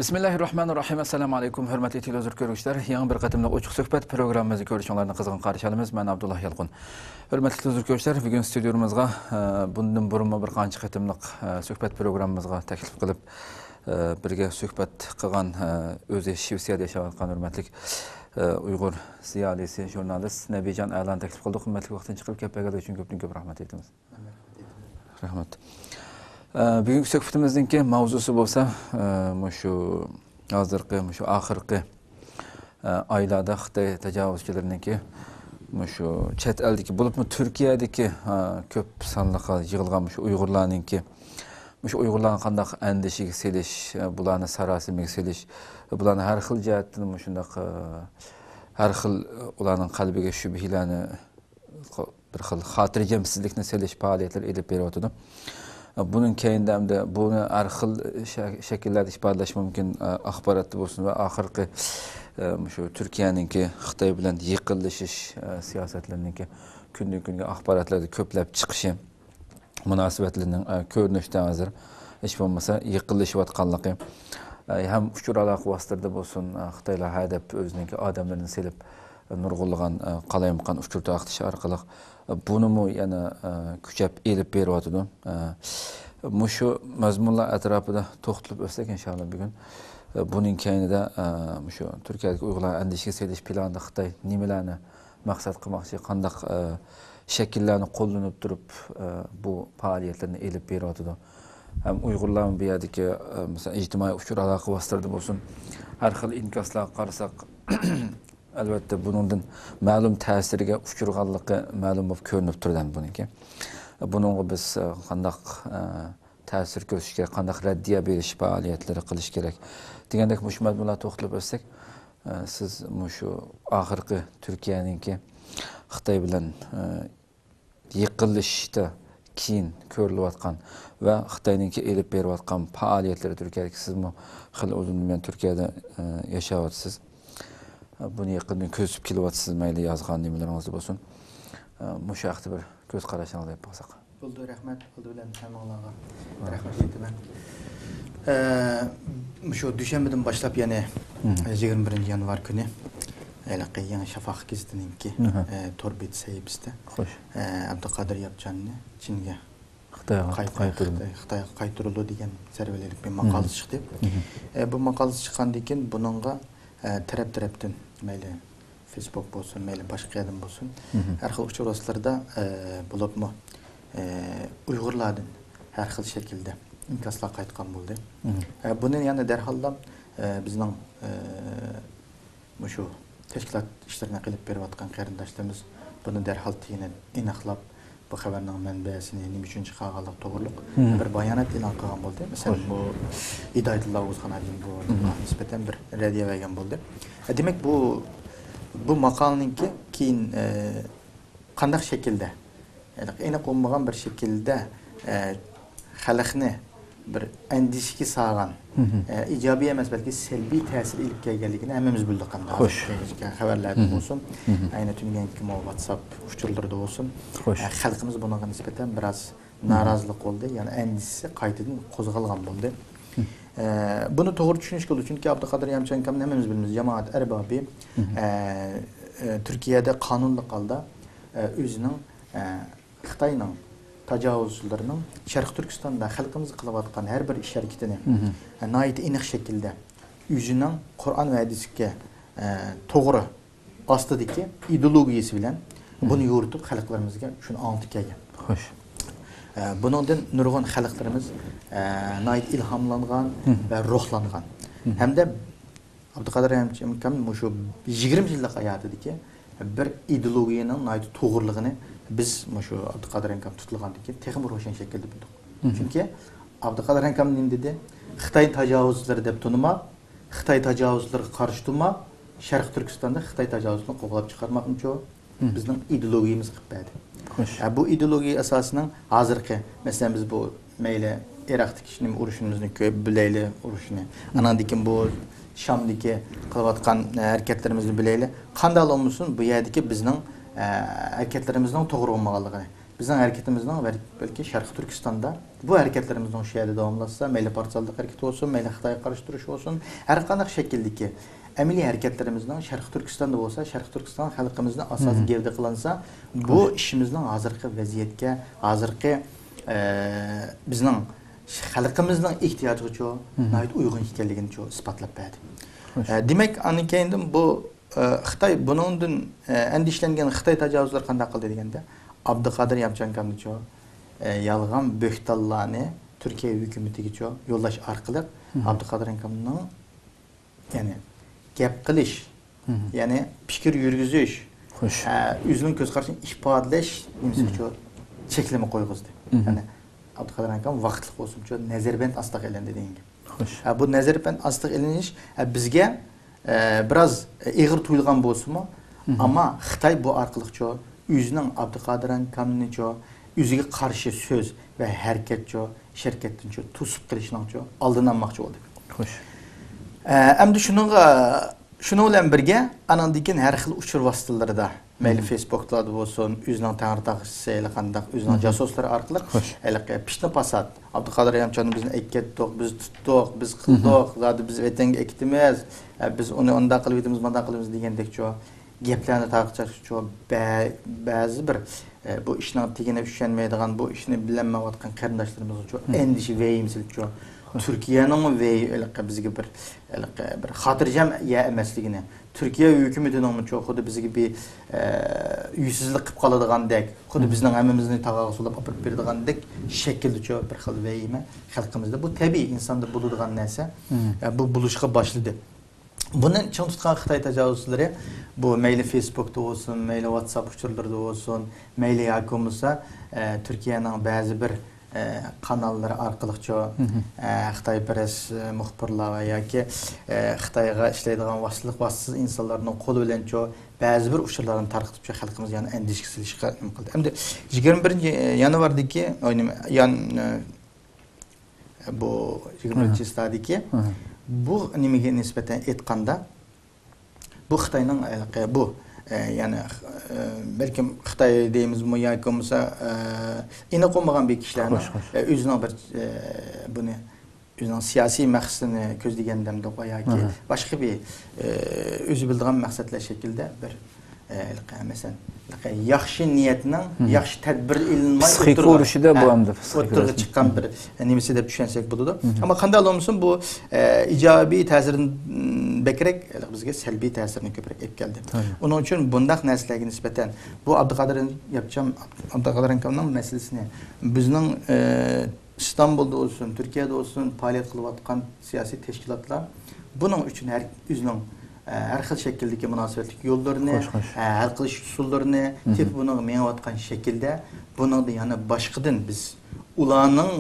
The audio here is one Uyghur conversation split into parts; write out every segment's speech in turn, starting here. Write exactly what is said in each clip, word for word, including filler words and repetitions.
بىسمىللاھىررەھمانىررەھىم. ئەسسالامۇ ئەلەيكۇم، ھۆرمەتلىك تېلېۋىزور كۆرگۈچىلەر. يېڭى بىر قېتىملىق ئوچۇق سۆھبەت پروگراممىمىزنى كۆرۈشۈڭلارنى قىزغىن قارشى ئالىمىز. مەن ئابدۇللا يالقۇن. ھۆرمەتلىك تېلېۋىزور كۆرگۈچىلەر، بۈگۈن ستۇدىيومىزغا، ئە، بۇندىن بۇرۇنمۇ بىر قانچە قېتىملىق، ئە، سۆھبەت پروگراممىمىزغا تەكلىپ قىلىپ، ئە، بىرگە سۆھبەت قىلغان، ئە، ئۆزى شىۋېتسىيەدە ياشاۋاتقان ھۆرمەتلىك، ئە، ئۇيغۇر زىيالىيسى، ژۇرنالىست نەبىجان ئەلانى تەكلىپ قىلدۇق. ھۆرمەتلىك ۋاقتىنى چىقىرىپ كەپ بەرگەنلىكى ئۈچۈن كۆپتىن كۆپ رەھمەت ئېيتىمىز. رەھمەت. ئە، بۈگۈنكى سۆھبىتىمىزنىڭكى ماۋزۇسى بولسا، ئە، مۇشۇ ھازىرقى، مۇشۇ ئاخىرقى، ئە، ئايلاردا خىتاي تاجاۋۇزچىلىرىنىڭكى مۇشۇ چەت ئەلدىكى، بولۇپمۇ تۈركىيەدىكى، ئە، كۆپ سانلىق يىغىلغان مۇشۇ ئۇيغۇرلارنىڭكى، مۇشۇ ئۇيغۇرلارنى قانداق ئەندىشىگە سېلىش، ئە، بۇلارنى ساراسىمىگە سېلىش، بۇلارنى ھەر خىل جەھەتتىن مۇشۇنداق، ئە، ھەر خىل، ئە، ئۇلارنىڭ قەلبىگە شۈبھىلەرنى بىر خىل خاتىرجەمسىزلىكنى سېلىش پائالىيەتلىرى ئېلىپ بېرىۋاتىدۇ. بۇنىڭ كەينىدە ئەمدى بۇنى ھەر خىل شە-، شەكىللەردە ئىپادىلەش مۇمكىن، ئاخباراتتا بولسۇن ۋە ئاخىرقى، مۇشۇ تۈركىيەنىڭكى خىتاي بىلەن يېقىنلىشىش سىياسەتلىرىنىڭكى كۈندىن كۈنگە ئاخباراتلاردا كۆپلەپ چىقىشى، مۇناسىۋەتلىرىنىڭ كۆرۈنۈشتە ھازىر ھېچ بولمىسا يېقىنلىشىۋاتقانلىقى، ھەم ئۇچۇر ئالاقە ۋاسىتىلىرىدە بولسۇن، خىتايلار ھە دەپ ئۆزىنىڭكى ئادەملىرىنى سېلىپ، نۇرغۇنلىغان، ئە، قالايمىقان ئۇچۇر تارقىتىش ئارقىلىق، ئە، بۇنىمۇ يەنە، ئە، كۈچەپ ئېلىپ بېرىۋاتىدۇ. ئە، مۇشۇ مەزمۇنلار ئەتراپىدا توختىلىپ ئۆتسەك، ئىنشائاللا، بۈگۈن، ئە، بۇنىڭ كەينىدە، ئە، مۇشۇ تۈركىيەدىكى ئۇيغۇرلارنى ئەندىشىگە سېلىش پىلانىدا خىتاي نېمىلەرنى مەقسەت قىلماقچى، قانداق، ئە، شەكىللەرنى قوللىنىپ تۇرۇپ، ئە، بۇ پائالىيەتلىرىنى ئېلىپ بېرىۋاتىدۇ. ھەم ئۇيغۇرلارمۇ بۇ يەردىكى، ئە، مەسىلەن، ئىجتىمائىي ئۇچۇر ئالاقە ۋاسىتىلىرىدە بولسۇن، ھەر خىل ئىنكاسلارغا قارىساق، ئەلۋەتتە، بۇنىڭدىن مەلۇم تەسىرگە ئۇچرىغانلىقى مەلۇم بولۇپ كۆرۈنۈپ تۇرىدۇ ئەمدى بۇنىڭكى. بۇنىڭغا بىز، ئە، قانداق، ئە، تەسىر كۆرسىتىش كېرەك، قانداق رەددىيە بېرىش پائالىيەتلىرى قىلىش كېرەك دېگەندەك مۇشۇ مەزمۇنلارغا توختىلىپ ئۆتسەك، ئە، سىز مۇشۇ ئاخىرقى تۈركىيەنىڭكى خىتاي بىلەن، ئە، يېقىنلىشىشتا كېيىن كۆرۈلۈۋاتقان ۋە خىتاينىڭكى ئېلىپ بېرىۋاتقان پائالىيەتلىرى تۈركىيەدىكى، سىزمۇ خېلى ئۇزۇندىن بۇيان تۈركىيەدە، ئە، ياشاۋاتىسىز. بۇنى يېقىندىن كۆزىتىپ كېلىۋاتىسىز، مەيلى يازغان نېمىلىرىڭىزدە بولسۇن. ئە، مۇشۇ ھەقتە بىر كۆز قاراشىڭىزنى ئېيتىپ باقساق. بولدى، رەھمەت. ئالدى بىلەن ھەممىڭلارغا رەھمەت ئېيتىمەن. ئە، مۇشۇ دۈشەنبىدىن باشلاپ، يەنى يىگىرمە بىرىنچى يانۋار كۈنى ھېلىقى يېڭى شەفەق گېزىتىنىڭكى، ئە، تور بېتى سەھىپىسىدە، خوش. ئە، ئابدۇقادىر ياپچاننى چىنگە خىتايغا قايت-، قايتۇرۇلدى. خىتاي-، خىتايغا قايتۇرۇلدى دېگەن سەۋەبلىك بىر ماقالىسى چىقتى. ئە، بۇ ماقالىسى چىققاندىن كېيىن بۇنىڭغا، ئە، تەرەپ-تەرەپتىن، مەيلى فېيسبۇك بولسۇن، مەيلى باشقا يەردىن بولسۇن، ھەر خىل ئۇچۇر ۋاسىتىلىرىدا، ئە، بولۇپمۇ، ئە، ئۇيغۇرلاردىن ھەر خىل شەكىلدە ئىنكاسلار قايتقان بولدى. ئە، بۇنى يەنە دەرھاللا، ئە، بىزنىڭ، ئە، مۇشۇ تەشكىلات ئىشلىرىنى قىلىپ بېرىۋاتقان قېرىنداشلىرىمىز بۇنى دەرھال تېگىنى ئېنىقلاپ، بۇ خەۋەرنىڭ مەنبەسىنى، نېمە ئۈچۈن چىقارغانلىقى توغرۇلۇق بىر بايانات ئېلان قىلغان بولدى. مەسىلەن، بۇ ھىدايەتۇللا ئوغۇزخان ھاجىم بۇ نىسبەتەن بىر رەددىيە بەرگەن بولدى. ئە، دېمەك، بۇ، بۇ ماقالىنىڭكى كېيىن، ئە، قانداق شەكىلدە، يەنى ئېنىق بولمىغان بىر شەكىلدە، ئە، خەلقنى بىر ئەندىشىگە سالغان، ئە، ئىجابىي ئەمەس، بەلكى سەلبىي تەسىر ئېلىپ كەلگەنلىكىنى ھەممىمىز بىلدۇق ئەمدى. خوش. ھازىرقى خەۋەرلەردىن بولسۇن، ئەينى تۈنۈگۈنكى مۇ-، ۋاتساپ ئۇچۇرلىرىدا بولسۇن، خوش. ئە، خەلقىمىز بۇنىڭغا نىسبەتەن بىراز نارازىلىق بولدى، يەنى ئەندىشىسى قايتىدىن قوزغالغان بولدى. ئە، بۇنى توغرا چۈشىنىشكە بولىدۇ، چۈنكى ئابدۇقادىر يامچان ئاكامنى ھەممىمىز بىلىمىز، جامائەت ئەربابى، ئە، ئە، تۈركىيەدە قانۇنلۇق ھالدا، ئە، ئۆزىنىڭ، ئە، خىتاينىڭ تاجاۋۇزچىلىرىنىڭ شەرقىي تۈركىستاندا خەلقىمىزگە قىلىۋاتقان ھەر بىر ئىش ھەرىكىتىنى، ئە، ناھايىتى ئېنىق شەكىلدە ئۆزىنىڭ قۇرئان ۋە ھەدىسكە، ئە، توغرا ئاستىدىكى ئىدېئولوگىيىسى بىلەن بۇنى يورۇتۇپ، خەلقلىرىمىزگە شۇنى ئاڭلىتىپ كەلگەن. خوش. ئە، بۇنىڭدىن نۇرغۇن خەلقلىرىمىز، ئە، ناھايىتى ئىلھاملانغان ۋە روھلانغان. ھەمدە ئابدۇقادىر ھەمچىمكام مۇشۇ يىگىرمە يىللىق ھاياتىدىكى بىر ئىدېئولوگىيەنىڭ ناھايىتى توغرىلىقىنى بىز مۇشۇ ئابدۇقادىر ھەمكام تۇتۇلغاندىن كېيىن تېخىمۇ روشەن شەكىلدە بىلدۇق. چۈنكى ئابدۇقادىر ھەمكام نېمە دېدى؟ خىتاي تاجاۋۇزچىلىرى دەپ تونۇما، خىتاي تاجاۋۇزچىلىرىغا قارشى تۇرما، شەرقىي تۈركىستاندا خىتاي تاجاۋۇزچىلىرىنى قوغلاپ چىقارماقنىچۇ بىزنىڭ ئىدېئولوگىيىمىز قىلىپ بەردى. خوش. ئە، بۇ ئىدېئولوگىيە ئاساسىنىڭ ھازىرقى، مەسىلەن، بىز بۇ مەيلى ئىراقتىكى نېمە ئۇرۇشىمىزنى كۆ-، بىلەيلى، ئۇرۇشنى. ئاناندىن كېيىن بۇ شامدىكى قىلىۋاتقان، ئە، ھەرىكەتلىرىمىزنى بىلەيلى. قانداقلا بولمىسۇن، بۇ يەردىكى بىزنىڭ، ئە، ھەرىكەتلىرىمىزنىڭ توغرا بولمىغانلىقىنى، بىزنىڭ ھەرىكىتىمىزنىڭ بەلكى شەرقىي تۈركىستاندا بۇ ھەرىكەتلىرىمىزنىڭ شۇ يەردە داۋاملاشسا، مەيلى پارتىزانلىق ھەرىكىتى بولسۇن، مەيلى خىتايغا قارشى تۇرۇش بولسۇن، ھەر قانداق شەكىلدىكى ئەمەلىي ھەرىكەتلىرىمىزنىڭ شەرقىي تۈركىستاندا بولسا، شەرقىي تۈركىستان خەلقىمىزنى ئاساسىي گەۋدە قىلىنسا، بۇ ئىشىمىزنىڭ ھازىرقى ۋەزىيەتكە، ھازىرقى، ئە، بىزنىڭ خەلقىمىزنىڭ ئېھتىياجىغىچۇ ناھايىتى ئۇيغۇن ئىكەنلىكىنىچۇ ئىسپاتلاپ بەردى. ئە، دېمەك، ئاندىن كېيىندىن بۇ، ئە، خىتاي بۇنىڭدىن، ئە، ئەندىشىلەنگەن خىتاي تاجاۋۇزلىرى قانداق قىلدى دېگەندە، ئابدۇقادىر يامچانكامنىچۇ، ئە، يالغان بۆھتانلارنى تۈركىيە ھۆكۈمىتىگىچۇ يوللاش ئارقىلىق ئابدۇقادىر يامچانكامنىڭ، يەنى گەپ قىلىش، يەنى پىكىر يۈرگۈزۈش، ئە، ئۆزىنىڭ كۆز قارىشىنى ئىپادىلەش نېمىسىگىچۇ چەكلىمە قويغۇزدى. يەنى ئابدۇقادىر يامچانكام ۋاقىتلىق بولسىمۇچۇ نەزەربەند ئاستىغا ئېلىندى دېگەن گەپ. ئە، بۇ نەزەربەند ئاستىغا ئېلىنىش، ئە، بىزگە، ئە، بىراز ئېغىر تۇيۇلغان بولسىمۇ، ئەمما خىتاي بۇ ئارقىلىقچۇ ئۆزىنىڭ ئابدۇقادىر يامچانكامنىچۇ ئۆزىگە قارشى سۆز ۋە ھەرىكەتچۇ، ئىش ھەرىكەتتىنچۇ توسۇپ قېلىشنىڭچۇ ئالدىنى ئالماقچى بولدى. ئە، ئەمدى شۇنىڭغا، شۇنىڭ بىلەن بىرگە، ئانىڭدىن كېيىن ھەر خىل ئۇچۇر ۋاسىتىلىرىدا، مەيلى فېيسبۇكلاردا بولسۇن، ئۆزىنىڭ تەڭرىتاغىسى ھېلىقانداق، ئۆزىنىڭ جاسۇسلىرى ئارقىلىق ھېلىقى پىتنە پاسات، ئابدۇقادىر يامچاننى بىزنى ئەكەتتۇق، بىز تۇتتۇق، بىز قىلدۇق، زادى بىز ۋەتەنگە ئەكېتىمىز، ئە، بىز ئۇنى ئۇنداق قىلىۋېتىمىز، مۇنداق قىلىمىز دېگەندەكچۇ گەپلەرنى تارقىتىشچۇ بە-، بەزى بىر، ئە، بۇ ئىشنىڭ تېگىنى چۈشەنمەيدىغان، بۇ ئىشنى بىلەلمەيۋاتقان قېرىنداشلىرىمىزغىچۇ ئەندىشە، ۋەھىمە سېلىپچۇ، تۈركىيەنىڭمۇ ۋەھىمە، ھېلىقى بىزگە بىر، ھېلىقى بىر خاتىرجەم يەر ئەمەسلىكىنى، تۈركىيە ھۆكۈمىتىنىڭمۇچۇ خۇددى بىزگە بىر، ئە، يۈزسىزلىك قىلىپ قالىدىغاندەك، خۇددى بىزنىڭ ھەممىمىزنى تاغاغا سولاپ ئاپىرىپ بېرىدىغاندەك شەكىلدىچۇ بىر خىل ۋەھىمە خەلقىمىزدە. بۇ تەبىئىي، ئىنساندا بولىدىغان نەرسە. ئە، بۇ بولۇشقا باشلىدى. بۇنى چىڭ تۇتقان خىتاي تاجاۋۇزچىلىرى بۇ مەيلى فېيسبۇكتا بولسۇن، مەيلى ۋاتساپ ئۇچۇرلىرىدا بولسۇن، مەيلى ياكى بولمىسا، ئە، تۈركىيەنىڭ بەزى بىر، ئە، قاناللىرى ئارقىلىقچۇ، ئە، خىتايپەرەس، ئە، مۇخبىرلار ۋە ياكى، ئە، خىتايغا ئىشلەيدىغان ۋاسىتىلىق، ۋاسىتىسىز ئىنسانلارنىڭ قولى بىلەنچۇ بەزى بىر ئۇچۇرلارنى تارقىتىپچۇ خەلقىمىزنى يەنە ئەندىشىگە سېلىشقا نېمە قىلدى. ئەمدى يىگىرمە بىرىنچى يانۋاردىكى، ئوي، نېمە، يان، ئە، بۇ يىگىرمە بىرىنچى ھېسسادىكى بۇ نېمىگە نىسبەتەن ئېيتقاندا، بۇ خىتاينىڭ ھېلىقى بۇ، ئە، يەنى، ئە، بەلكىم خىتاي دەيمىزمۇ ياكى بولمىسا، ئە، ئېنىق بولمىغان بىر كىشىلەرنىڭ، ئە، ئۆزىنىڭ بىر، ئە، بۇنى ئۆزىنىڭ سىياسىي مەقسىتىنى كۆزلىگەن دەمدۇق ۋە ياكى باشقا بىر، ئە، ئۆزى بىلىدىغان مەقسەتلەر شەكلىدە بىر، ئە، ھېلىقى، مەسىلەن، ھېلىقى ياخشى نىيەتنىڭ ياخشى تەدبىر ئېلىنماي پسىخىكا ئۇرۇشىدا بۇ ئەمدى پسىخىكا ئوتتۇرىغا چىققان بىر نېمىسى دەپ چۈشەنسەك بولىدۇ. ئەمما قانداق بولمىسۇن، بۇ، ئە، ئىجابىي تەسىرىدىن بەكرەك بىزگە سەلبىي تەسىرىنى كۆپرەك ئېلىپ كەلدى. ئۇنىڭ ئۈچۈن بۇنداق نەرسىلەرگە نىسبەتەن بۇ ئابدۇقادىر يامچان، ئابدۇقادىر يامچاننىڭ مەسىلىسىنى بىزنىڭ، ئە، ئىستانبۇلدا بولسۇن، تۈركىيەدە بولسۇن، پائالىيەت قىلىۋاتقان سىياسىي تەشكىلاتلار بۇنىڭ ئۈچۈن ھەر، ئۆزىنىڭ، ئە، ھەر خىل شەكىلدىكى مۇناسىۋەتلىك يوللىرىنى، ئە، ھەل قىلىش ئۇسۇللىرىنى تېپىپ، بۇنىڭغا مېڭىۋاتقان شەكىلدە، بۇنىڭدا يەنە باشقىدىن بىز ئۇلارنىڭ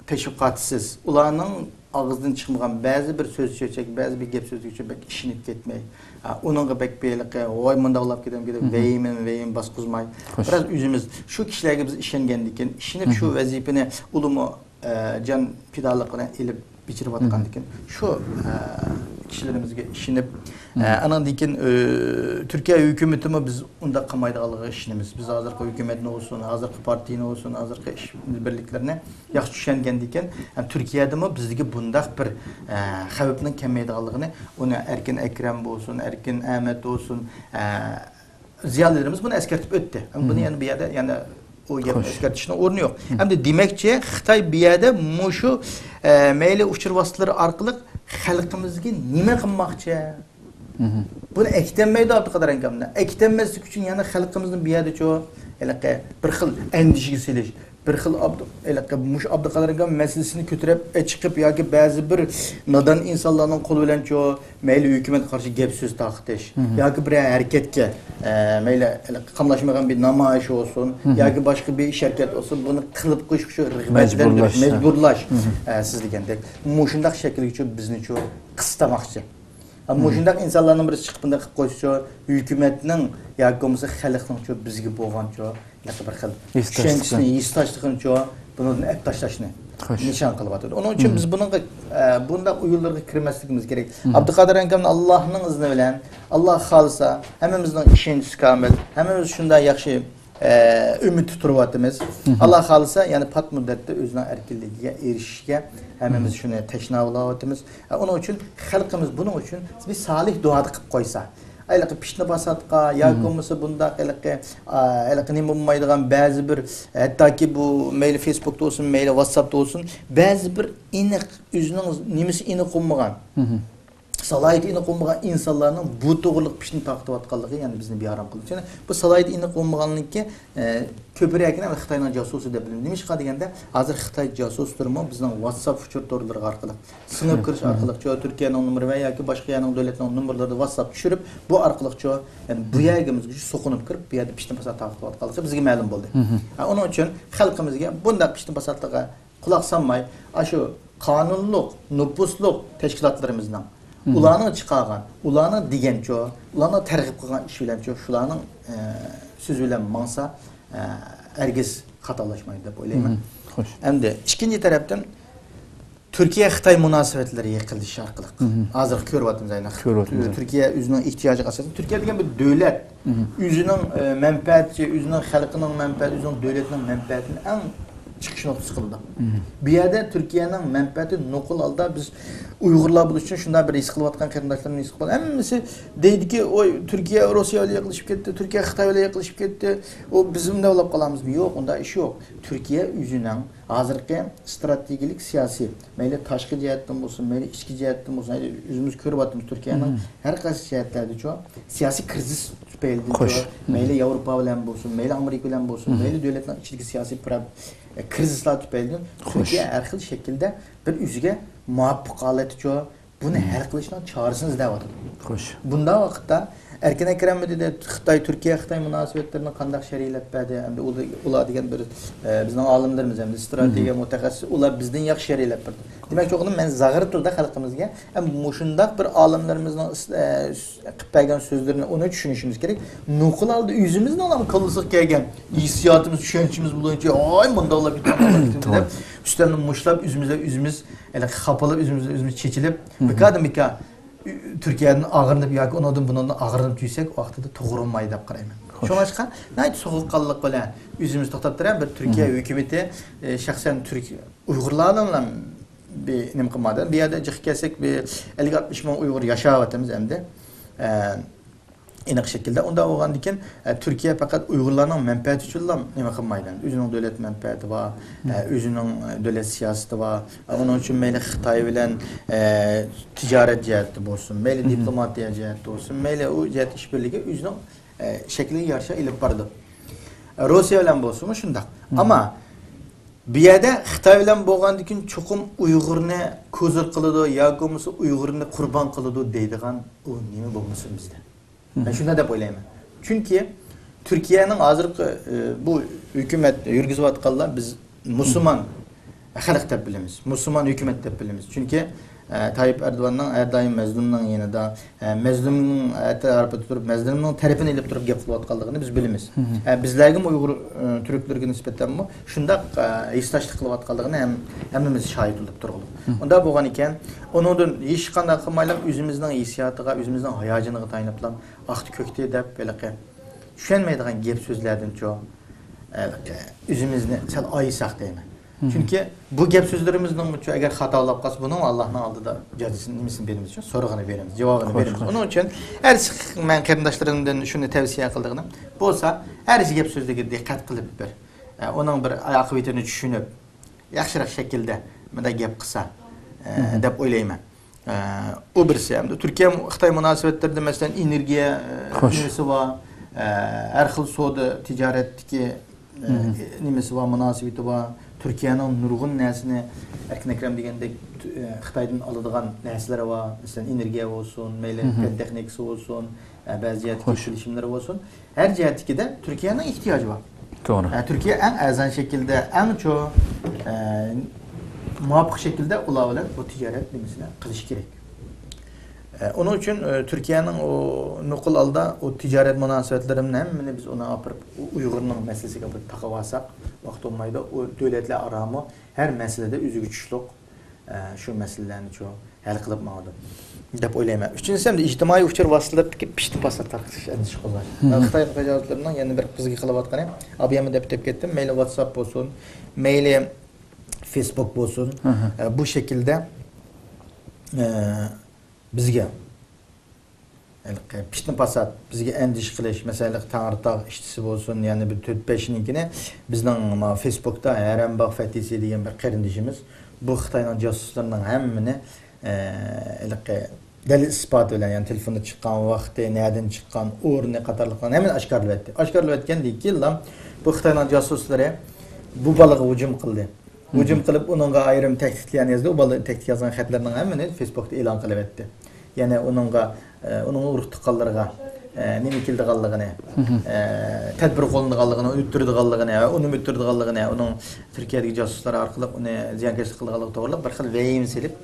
تەشۋىقاتىسىز، ئۇلارنىڭ ئاغزىدىن چىقمىغان بەزى بىر سۆز چۆچەك، بەزى بىر گەپ سۆزگىچە بەك ئىشىنىپ كەتمەي، ئا، ئۇنىڭغا بەك بېلىقى، ۋاي مۇنداق بولاپ كېتەمدىكىن دەپ، ۋەھىمە، ۋەھىمە باسقۇزماي، بىراز ئۆزىمىز شۇ كىشىلەرگە بىز ئىشەنگەندىكىن، ئىشىنىپ شۇ ۋەزىپىنى ئۇلىمۇ، ئە، جان پىدالىق بىلەن ئېلىپ بېجىرىۋاتقاندىكىن، شۇ، ئە، كىشىلىرىمىزگە ئىشىنىپ، ئە، ئانىڭدىن كېيىن، ئە، تۈركىيە ھۆكۈمىتىمۇ بىز ئۇنداق قىلمايدىغانلىقىغا ئىشىنىمىز. بىز ھازىرقى ھۆكۈمەتنى بولسۇن، ھازىرقى پارتىيىنى بولسۇن، ھازىرقى ئىش بىرلىكلىرىنى ياخشى چۈشەنگەندىكىن، ھەم تۈركىيەدىمۇ بىزدىكى بۇنداق بىر، ئە، خەۋپنىڭ كەلمەيدىغانلىقىنى، ئۇنى ئەركىن ئەكرەم بولسۇن، ئەركىن ئەمەت بولسۇن، ئە، زىيالىيلىرىمىز بۇنى ئەسكەرتىپ ئۆتتى. بۇنى يەنە بۇ يەردە يەنە ئۇ گەپنى ئەسكەرتىشنىڭ ئورنى يوق. ئەمدى دېمەكچى، خىتاي بۇ يەردە مۇشۇ، ئە، مەيلى ئۇچۇر ۋاسىتىلىرى ئارقىلىق خەلقىمىزگە نېمە قىلماقچى؟ بۇنى ئەكېتەلمەيدۇ ئابدۇقادىر ئاكامنى. ئەكېتەلمەسلىك ئۈچۈن يەنە خەلقىمىزنى بۇ يەردىچۇ، ھېلىقى بىر خىل ئەندىشىگە سېلىش، بىر خىل ئابدۇ-، ھېلىقى مۇشۇ ئابدۇقادىر ئاكام مەسىلىسىنى كۆتۈرۈپ، ئېچىقىپ ياكى بەزى بىر نادان ئىنسانلارنىڭ قولى بىلەنچۇ، مەيلى ھۆكۈمەتكە قارشى گەپ سۆز تارقىتىش، ياكى بىر ھەرىكەتكە، ئە، مەيلى قاملاشمىغان بىر نامايىش بولسۇن، ياكى باشقا بىر ئىش ھەرىكەت بولسۇن، بۇنى قىلىپ قويۇش ئۈچۈن رىغبەتلەندۈرۈش، مەجبۇرلاش، ھە. مەجبۇرلاش. ئە، سىز دېگەندەك. مۇشۇنداق شەكىلگىچۇ بىزنىچۇ قىستىماقچى. ئە، مۇشۇنداق ئىنسانلارنىڭ بىرسى چىقىپ بۇنداق قىلىپ قويسىچۇ، ھۆكۈمەتنىڭ ياكى بولمىسا خەلقنىڭچۇ بىزگە بولغانچۇ ھېلىقى بىر خىل ھېسداشلىقى. چۈشەنچىسىنى، ھېسداشلىقىنىچۇ بۇنىڭدىن ئەپ تاشلاشنى نىشان قىلىۋاتىدۇ. ئۇنىڭ ئۈچۈن بىز بۇنىڭغا، ئە، بۇنداق ئويۇنلارغا كىرمەسلىكىمىز كېرەك. ئابدۇقادىر ئاكامنى ئاللاھنىڭ ئىزنى بىلەن، ئاللاھ خالىسا، ھەممىمىزنىڭ ئىشەنچىسى كامىل، ھەممىمىز شۇنداق ياخشى ئە، ئۈمىدتە تۇرۇۋاتىمىز. ئاللا خالىسا، يەنە پات مۇددەتتە ئۆزىنىڭ ئەركىنلىكىگە ئېرىشىشكە ھەممىمىز شۇنى تەشنا بولۇۋاتىمىز. ئە، ئۇنىڭ ئۈچۈن خەلقىمىز بۇنىڭ ئۈچۈن بىر سالىھ دۇئا قىلىپ قويسا، ھېلىقى پىتنە پاساتقا ياكى بولمىسا بۇنداق ھېلىقى، ئا، ھېلىقى نېمە بولمايدىغان بەزى بىر، ھەتتاكى بۇ مەيلى فېيسبۇكتا بولسۇن، مەيلى ۋاتساپتا بولسۇن، بەزى بىر ئېنىق، ئۆزىنىڭ نېمىسى ئېنىق بولمىغان، سالاھىيىتى ئېنىق بولمىغان ئىنسانلارنىڭ بۇ توغرىلىق پىتنە تارقىتىۋاتقانلىقى يەنە بىزنى بىئارام قىلدى. چۈنكى بۇ سالاھىيىتى ئېنىق بولمىغانلىكى، ئە، كۆپرەكىنى خىتاينىڭ جاسۇسى دەپ بىلىمىز. نېمىشقا دېگەندە، ھازىر خىتاي جاسۇسلىرىمۇ بىزنىڭ ۋاتساپ ئۇچۇر تورلىرى ئارقىلىق، سىڭىپ كىرىش ئارقىلىقچۇ، تۈركىيەنىڭ نومۇرى ۋە ياكى باشقا يەرنىڭ دۆلەتنىڭ نومۇرلىرىدا ۋاتساپ چۈشۈرۈپ، بۇ ئارقىلىقچۇ، يەنى بۇ يەرگە سوقۇنۇپ كىرىپ، بۇ يەردە پىتنە پاسات تارقىتىۋاتقانلىقى بىزگە مەلۇم بولدى. ھە، ئۇنىڭ ئۈچۈن خەلقىمىزگە بۇنداق پىتنە پاساتلارغا قۇلاق سالماي، ئاشۇ قانۇنلۇق، نوپۇسلۇق تەشكىلاتلىرىمىزنىڭ، ئۇلارنىڭ چىقارغان، ئۇلارنىڭ دېگەنچۇ، ئۇلارنىڭ تەرغىب قىلغان ئىشى بىلەنچۇ، شۇلارنىڭ، ئە، سۆزى بىلەن ماڭسا، ئە، ھەرگىز خاتالاشمايدۇ دەپ ئويلايمەن. خوش. ئەمدى ئىككىنچى تەرەپتىن تۈركىيە-خىتاي مۇناسىۋەتلىرى يېقىنلىشىش ئارقىلىق، ھازىر كۆرۈۋاتىمىز ئەينەن. كۆرۈۋاتىمىز. تۈركىيە ئۆزىنىڭ ئېھتىياجىغا ئاساسەن، تۈركىيە دېگەن بىر دۆلەت، ئۆزىنىڭ، ئە، مەنپەئەتى، ئۆزىنىڭ خەلقىنىڭ مەنپەئەتى، ئۆزىنىڭ دۆلىتىنىڭ مەنپەئەتىنى ئەڭ چىقىش نۇقتىسى قىلىدۇ. بۇ يەردە تۈركىيەنىڭ مەنپەئەتى نوقۇل ھالدا بىز ئۇيغۇرلار بولۇش ئۈچۈن شۇنداق بىر ھېس قىلىۋاتقان قېرىنداشلىرىمىز ھېس قىلىۋاتىدۇ. ھەممىسى دەيدىكى، ۋاي، تۈركىيە روسىيە بىلەن يېقىنلىشىپ كەتتى، تۈركىيە خىتاي بىلەن يېقىنلىشىپ كەتتى، ئۇ بىز ئۇنداق بولۇپ قالامىزمۇ؟ يوق، ئۇنداق ئىش يوق. تۈركىيە ئۆزىنىڭ ھازىرقى ئىستراتېگىيەلىك سىياسىي، مەيلى تاشقى جەھەتتىن بولسۇن، مەيلى ئىچكى جەھەتتىن بولسۇن، ھەيدە، ئۆزىمىز كۆرۈۋاتىمىز، تۈركىيەنىڭ ھەر قايسى جەھەتلەردىچۇ سىياسىي كىرىزىس تۈپەيلىدىنچۇ، مەيلى ياۋروپا بىلەن بولسۇن، مەيلى ئامېرىكا بىلەن بولسۇن، مەيلى دۆلەتنىڭ ئىچىدىكى سىياسىي پراب-، ئە، كىرىزىسلار تۈپەيلىدىن تۈركىيە ھەر خىل شەكىلدە بىر ئۆزىگە مۇۋاپىق ھالەتتىچۇ بۇنى ھەل قىلىشنىڭ چارىسىنى ئىزدەۋاتىدۇ. خوش. بۇنداق ۋاقىتتا ئەركىن ئەكرەم مۇدىرى خىتاي، تۈركىيە، خىتاي مۇناسىۋەتلىرىنى قانداق شەرھلەپ بەردى؟ ئەمدى ئۇلار، ئۇلار دېگەن بىر، ئە، بىزنىڭ ئالىملىرىمىز، ئەمدى ئستراتېگىيە مۇتەخەسسىسى، ئۇلار بىزدىن ياخشى شەرھلەپ بەردى. دېمەكچى بولغىنىم، مەن زاغرا تۈردە خەلقىمىزگە، ئەمدى مۇشۇنداق بىر ئالىملىرىمىزنىڭ ئىس-، ئە، قىلىپ بەرگەن سۆزلىرىنى، ئۇنى چۈشىنىشىمىز كېرەك. نوقۇل ھالدا ئۆزىمىزنىڭ كاللىسىغا كەلگەن ھېسسىياتىمىز، چۈشەنچىمىز بويىچە، ئاي، مۇنداقلا بىتەم دەپ، ئۈستەلنى مۇشتلاپ، ئۆزىمىزدە ئۆزىمىز، يەنى خاپىلىپ، ئۆزىمىزدە ئۆزىمىز چېچىلىپ، بىكاردىن بىكار تۈركىيەدىن ئاغرىنىپ ياكى ئۇنىڭدىن بۇنىڭدىن ئاغرىنىپ يۈرسەك، ۋاقتىدا توغرا بولمايدۇ دەپ قارايمەن. شۇڭلاشقا ناھايىتى سوغۇققانلىق بىلەن ئۆزىمىز توختاپ تۇرۇپ، بىر تۈركىيە ھۆكۈمىتى، ئە، شەخسەن تۈرك ئۇيغۇرلار بىلەن بىر نېمە قىلمايدۇ. بۇ يەردە جىق كەلسەك، بىر ئەللىك ئاتمىش مىڭ ئۇيغۇر ياشاۋاتىمىز ئەمدى. ئە، ئېنىق شەكىلدە. ئۇنداق بولغاندىكىن، ئە، تۈركىيە پەقەت ئۇيغۇرلارنىڭ مەنپەئەتى ئۈچۈنلا نېمە قىلمايدۇ. ئۆزىنىڭ دۆلەت مەنپەئەتى بار، ئە، ئۆزىنىڭ، ئە، دۆلەت سىياسىتى بار. ئە، ئۇنىڭ ئۈچۈن مەيلى خىتاي بىلەن، ئە، تىجارەت جەھەتتە بولسۇن، مەيلى دىپلوماتىيە جەھەتتە بولسۇن، مەيلى ئۇ جەھەت ئىشبىرلىكى ئۆزىنىڭ، ئە، شەكلىگە يارىشا ئېلىپ بارىدۇ. ئە، روسىيە بىلەن بولسىمۇ شۇنداق. ئەمما بۇ يەردە خىتاي بىلەن بولغاندىكىن چوقۇم ئۇيغۇرنى كوزىر قىلىدۇ ياكى بولمىسا ئۇيغۇرنى قۇربان قىلىدۇ دەيدىغان ئۇ نېمە بولمىسۇن بىزدە. مەن شۇنداق دەپ ئويلايمەن. چۈنكى تۈركىيەنىڭ ھازىرقى، ئى، بۇ ھۆكۈمەت يۈرگۈزۈۋاتقانلار بىز مۇسۇلمان خەلق دەپ بىلىمىز. مۇسۇلمان ھۆكۈمەت دەپ بىلىمىز. چۈنكى، ئە، تايىپ ئەردوغاننىڭ ھەر دائىم مەزلۇمنىڭ يېنىدا، ئە، مەزلۇمنىڭ ئەتراپىدا تۇرۇپ، مەزلۇمنىڭ تەرىپىنى ئېلىپ تۇرۇپ گەپ قىلىۋاتقانلىقىنى بىز بىلىمىز. ئە، بىزلەرگىمۇ ئۇيغۇر، ئە، تۈركلىرىگە نىسبەتەنمۇ شۇنداق، ئە، ھېسداشلىق قىلىۋاتقانلىقىنى ھەم-، ھەممىمىز شاھىت بولۇپ تۇرغۇلۇق. ئۇنداق بولغان ئىكەن، ئۇنىڭدىن ھېچقانداق قىلمايلا ئۆزىمىزنىڭ ھېسسىياتىغا، ئۆزىمىزنىڭ ھاياجىنىغا تايىنىپلا ئاقتى كۆكتى دەپ ھېلىقى چۈشەنمەيدىغان گەپ سۆزلەردىنچۇ، ھېلىقى ئۆزىمىزنى سەل ئايىساق دەيمەن. چۈنكى بۇ گەپ سۆزلىرىمىزنىڭچۇ ئەگەر خاتا بولۇپ قالسا، بۇنىڭ ئاللاھنىڭ ئالدىدا جازىسىنى، نېمىسىنى بېرىمىز، سورىقىنى بېرىمىز، جاۋابىنى بېرىمىز. ئۇنىڭ ئۈچۈن ھەر مەن قېرىنداشلىرىمدىن شۇنى تەۋسىيە قىلىدىغىنىم بولسا، ھەر گەپ سۆزلىرىگە دىققەت قىلىپ بىر، ئە، ئۇنىڭ بىر ئاقىۋىتىنى چۈشىنىپ، ياخشىراق شەكىلدە مۇنداق گەپ قىلسا، ئە، دەپ ئويلايمەن. ئە، ئۇ بىرسى. ھەمدە تۈركىيە خىتاي مۇناسىۋەتلىرىدە، مەسىلەن، ئېنېرگىيە، ئە، نېمىسى بار، ئە، ھەر خىل سودا تىجارەتتىكى، ئە، نېمىسى بار، مۇناسىۋىتى بار. تۈركىيەنىڭ نۇرغۇن نەرسىنى ئەركىن ئەكرەم دېگەندەك، تۈ-، ئە، خىتايدىن ئالىدىغان نەرسىلىرى بار. مەسىلەن، ئېنېرگىيە بولسۇن، مەيلى پەن تېخنىكىسى بولسۇن، ئە، بەزى جەھەتتىكى كېلىشىملىرى بولسۇن. ھەر جەھەتتىكىدە تۈركىيەنىڭ ئېھتىياجى بار. توغرا. ئە، تۈركىيە ئەڭ ئەرزان شەكىلدە، ئەڭ چوڭ، ئە، مۇۋاپىق شەكىلدە ئۇلار بىلەن بۇ تىجارەت نېمىسىنى قىلىش كېرەك. ئە، ئۇنىڭ ئۈچۈن، ئە، تۈركىيەنىڭ ئۇ نوقۇل ھالدا ئۇ تىجارەت مۇناسىۋەتلىرىنىڭ ھەممىنى بىز ئۇنى ئاپىرىپ، ئۇ ئۇيغۇرنىڭ مەسىلىسىگە بىر تاقىۋالساق، ۋاقىت بولمايدۇ. ئۇ دۆلەتلەر ئارامۇ ھەر مەسىلىدە ئۆزىگە چۈشلۈق، ئە، شۇ مەسىلىلەرنى شۇ ھەل قىلىپ ماڭىدۇ دەپ ئويلايمەن. ئۈچىنچىسى، ئەمدى ئىجتىمائىي ئۇچۇر ۋاسىتىلىرىدىكى پىشتىن پاسات تارقىتىش ئەندىشە قوزغاش. خىتاي تاجاۋۇزچىلىرىنىڭ يەنە بىر قىزىق قىلىۋاتقىنى، ئابىيەممۇ دەپ ئۆتۈپ كەتتىم، مەيلى ۋاتساپ بولسۇن، مەيلى فېيسبۇك بولسۇن، ئە، بۇ شەكىلدە، ئە، بىزگە ھېلىقى پىتنە پاسات، بىزگە ئەندىشە قىلىش، مەسىلەن، ھېلىقى تەڭرىتاغ ئىشچىسى بولسۇن، يەنە بىر تۆت بەشنىڭكىنى بىزنىڭ مانا فېيسبۇكتا ھەرەمباغ فەتىسى دېگەن بىر قېرىندىشىمىز بۇ خىتاينىڭ جاسۇسلىرىنىڭ ھەممىنى، ئە، ھېلىقى دەلىل ئىسپاتى بىلەن، يەنى تېلېفوندا چىققان ۋاقتى، نەدىن چىققان، ئورنى قاتارلىقلارنى ھەممىنى ئاشكارىلىۋەتتى. ئاشكارىلىۋەتكەندىن كېيىنلا بۇ خىتاينىڭ جاسۇسلىرى بۇ بالىغا ھۇجۇم قىلدى. ھۇجۇم قىلىپ، ئۇنىڭغا ئايرىم تەھدىتلەرنى يازدى. ئۇ بالا تەھدىت يازغان خەتلەرنىڭ ھەممىنى فېيسبۇكتا ئېلان قىلىۋەتتى. يەنە ئۇنىڭغا، ئە، ئۇنىڭ ئۇرۇق تۇغقانلىرىغا، ئە، نېمە كېلىدىغانلىقىنى، ئە، تەدبىر قوللىنىدىغانلىقىنى، ئۆلتۈرىدىغانلىقىنى، ئۇنى ئۆلتۈرىدىغانلىقىنى، ئۇنىڭ تۈركىيەدىكى جاسۇسلار ئارقىلىق ئۇنى زىيانكەشلىك قىلىدىغانلىقى توغرىلىق بىر خىل ۋەھىمە سېلىپ،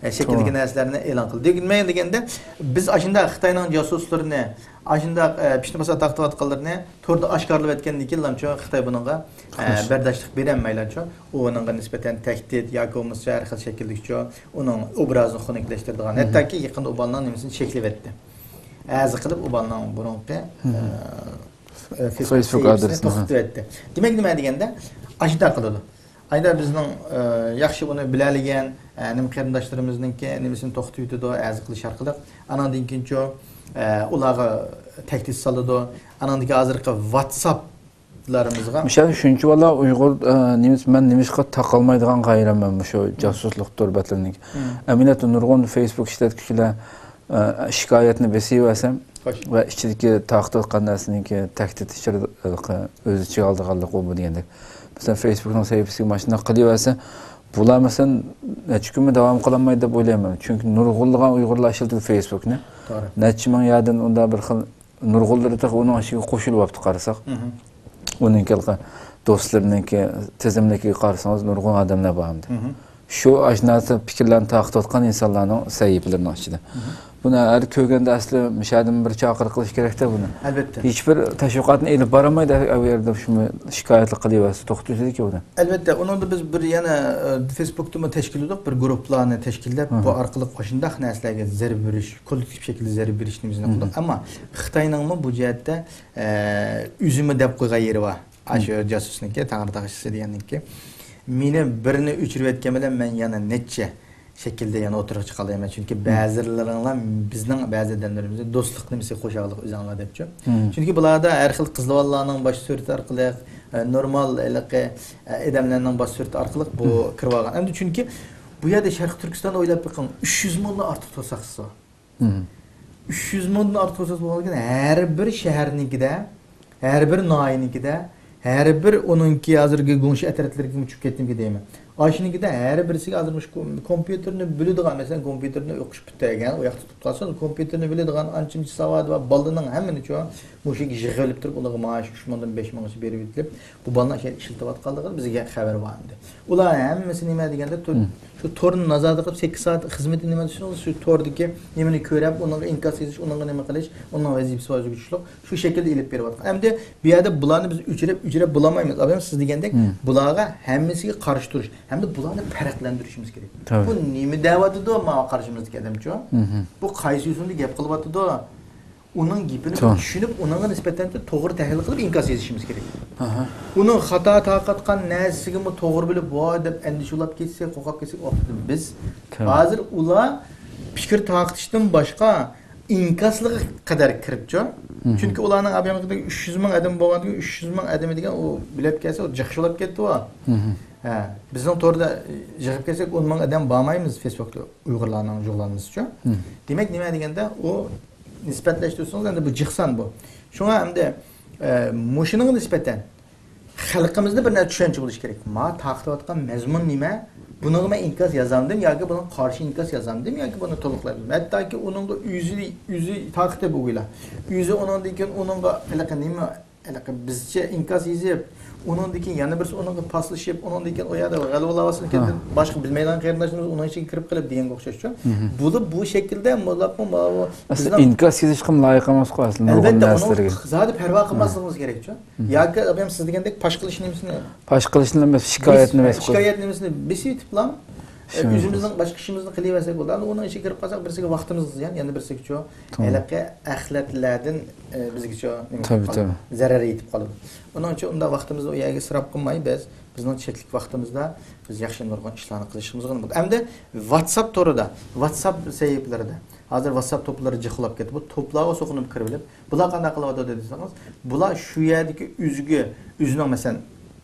ئە، شەكىلدىكى نەرسىلەرنى ئېلان قىلدى. نېمە دېگەندە، بىز ئاشۇنداق خىتاينىڭ جاسۇسلىرىنى، ئاشۇنداق، ئە، پىتنە پاسات تارقىتىۋاتقانلىرىنى توردا ئاشكارىلىۋەتكەندىن كېيىن، لامچو خىتاي بۇنىڭغا، ئە، بەرداشلىق بېرەلمەيلەچۇ. ئۇنىڭغا نىسبەتەن تەھدىت ياكى بولمىسا ھەر خىل شەكىلدىكىچۇ، ئۇنىڭ ئوبرازىنى خۇنۈكلەشتۈرىدىغان، ھەتتاكى يېقىندا ئۇ بالىنىڭ نېمىسىنى چەكلىۋەتتى. ئەزا قىلىپ، ئۇ بالىنىڭ بۇرۇنقى، ئە، فېيسبۇك سەھىپىسىنى توختىتىۋەتتى. دېمەك، نېمە دېگەندە، ئاشۇنداق قىلىدۇ. ئايدا بىزنىڭ، ئە، ياخشى ئۇنى بىلەلىگەن، ئە، نېمە قېرىنداشلىرىمىزنىڭكى نېمىسىنى توختىتىۋېتىدۇ، ئەزا قىلىش ئارقىلىق. ئاناندىن كېيىنچۇ، ئە، ئۇلارغا تەھدىت سالىدۇ. ئاناندىن كېيىن ھازىرقى ۋاتساپلىرىمىزغا. مىسال، شۇنچە بالا ئۇيغۇر، ئە، نېمىس-، مەن نېمىشقا تاقالمايدىغانغا ھەيرانمەن مۇشۇ جاسۇسلۇق تور بەتلىرىنىڭكى. ئەمەلىيەتتە نۇرغۇن فېيسبۇك ئىشلەتكۈچىلەر، ئە، شىكايەتنى بېسىۋەرسەم ۋە ئىچىدىكى تارقىتىۋاتقان نەرسىنىڭكى تەھدىت ئىچىدە، ئۆز ئىچىگە ئالىدىغانلىقى بۇ دېگەندەك. مەسىلەن، فېيسبۇكنىڭ سەھىپىسىگە ماشۇنداق قىلىۋەرسە، بۇلار، مەسىلەن، نەچچە كۈنمۇ داۋام قىلالمايدۇ دەپ ئويلايمەن. چۈنكى نۇرغۇنلىغان ئۇيغۇرلار ئىشلىتىدۇ فېيسبۇكنى. نەچچە مىڭ يەردىن ئۇنداق بىر خىل نۇرغۇنلىرى تېخى ئۇنىڭ ئىچىگە قوشۇلۇۋاپتۇ قارىساق. ئۇنىڭكى ھېلىقى دوستلىرىنىڭكى تىزىملىكىگە قارىسىڭىز، نۇرغۇن ئادەملەر بار ئەمدى. شۇ ئاشۇنداق پىكىرلەرنى تارقىتىۋاتقان ئىنسانلارنىڭ سەھىپىلىرىنىڭ ئىچىدە. بۇنى ھەر كۆرگەندە ئەسلى مۇشۇ يەردىن بىر چاقىرىق قىلىش كېرەكتە بۇنى. ئەلۋەتتە. ھېچبىر تەشۋىقاتنى ئېلىپ بارالمايدۇ ئەگەر شۇ شىكايەتلىك قىلىۋەرسە، توختىتىدىكى بۇنى. ئەلۋەتتە، ئۇنىڭدا بىز بىر يەنە، ئە، فېيسبۇكتىمۇ تەشكىللىدۇق، بىر گۇرۇپپىلارنى تەشكىللەپ، بۇ ئارقىلىق ئاشۇنداق نەرسىلەرگە زەربە بېرىش، كوللېكتىپ شەكىلدە زەربە بېرىش نېمىسىنى قىلدۇق. ئەمما خىتاينىڭمۇ بۇ جەھەتتە، ئە، ئۆزىمۇ دەپ قويغان يېرى بار. ئاشۇ جاسۇسنىڭكى، تەڭرىتاغ ئىشچىسى دېگەننىڭكى. مېنى بىرنى ئۆچۈرۈۋەتكەن بىلەن مەن يەنە نەچچە شەكىلدە يەنە ئوتتۇرىغا چىقالايمەن. چۈنكى بەزىلىرىڭلار بىزنىڭ بەزى ئادەملىرىمىزنى دوستلۇق نېمىسى قوشاقلىق ئۆزۈڭلار دەپچۇ. چۈنكى بۇلاردا ھەر خىل قىزلىۋاللارنىڭ باش سۈرىتى ئارقىلىق، ئە، نورمال ھېلىقى، ئە، ئادەملەرنىڭ باش سۈرىتى ئارقىلىق بۇ كىرىۋالغان. ئەمدى چۈنكى بۇ يەردە شەرقىي تۈركىستاندا ئويلاپ بېقىڭ، ئۈچ يۈز مىڭدىن ئارتۇق توساقچىسى بار. ئۈچ يۈز مىڭدىن ئارتۇق توساقچىسى بولغاندىكىن، ھەر بىر شەھەرنىڭكىدە، ھەر بىر ناھىيەنىڭكىدە، ھەر بىر ئۇنىڭكى ھازىرقى گۇڭشې ئەترەتلىرىگىمۇ چۈشۈپ كەتتىمكى دەيمەن. ئاشۇنىڭكىدە ھەر بىرسىگە ھازىر مۇشۇ كوم-، كومپيۇتېرنى بىلىدىغان، مەسىلەن، كومپيۇتېرنى ئوقۇش پۈتتۈرگەن، ئۇ ياقتا تۇتۇپ قالسۇن، كومپيۇتېرنى بىلىدىغان ئانچە-مۇنچە ساۋاتى بار بالىنىڭ ھەممىنى شۇ مۇشۇ يەرگە يىغىۋېلىپ تۇرۇپ، ئۇلارغا مائاش ئۈچ مىڭدىن بەش مىڭغىچە بېرىۋېتىلىپ، بۇ بالىنىڭ ئىشلىتىۋاتقانلىقىنى بىزگە خەۋەر بار ئەمدى. ئۇلار ھەممىسى نېمە دېگەندە، تور، شۇ تورنى نازارەت قىلىپ، سەككىز سائەت خىزمىتى نېمە دېسىڭىز، شۇ توردىكى نېمىنى كۆرۈپ، ئۇنىڭغا ئىنكاس يېزىش، ئۇنىڭغا نېمە قىلىش، ئۇنىڭ ۋەزىپىسى بار، ئۆزىگە چۈشلۈك. شۇ شەكىلدە ئېلىپ بېرىۋاتقان. ئەمدى بۇ يەردە بۇلارنى بىز ئۆچۈرۈپ، ئۆچۈرۈپ بولالمايمىز. ئابايام سىز دېگەندەك، بۇلارغا ھەممىسىگە قارشى تۇرۇش ھەمدە بۇلارنى پەرقلەندۈرۈشىمىز كېرەك. بۇ نېمە دەۋاتىدۇ، ماۋۇ قارشىمىزدىكى ئادەمچۇ؟ بۇ قايسى يوسۇندا گەپ قىلىۋاتىدۇ؟ ئۇنىڭ گېپىنى چۈشىنىپ، ئۇنىڭغا نىسبەتەن توغرا تەھلىل قىلىپ ئىنكاس يېزىشىمىز كېرەك. ئۇنىڭ خاتا تارقاتقان نەرسىسىگىمۇ توغرا بىلىپ، ۋاي دەپ ئەندىشە بولۇپ كەتسەك، قورقۇپ كەتسەك، ئۇ ۋاقىتتا بىز ھازىر ئۇلار پىكىر تارقىتىشتىن باشقا ئىنكاسلىقى قەدەر كىرىپچۇ. چۈنكى ئۇلارنىڭ ئابىيامىزدا ئۈچ يۈز مىڭ ئادىمى بولغاندىكىن، ئۈچ يۈز مىڭ ئادىمى دېگەن ئۇ بىلەپ كەلسە، ئۇ جىق بولۇپ كەتتى ئۇ. ھە، بىزنىڭ توردا يىغىپ كەلسەك، ئون مىڭ ئادەم بارمايمىز فېيسبۇكتا ئۇيغۇرلارنىڭ جۇغلانمىسىچۇ. دېمەك، نېمە دېگەندە، ئۇ نىسبەتلەشتۈرسىڭىز، ئەمدى بۇ جىق سان بۇ. شۇڭا ئەمدى، ئە، مۇشۇنىڭغا نىسبەتەن خەلقىمىزدە بىر نەرسە چۈشەنچە بولۇشى كېرەك. ما تارقىتىۋاتقان مەزمۇن نېمە؟ بۇنىڭغا مەن ئىنكاس يازامدىم ياكى بۇنىڭغا قارشى ئىنكاس يازامدىم ياكى بۇنى تولۇقلايمدىم؟ ھەتتاكى ئۇنىڭغا ئۆزى، ئۆزى تارقىتىپ بولغۇيلا. ئۆزى ئۇنىڭدىن كېيىن ئۇنىڭغا ھېلىقى نېمە، ھېلىقى بىزچە ئىنكاس يېزىپ، ئۇنىڭدىن كېيىن يەنە بىرسى ئۇنىڭغا پاسلىشىپ، ئۇنىڭدىن كېيىن ئۇ يەردە غەلۋە بولۇۋالسۇن، كېيىن باشقا بىلمەيدىغان قېرىنداشلىرىمىز ئۇنىڭ ئىچىگە كىرىپ قېلىپ دېگەنگە ئوخشاشچۇ. بۇلا بۇ شەكىلدە مۇنداقمۇ ماۋۇ ئەسلى بىزنىڭ ئىنكاس يېزىشقىمۇ لايىق ئەمەسقۇ ئەسلى نۇرغۇن ئەلۋەتتە، نەرسىلەرگە. ئۇنىڭغا زادى پەرۋا قىلماسلىقىمىز كېرەكچۇ. ياكى ئابايام سىز دېگەندەك پاش قىلىش نېمىسىنى، پاش قىلىشنى ئەمەس، شىكايەتنى بېس-، ئەمەس قىلىش. شىكايەت نېمىسىنى بېسىۋېتىپلا، ئۆزىمىزنىڭ باشقا ئىشىمىزنى قىلىۋەرسەك بولىدۇ. ئەمدى ئۇنىڭ ئىچىگە كىرىپ قالساق، بىرسىگە ۋاقتىمىزغا زىيان، يەنە بىرسىگىچۇ ھېلىقى ئەخلەتلەردىن، ئە، بىزگىچۇ نېمە قىلىپ قالىدۇ؟ زەرەر يېتىپ قالىدۇ. ئۇنىڭ ئۈچۈن ئۇنداق ۋاقتىمىزنى ئۇ يەرگە ئىسراپ قىلماي، بىز بىزنىڭ چەكلىك ۋاقتىمىزدا بىز ياخشى نۇرغۇن ئىشلارنى قىلىشىمىزغا بولىدۇ. ئەمدى ۋاتساپ تورىدا، ۋاتساپ سەھىپىلىرىدە، ھازىر ۋاتساپ توپلىرى جىقلاپ كەتتى. بۇ توپلارغا سوقۇنۇپ كىرىۋېلىپ، بۇلار قانداق قىلىۋاتىدۇ دېسىڭىز، بۇلار شۇ يەردىكى ئۆزىگە، ئۆزىنىڭ، مەسىلەن،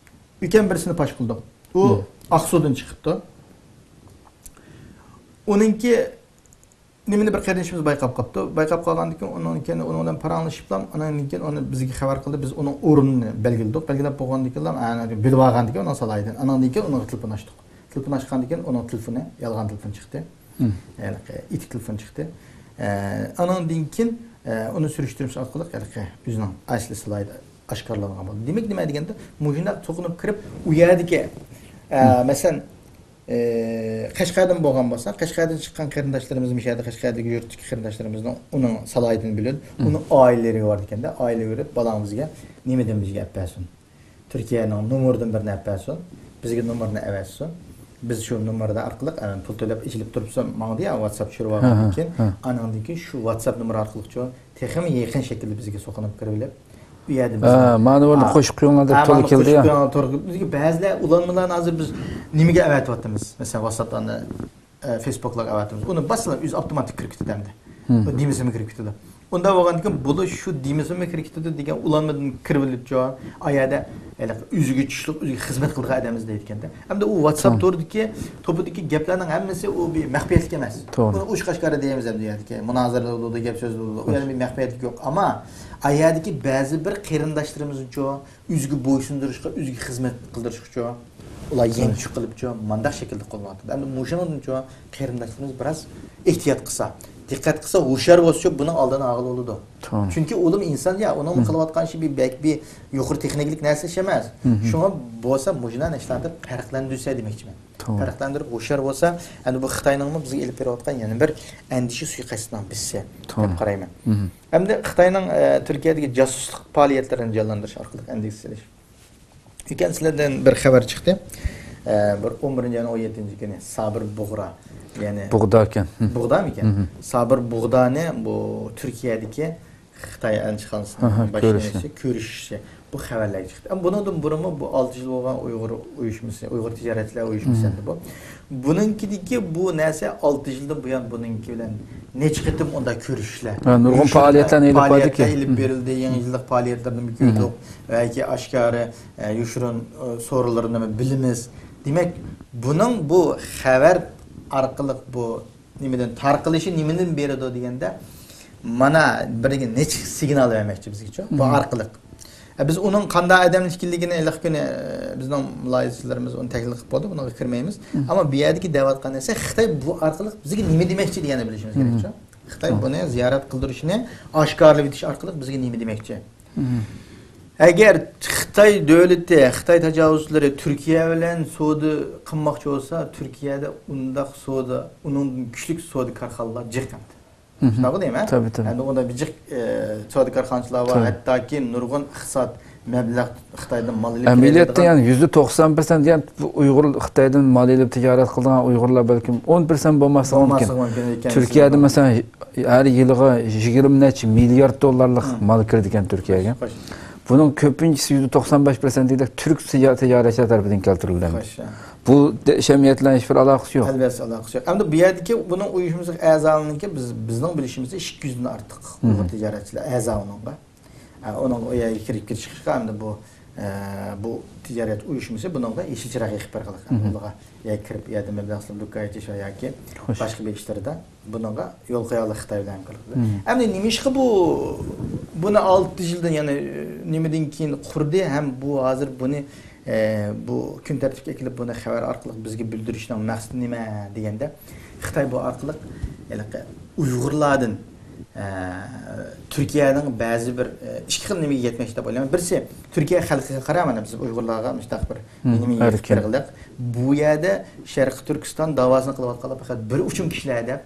ئۆكەم بىرسىنى پاش قىلدۇق. ئۇ ئاقسۇدىن چىقىپتۇ. ئۇنىڭكى نېمىنى بىر قېرىندىشىمىز بايقاپ قاپتۇ. بايقاپ قالغاندىن كېيىن، ئۇنىڭ كېيىن ئۇنىڭ بىلەن پاراڭلىشىپلا، ئانان كېيىن ئۇنى بىزگە خەۋەر قىلدى. بىز ئۇنىڭ ئورنىنى بەلگىلىدۇق. بەلگىلەپ بولغاندىن كېيىن، ئانا بىلىپ ئالغاندىن كېيىن ئۇنىڭ سالاھىيىتىنى. ئاناندىن كېيىن ئۇنىڭغا تېلېفون ئاچتۇق. تېلېفون ئاچقاندىن كېيىن ئۇنىڭ تېلېفونى، يالغان تېلېفون چىقتى. يەنى ئىتىك تېلېفون چىقتى. ئە، ئاناندىن كېيىن، ئە، ئۇنى سۈرۈشتۈرۈش ئارقىلىق ھېلىقى ئۆزىنىڭ ئەسلى سالاھىيىتى ئاشكارىلانغان بولدى. دېمەك، نېمە دېگەندە، مۇشۇنداق سوقۇنۇپ كىرىپ، ئۇ يەردىكى، ئە، مەسىلەن، ئە، قەشقەردىن بولغان بولسا، قەشقەردىن چىققان قېرىنداشلىرىمىز، مۇشۇ يەردە قەشقەردىكى يۇرتتىكى قېرىنداشلىرىمىزنىڭ ئۇنىڭ سالاھىيىتىنى بىلىدۇ. ئۇنىڭ ئائىلىلىرى بار ئىكەندە، ئائىلىگە بېرىپ، بالاڭ بىزگە نېمىدىن بىزگە ئەپ بەرسۇن. تۈركىيەنىڭ نومۇرىدىن بىرنى ئەپ بەرسۇن. بىزگە نومۇرنى ئەۋەتسۇن. بىز شۇ نومۇردا ئارقىلىق، ئە، پۇل تۆلەپ ئېچىلىپ تۇرۇپسۇن، ماڭدى يا، ۋاتساپ چۈشۈرۈپ ئالغاندىن كېيىن، ئانىڭدىن كېيىن شۇ ۋاتساپ نومۇرى ئارقىلىقچۇ تېخىمۇ يېقىن شەكىلدە بىزگە سوقۇنۇپ كىرىۋېلىپ، ئۇ يەردە بىزنى، ھە، مانا بۇنى ھە، قوشۇپ قويۇڭلار دەپ ھە، تور مانا كېلىدۇ قوشۇپ يا. قويۇڭلار تور كېلىدۇ. بىزگە بەزىلەر ئۇلانمىلارنى ھازىر بىز نېمىگە ئەۋەتىۋاتىمىز؟ مەسىلەن، ۋاتساپلارنى، ئە، فېيسبۇكلارغا ئەۋەتىمىز. ئۇنى باسسىلا ئۆزى ئاپتوماتىك كىرىپ كېتىدۇ ئەمدى. ئۇ دېمىسىمۇ كىرىپ كېتىدۇ. ئۇنداق بولغاندىكىن، بۇلار شۇ دېمىسىمۇ كىرىپ كېتىدۇ دېگەن ئۇلانمىدىن كىرىۋېلىپچۇ، ئا يەردە ھېلىقى ئۆزىگە چۈشلۈك، ئۆزىگە خىزمەت قىلىدىغان ئادەم ئىزدەيدىكەندە. ئەمدى ئۇ ۋاتساپ تورىدىكى، توپىدىكى گەپلەرنىڭ ھەممىسى ئۇ بىر مەخپىيەتلىك ئەمەس. توغرا. بۇنى ئوچۇق ئاشكارا دەيمىز ئەمدى، يەردىكى مۇنازىرىلەر بولىدۇ، گەپ سۆزلەر بولىدۇ. ئۇ يەردە بىر مەخپىيەتلىك يوق. ئەمما ئا يەردىكى بەزى بىر قېرىنداشلىرىمىزچۇ، ئۆزىگە بويسۇندۇرۇشقا، ئۆزىگە خىزمەت قىلدۇرۇشقىچۇ، ئۇلار يېڭى چۈش قىلىپچۇ، مانداق شەكىلدە قوللىنىۋاتىدۇ. ئەمدى مۇشۇنىڭدىنچۇ قېرىنداشلىرىمىز بىراز ئېھتىيات قىلسا، دىققەت قىلسا، ھوشيار بولسىچۇ، بۇنىڭ ئالدىنى ئالغىلى بولىدۇ. توغرا. چۈنكى ئۇلىمۇ ئىنسان يا، ئۇنىڭمۇ قىلىۋاتقان ئىشى بىر بەك بىر يۇقىرى تېخنىكىلىق نەرسە ئىش ئەمەس. شۇڭا بولسا مۇشۇنداق ئىشلارنى پەرقلەندۈرسە دېمەكچىمەن. توغرا. پەرقلەندۈرۈپ ھوشيار بولسا، ئەمدى بۇ خىتاينىڭمۇ بىزگە ئېلىپ بېرىۋاتقان يەنە بىر ئەندىشە سۇيىقەستىنىڭ بىرسى دەپ قارايمەن. ئەمدى خىتاينىڭ، ئە، تۈركىيەدىكى جاسۇسلۇق پائالىيەتلىرىنى جانلاندۇرۇش ئارقىلىق ئەندىزە سېلىش. ئۆتكەن سىلەردىن بىر خەۋەر چىقتى. ئە، بىر ئون بىرىنچى ئاينىڭ ئون يەتتىنچى كۈنى سابىر بۇغرا، يەنى بۇغداكەن. بۇغدامىكەن؟ سابىر بۇغدانى بۇ تۈركىيەدىكى خىتاي ئەلچىخانىسىنىڭ باشلىقى كۆرۈشۈشى، بۇ خەۋەرلەر چىقتى. ئەمما بۇنىڭدىن بۇرۇنمۇ بۇ ئالتە يىل بولغان ئۇيغۇر ئۇيۇشمىسى، ئۇيغۇر تىجارەتچىلەر ئۇيۇشمىسى ئەمدى بۇ. بۇنىڭكىدىكى بۇ نەرسە ئالتە يىلدىن بۇيان بۇنىڭكى بىلەن نەچچە قېتىم ئۇنداق كۆرۈشۈشلەر. ھە، نۇرغۇن يوشۇرۇن پائالىيەتلەرنى ئېلىپ باردىكى. پائالىيەتلەر ئېلىپ بېرىلدى، يېڭى يىللىق پائالىيەتلەرنى كۆردۇق. ۋە ياكى ئاشكارا، ئە، يوشۇرۇن، ئە، سورۇنلىرىنى بىلىمىز. دېمەك، بۇنىڭ بۇ خەۋەر ئارقىلىق بۇ نېمىدىن تارقىلىشى نېمىدىن بېرىدۇ دېگەندە، مانا بىرگە نەچچە سىگنال بەرمەكچى بىزگىچۇ، بۇ ئارقىلىق. ئە، بىز ئۇنىڭ قانداق ئادەم ئىكەنلىكىنى ھېلىقى كۈنى، ئە، بىزنىڭ مۇلاھىزىچىلىرىمىز ئۇنى تەھلىل قىلىپ بولدى، بۇنىڭغا كىرمەيمىز. ئەمما بۇ يەردىكى دەۋاتقان نەرسە خىتاي بۇ ئارقىلىق بىزگە نېمە دېمەكچى دېگەننى بىلىشىمىز كېرەكچۇ. خىتاي بۇنى زىيارەت قىلدۇرۇشىنى ئاشكارىلاپ ئېيتىش ئارقىلىق بىزگە نېمە دېمەكچى؟ ئەگەر خىتاي دۆلىتى، خىتاي تاجاۋۇزچىلىرى تۈركىيە بىلەن سودا قىلماقچى بولسا، تۈركىيەدە ئۇنداق سودا، ئۇنىڭدىن كۈچلۈك سودا كارخانىلار جىق ئەمدى. شۇنداقمۇ دەيمەن؟ تەبىئىي، تەبىئىي. ئەمدى ئۇندا بىر جىق، ئە، سودا كارخانىچىلار بار، ھەتتاكى نۇرغۇن ئىقتىساد مەبلەغ خىتايدىن مال ئېلىپ ئەمەلىيەتتە كېلىدىغان. يەنى يۈزدە توقسان پىرسەنت دېگەن بۇ ئۇيغۇر خىتايدىن مال ئېلىپ تىجارەت قىلىدىغان ئۇيغۇرلار بەلكىم ئون پىرسەنت بولماسلىقى مۇمكىن. بولماسلىقى مۇمكىن ئىكەن. تۈركىيەدە مەسىلەن، ھەر يىلىغا يىگىرمە نەچچە مىليارد دوللارلىق مال كىرىدىكەن تۈركىيەگە. بۇنىڭ كۆپىنچىسى، يۈزدە توقسان بەش پىرسەنت دېگەندەك، تۈرك تىجا-، تىجارەتچىلەر تەرىپىدىن كەلتۈرۈلگەن. بۇ دە-، جەمئىيەت بىلەن ھېچبىر ئالاقىسى يوق. ئەلۋەتتە، ئالاقىسى يوق. ئەمدى بۇ يەردىكى بۇنىڭ ئۇيۇشمىسىغا ئەزالىرىنىڭكى بىز، بىزنىڭ بىلىشىمىزچە ئىككى يۈزدىن ئارتۇق ئۇيغۇر تىجارەتچىلەر ئەزا ئۇنىڭغا. ئە، ئۇنىڭغا ئۇ يەرگە كىرىپ كېلىشكە ئەمدى بۇ، ئە، بۇ تىجارەت ئۇيۇشمىسى بۇنىڭغا يېشىل چىراغ يېقىپ بەرگىلىك. ئۇنىڭغا يەرگە كىرىپ، يەردە مەبلەغ سېلىپ دۇكان ئېچىش ۋە ياكى باشقا بىر ئىشلىرىدا بۇنىڭغا يول قويالاق خىتاي بىلەن ھەمكارلىقتا. ئەمدى نېمىشقا بۇ، بۇنى ئالتە يىلدىن، يەنى، نېمىدىن كېيىن قۇردى ھەم بۇ ھازىر بۇنى، ئە، بۇ كۈن تەرتىپكە ئەكېلىپ بۇنى خەۋەر ئارقىلىق بىزگە بىلدۈرۈشنىڭ مەقسىتى نېمە دېگەندە، خىتاي بۇ ئارقىلىق ھېلىقى ئۇيغۇرلاردىن، ئە، تۈركىيەنىڭ بەزى بىر، ئە، ئىككى خىل نېمىگە يەتمەكچى دەپ ئويلايمەن. بىرسى، تۈركىيە خەلقىگە قارا، مانا بىز ئۇيغۇرلارغا مۇشۇنداق بىر نېمە يېتىپ بېرىلدى. بۇ يەردە شەرقىي تۈركىستان داۋاسىنى قىلىۋاتقانلار پەقەت بىر ئۇچۇم كىشىلەر دەپ،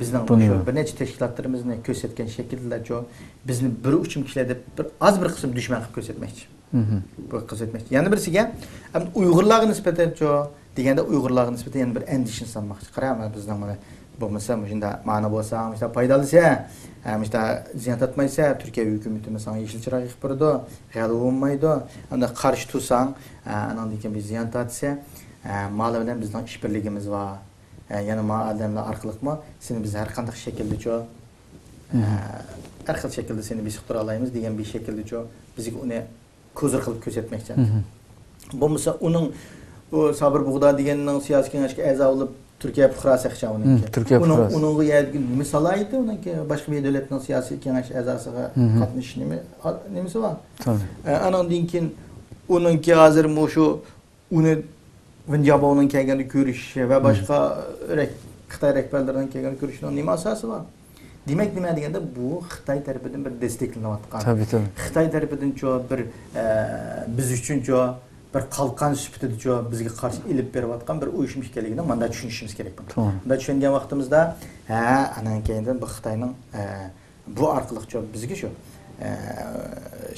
بىزنىڭ شۇ بىر نەچچە تەشكىلاتلىرىمىزنى كۆرسەتكەن شەكىلدىلەرچۇ، بىزنى بىر ئۇچۇم كىشىلەر دەپ بىر ئاز بىر قىسىم دۈشمەن قىلىپ كۆرسەتمەكچى. بۇ قىلىپ ئۆتمەكچى. يەنە بىرسىگە، ئەمدى ئۇيغۇرلارغا نىسبەتەنچۇ، دېگەندە ئۇيغۇرلارغا نىسبەتەن يەنە بىر ئەندىشىنى سالماقچى. قارا، مانا بىزنىڭ مانا بولمىسا، مۇشۇنداق مانا بولسا، مۇشۇنداق پايدالىسا، ھە، مۇشۇنداق زىيان تارتمايسا، تۈركىيە ھۆكۈمىتىمۇ ساڭا يېشىل چىراغ يېقىپ بېرىدۇ، غەلىبە بولمايدۇ. ئەمدى قارشى تۇرساڭ، ھە، ئاناندىن كېيىن بىر زىيان تارتىسەن. ھە، مانا بىلەن بىزنىڭ ئىشبىرلىكىمىز بار. ھە، يەنە ما ئادەملەر ئارقىلىقمۇ سېنى بىز ھەر قانداق شەكىلدىچۇ، ھە، ھە، ھەر خىل شەكىلدە سېنى بېسىقتۇرالايمىز دېگەن بىر شەكىلدىچۇ بىزگە ئۇنى كوزىر قىلىپ كۆرسەتمەكچى. مھم. بولمىسا ئۇنىڭ، ئۇ سابىر بۇغدا دېگەننىڭ سىياسىي كېڭەشكە ئەزا بولۇپ، تۈركىيە پۇقراسى ئەخشا ئۇنىڭكى. مھم، تۈركىيە ئۇنىڭ، پۇقراسى. ئۇنىڭغا يەرگە نېمە سالاھىيىتى ئۇنىڭكى؟ باشقا بىر دۆلەتنىڭ سىياسىي كېڭەش ئەزاسىغا مھم. قاتنىشىش نېمە، نېمىسى بار؟ تابىئىي. ئە، ئانىڭدىن كېيىن ئۇنىڭكى ھازىر مۇشۇ ئۇنى ۋېن جياباۋنىڭ كەلگەندە كۆرۈشۈشى ۋە مھم. باشقا رەك-، خىتاي رەھبەرلىرىنىڭ كەلگەندە كۆرۈشۈشىنىڭ نېمە ئاساسى بار؟ دېمەك، نېمە دېگەندە، بۇ خىتاي تەرىپىدىن بىر دەستەكلىنىۋاتقان. تابىئىي، تابىئىي. خىتاي تەرىپىدىنچۇ بىر، ئە، بىز ئۈچۈنچۇ بىر قالقان سۈپىتىدىچۇ بىزگە قارشى ئېلىپ بېرىۋاتقان بىر ئۇيۇشما ئىكەنلىكىنى مۇنداق چۈشىنىشىمىز كېرەك. توغرا. مۇنداق چۈشەنگەن ۋاقتىمىزدا، ھە، ئانان كېيىندىن بۇ خىتاينىڭ، ئە، بۇ ئارقىلىقچۇ بىزگە شۇ، ئە،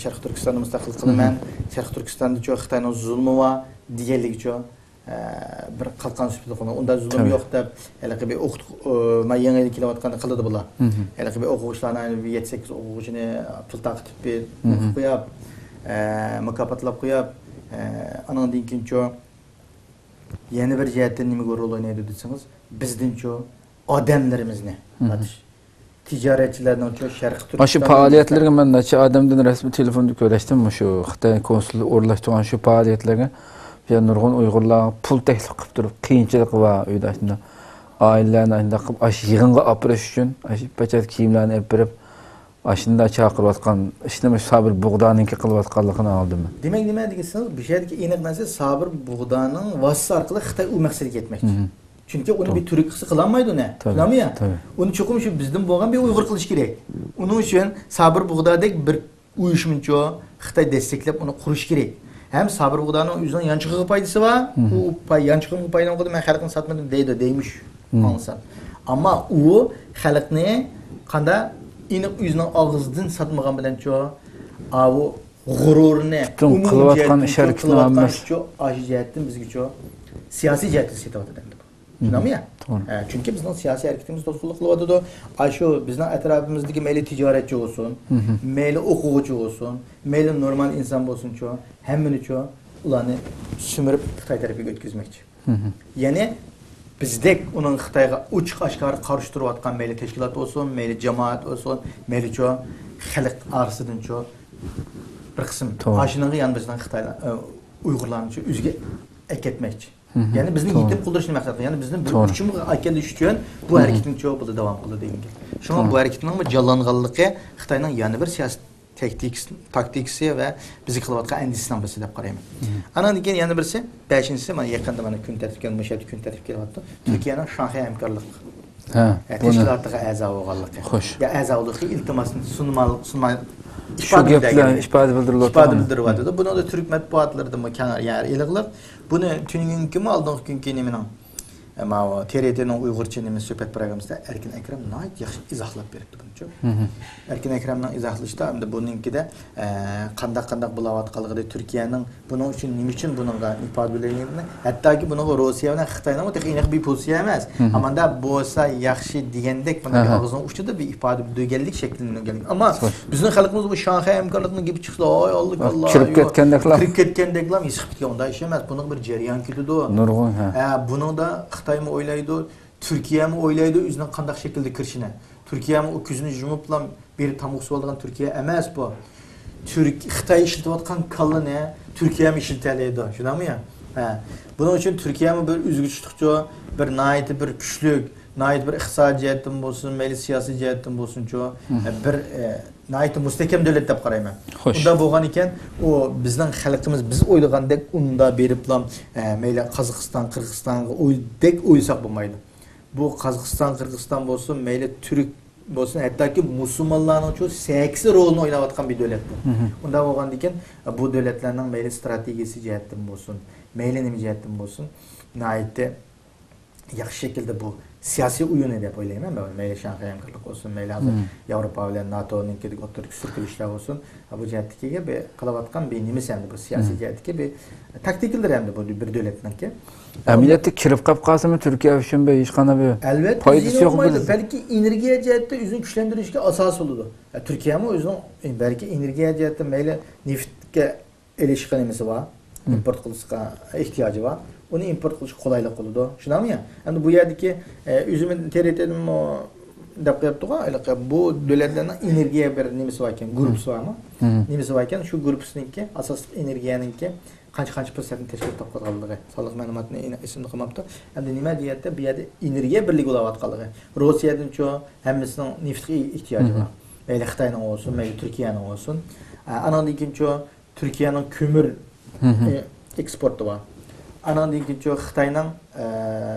شەرقىي تۈركىستاننى مۇستەقىل قىلىمەن، مھم. شەرقىي تۈركىستاندىچۇ خىتاينىڭ زۇلمى بار دېگەنلىكىچۇ، ئە، بىر قالقان سۈپىتىدە قويۇلغان. ئۇندا زۇلۇم تابىئىي. يوق دەپ، ھېلىقى بىر ئوقۇت-، ئۇ، ما يېڭى كېلىۋاتقاندا قىلىدۇ بۇلار. مھم. ھېلىقى بىر ئوقۇغۇچىلارنى، بىر يەتتە، سەككىز ئوقۇغۇچىنى پۇل تارقىتىپ بېرىپ، مھم. ئوقۇپ قويۇپ، ئە، مۇكاپاتلاپ قويۇپ، ئە، ئانىڭدىن كېيىنچۇ يەنە بىر جەھەتتىن نېمىگە رول ئوينايدۇ دېسىڭىز، بىزدىنچۇ ئادەملىرىمىزنى مھم. ئاتىش. تىجارەتچىلەرنىڭچۇ شەرقىي تۈركىستان مانا شۇ پائالىيەتلەرگە مەن نەچچە ئادەمدىن رەسمىي تېلېفوندا كۆرۈشتۈم، مۇشۇ خىتاي كونسۇلى ئورۇنلاشتۇرغان شۇ پائالىيەتلەرگە. يەنە نۇرغۇن ئۇيغۇرلار پۇل تەكلىپ قىلىپ تۇرۇپ، قىيىنچىلىقى بار ئۆيدە، ئاشۇنداق ئائىلىلەرنى ئاشۇنداق قىلىپ، ئاشۇ يىغىنغا ئاپىرىش ئۈچۈن، ئاشۇ پاچاق كىيىملەرنى ئېلىپ بېرىپ، ئاشۇنداق چاقىرىۋاتقان ئىشنى مۇشۇ سابىر بۇغدانىڭكى قىلىۋاتقانلىقىنى ئاڭلىدىم مەن. دېمەك، نېمە دېگەنسىز، بۇ يەردىكى ئېنىق نەرسە سابىر بۇغدانىڭ ۋاسىتىسى ئارقىلىق خىتاي ئۇ مەقسەتكە يەتمەكچى. مھم. چۈنكى ئۇنى توغرا. بىر تۈرك قىلسا قىلالمايدۇ، نە؟ تابىئىي، شۇنداقمۇ يا؟ تابىئىي. ئۇنى چوقۇم شۇ بىزدىن بولغان بىر ئۇيغۇر قىلىشى كېرەك. ئۇنىڭ ئۈچۈن سابىر بۇغدادەك بىر ئۇيۇشمىچۇ، خىتاي دەستەكلەپ ئۇنى قۇرۇشى كېرەك. ھەم سابىر بۇغدانىڭ ئۆزىنىڭ يانچۇقىغا پايدىسى بار. مھم. ئۇ پاي-، يانچۇقۇمغا پايدام قىلدى، مەن خەلقنى ساتمىدىم دەيدۇ، دەيمىش مھم. ئاڭلىسام. ئەمما ئۇ خەلقنى قانداق ئېنىق ئۆزىنىڭ ئاغزىدىن ساتمىغان بىلەنچۇ، ئاۋۇ غۇرۇرىنى، پۈتۈن ئومۇمىي قىلىۋاتقان جەھەتتىنچۇ، ئىش ھەرىكىتىنى قىلىۋاتقان ھەممىسى. ئىشچۇ، ئاشۇ جەھەتتىن بىزگىچۇ سىياسىي جەھەتتىن سېتىۋاتىدۇ ئەمدى بۇ. مھم. شۇنداقمۇ يا؟ توغرا. ئە، چۈنكى بىزنىڭ سىياسىي ھەرىكىتىمىز توسقۇنلۇق قىلىۋاتىدۇ. ئاشۇ بىزنىڭ ئەتراپىمىزدىكى مەيلى تىجارەتچى بولسۇن، مھم. مەيلى ئوقۇغۇچى بولسۇن، مەيلى نورمال ئىنسان بولسۇنچۇ، ھەممىنىچۇ ئۇلارنى سۈمۈرۈپ خىتاي تەرىپىگە ئۆتكۈزمەكچى. مھم. يەنى بىزدەك ئۇنىڭ خىتايغا ئوچۇق ئاشكارا قارشى تۇرۇۋاتقان مەيلى تەشكىلات بولسۇن، مەيلى جامائەت بولسۇن، مەيلىچۇ خەلق ئارىسىدىنچۇ بىر قىسىم توغرا. ئاشۇنىڭغا يەنە بىزنىڭ خىتايلار، ئە، ئۇيغۇرلارنىچۇ ئۆزىگە ئەكەتمەكچى. مھم. يەنى بىزنى توغرا. يېتىم قىلدۇرۇشنى مەقسەت قىلغان، يەنى بىزنى بىر توغرا. ئۇچۇمغا ئەكېلىش ئۈچۈن بۇ مھم. ھەرىكىتىنىچۇ بۇدا داۋام قىلىدۇ دېگەن گەپ. شۇڭا توغرا. بۇ ھەرىكىتىنىڭمۇ جانلانغانلىقى خىتاينىڭ يەنە بىر سىياسىي تاكتىكىسى، تاكتىكىسى ۋە بىزگە قىلىۋاتقان ئەندىشىسىنىڭ بىرسى دەپ قارايمەن. مھم. ئانىڭدىن كېيىن يەنە بىرسى، بەشىنچىسى، مانا يېقىندا مانا كۈن تەرتىپكە، مۇشۇ ھەپتە كۈن تەرتىپكە كېلىۋاتىدۇ. مھم. تۈركىيەنىڭ شاڭخەي ھەمكارلىق ھە، ھە، بۇنى تەشكىلاتىغا ئەزا بولغانلىقى. خوش. يا ئەزا بولۇشقا ئىلتىماسنى سۇنما-، سۇنما-، شۇ ئىپادە گەپلەر بىلدۈرگەنلىكى. ئىپادە بىلدۈرۈلۈۋاتىدۇ. ئىپادە بىلدۈرۈۋاتىدۇ. بۇنىڭدا تۈرك مەتبۇئاتلىرىدىمۇ كەڭ يەر ئېلىقلىق. بۇنى تۈنۈگۈنكىمۇ، ئالدىنقى كۈنكى نېمىنىڭ، ئە، ماۋۇ تې رې تېنىڭ ئۇيغۇرچە نېمە سۆھبەت پروگراممىسىدا ئەركىن ئەكرەم ناھايىتى ياخشى ئىزاھلاپ بېرىپتۇ بۇنىچۇ. مھم. ئەركىن ئەكرەمنىڭ ئىزاھلىشىدا ئەمدى بۇنىڭكىدە، ئە، قانداق، قانداق بولاۋاتقانلىقىنى، تۈركىيەنىڭ بۇنىڭ ئۈچۈن نېمە ئۈچۈن بۇنىڭغا ئىپادە بىلدۈرگەنلىكىنى، ھەتتاكى بۇنىڭغا روسىيە بىلەن خىتاينىڭمۇ تېخى ئېنىق بىر پوزىتسىيە ئەمەس. مھم. ئەمما بولسا ياخشى دېگەندەك بۇنىڭ مھم. ئاغزىنىڭ ئۇچىدا بىر ئىپادە بىلدۈرگەنلىك شەكىللەنگەنلىك. ئەمما خوش. بىزنىڭ خەلقىمىز بۇ شاڭخەي ھەمكارلىقىنىڭ گېپى چىقسا، ھاي ئاللا، ھە، ئاللا، كىرىپ يوق. كەتكەندەكلا. كىرىپ كەتكەندەكلا ھېس قىلىپ كەتكەن. ئۇنداق ئىش ئەمەس. بۇنىڭغا بىر جەريان كېتىدۇ. نۇرغۇن، ھە. ھە، بۇنىڭدا خىتايمۇ ئويلايدۇ، تۈركىيەمۇ ئويلايدۇ ئۆزىنىڭ قانداق شەكىلدە كىرىشىنى. تۈركىيەمۇ ئۇ كۆزىنى يۇمۇپلا بىر تامغا سۇۋالىدىغان تۈركىيە ئەمەس بۇ. تۈرك-، خىتاي ئىشلىتىۋاتقان كاللىنى تۈركىيەمۇ ئىشلىتەلەيدۇ. شۇنداقمۇ يا؟ ھە. بۇنىڭ ئۈچۈن تۈركىيەمۇ بىر ئۆزىگە تۇتۇقچۇ، بىر ناھايىتى بىر كۈچلۈك، ناھايىتى بىر ئىقتىسادىي جەھەتتىن بولسۇن، مەيلى سىياسىي جەھەتتىن بولسۇنچۇ، مم. بىر، ئە، ناھايىتى مۇستەھكەم دۆلەت دەپ قارايمەن. خوش. ئۇنداق بولغان ئىكەن، ئۇ بىزنىڭ خەلقىمىز بىز ئويلىغاندەك ئۇندا بېرىپلا، ئە، مەيلى قازاقىستان، قىرغىزىستانغا ئوي-، دەك ئويلىساق بولمايدۇ. بۇ قازاقىستان، قىرغىزىستان بولسۇن، مەيلى تۈرك بولسۇن، ھەتتاكى مۇسۇلمانلارنىڭچۇ سەكسى رولىنى ئويناۋاتقان بىر دۆلەت بۇ. مم. ئۇنداق بولغاندىكىن، بۇ دۆلەتلەرنىڭ مەيلى ئىستراتېگىيىسى جەھەتتىن بولسۇن، مەيلى نېمە جەھەتتىن بولسۇن، ناھايىتى ياخشى شەكىلدە بۇ سىياسىي ئويۇنى دەپ ئويلايمەن مەن. مەيلى شاڭخەي ھەمكارلىق بولسۇن، مەيلى ھازىر ياۋروپا بىلەن ناتونىڭكىدىكى ئوتتۇرىدىكى سۈركىلىشلەر بولسۇن، بۇ جەھەتتىكىگە بىر قىلىۋاتقان بىر نېمىسى ئەمدى بۇ سىياسىي جەھەتتىكى بىر تاكتىكىلىرى ئەمدى بۇ بىر دۆلەتنىڭكى. ئەمەلىيەتتە كىرىپ قاپ قالسىمۇ تۈركىيە ئۈچۈن بىر ھېچقانداق بىر ئەلۋەتتە پايدىسى يوق بۇ. بەلكى ئېنېرگىيە جەھەتتە ئۆزىنى كۈچلەندۈرۈشكە ئاساس بولىدۇ. تۈركىيەمۇ ئۆزىنىڭ بەلكى ئېنېرگىيە جەھەتتە مەيلى نېفىتكە ئېلىشقا نېمىسى بار، ئىمپورت قىلىشقا ئېھتىياجى بار. ئۇنى ئىمپورت قىلىشقا قولايلىق قىلىدۇ. شۇنداقمۇ يا؟ ئەمدى بۇ يەردىكى، ئە، ئۆزىمىز تېرېتىدىمۇ دەپ قويۇپتۇغۇ، ھېلىقى بۇ دۆلەتلەرنىڭ ئېنېرگىيە بىر نېمىسى باركەن، گۇرۇپپىسى بارمۇ؟ نېمىسى باركەن، شۇ گۇرۇپپىسىنىڭكى ئاساسلىق ئېنېرگىيەنىڭكى قانچە، قانچە پىرسەنتنى تەشكىل قىلىپ قالغانلىقى، سانلىق مەلۇماتنى ئېنىق ئېسىمدە قالماپتۇ. ئەمدى نېمە دېيەتتى؟ بۇ يەردە ئېنېرگىيە بىرلىكى بولاۋاتقانلىقى. روسىيەدىنچۇ ھەممىسىنىڭ نېفىتقا ئېھتىياجى بار. مەيلى خىتاينىڭ بولسۇن، مەيلى تۈركىيەنىڭ بولسۇن. ئە، ئانىڭدىن كېيىنچۇ تۈركىيەنىڭ كۆمۈر، ئە، ئېكسپورتى بار. ئانىڭدىن كېيىنچۇ خىتاينىڭ، ئە،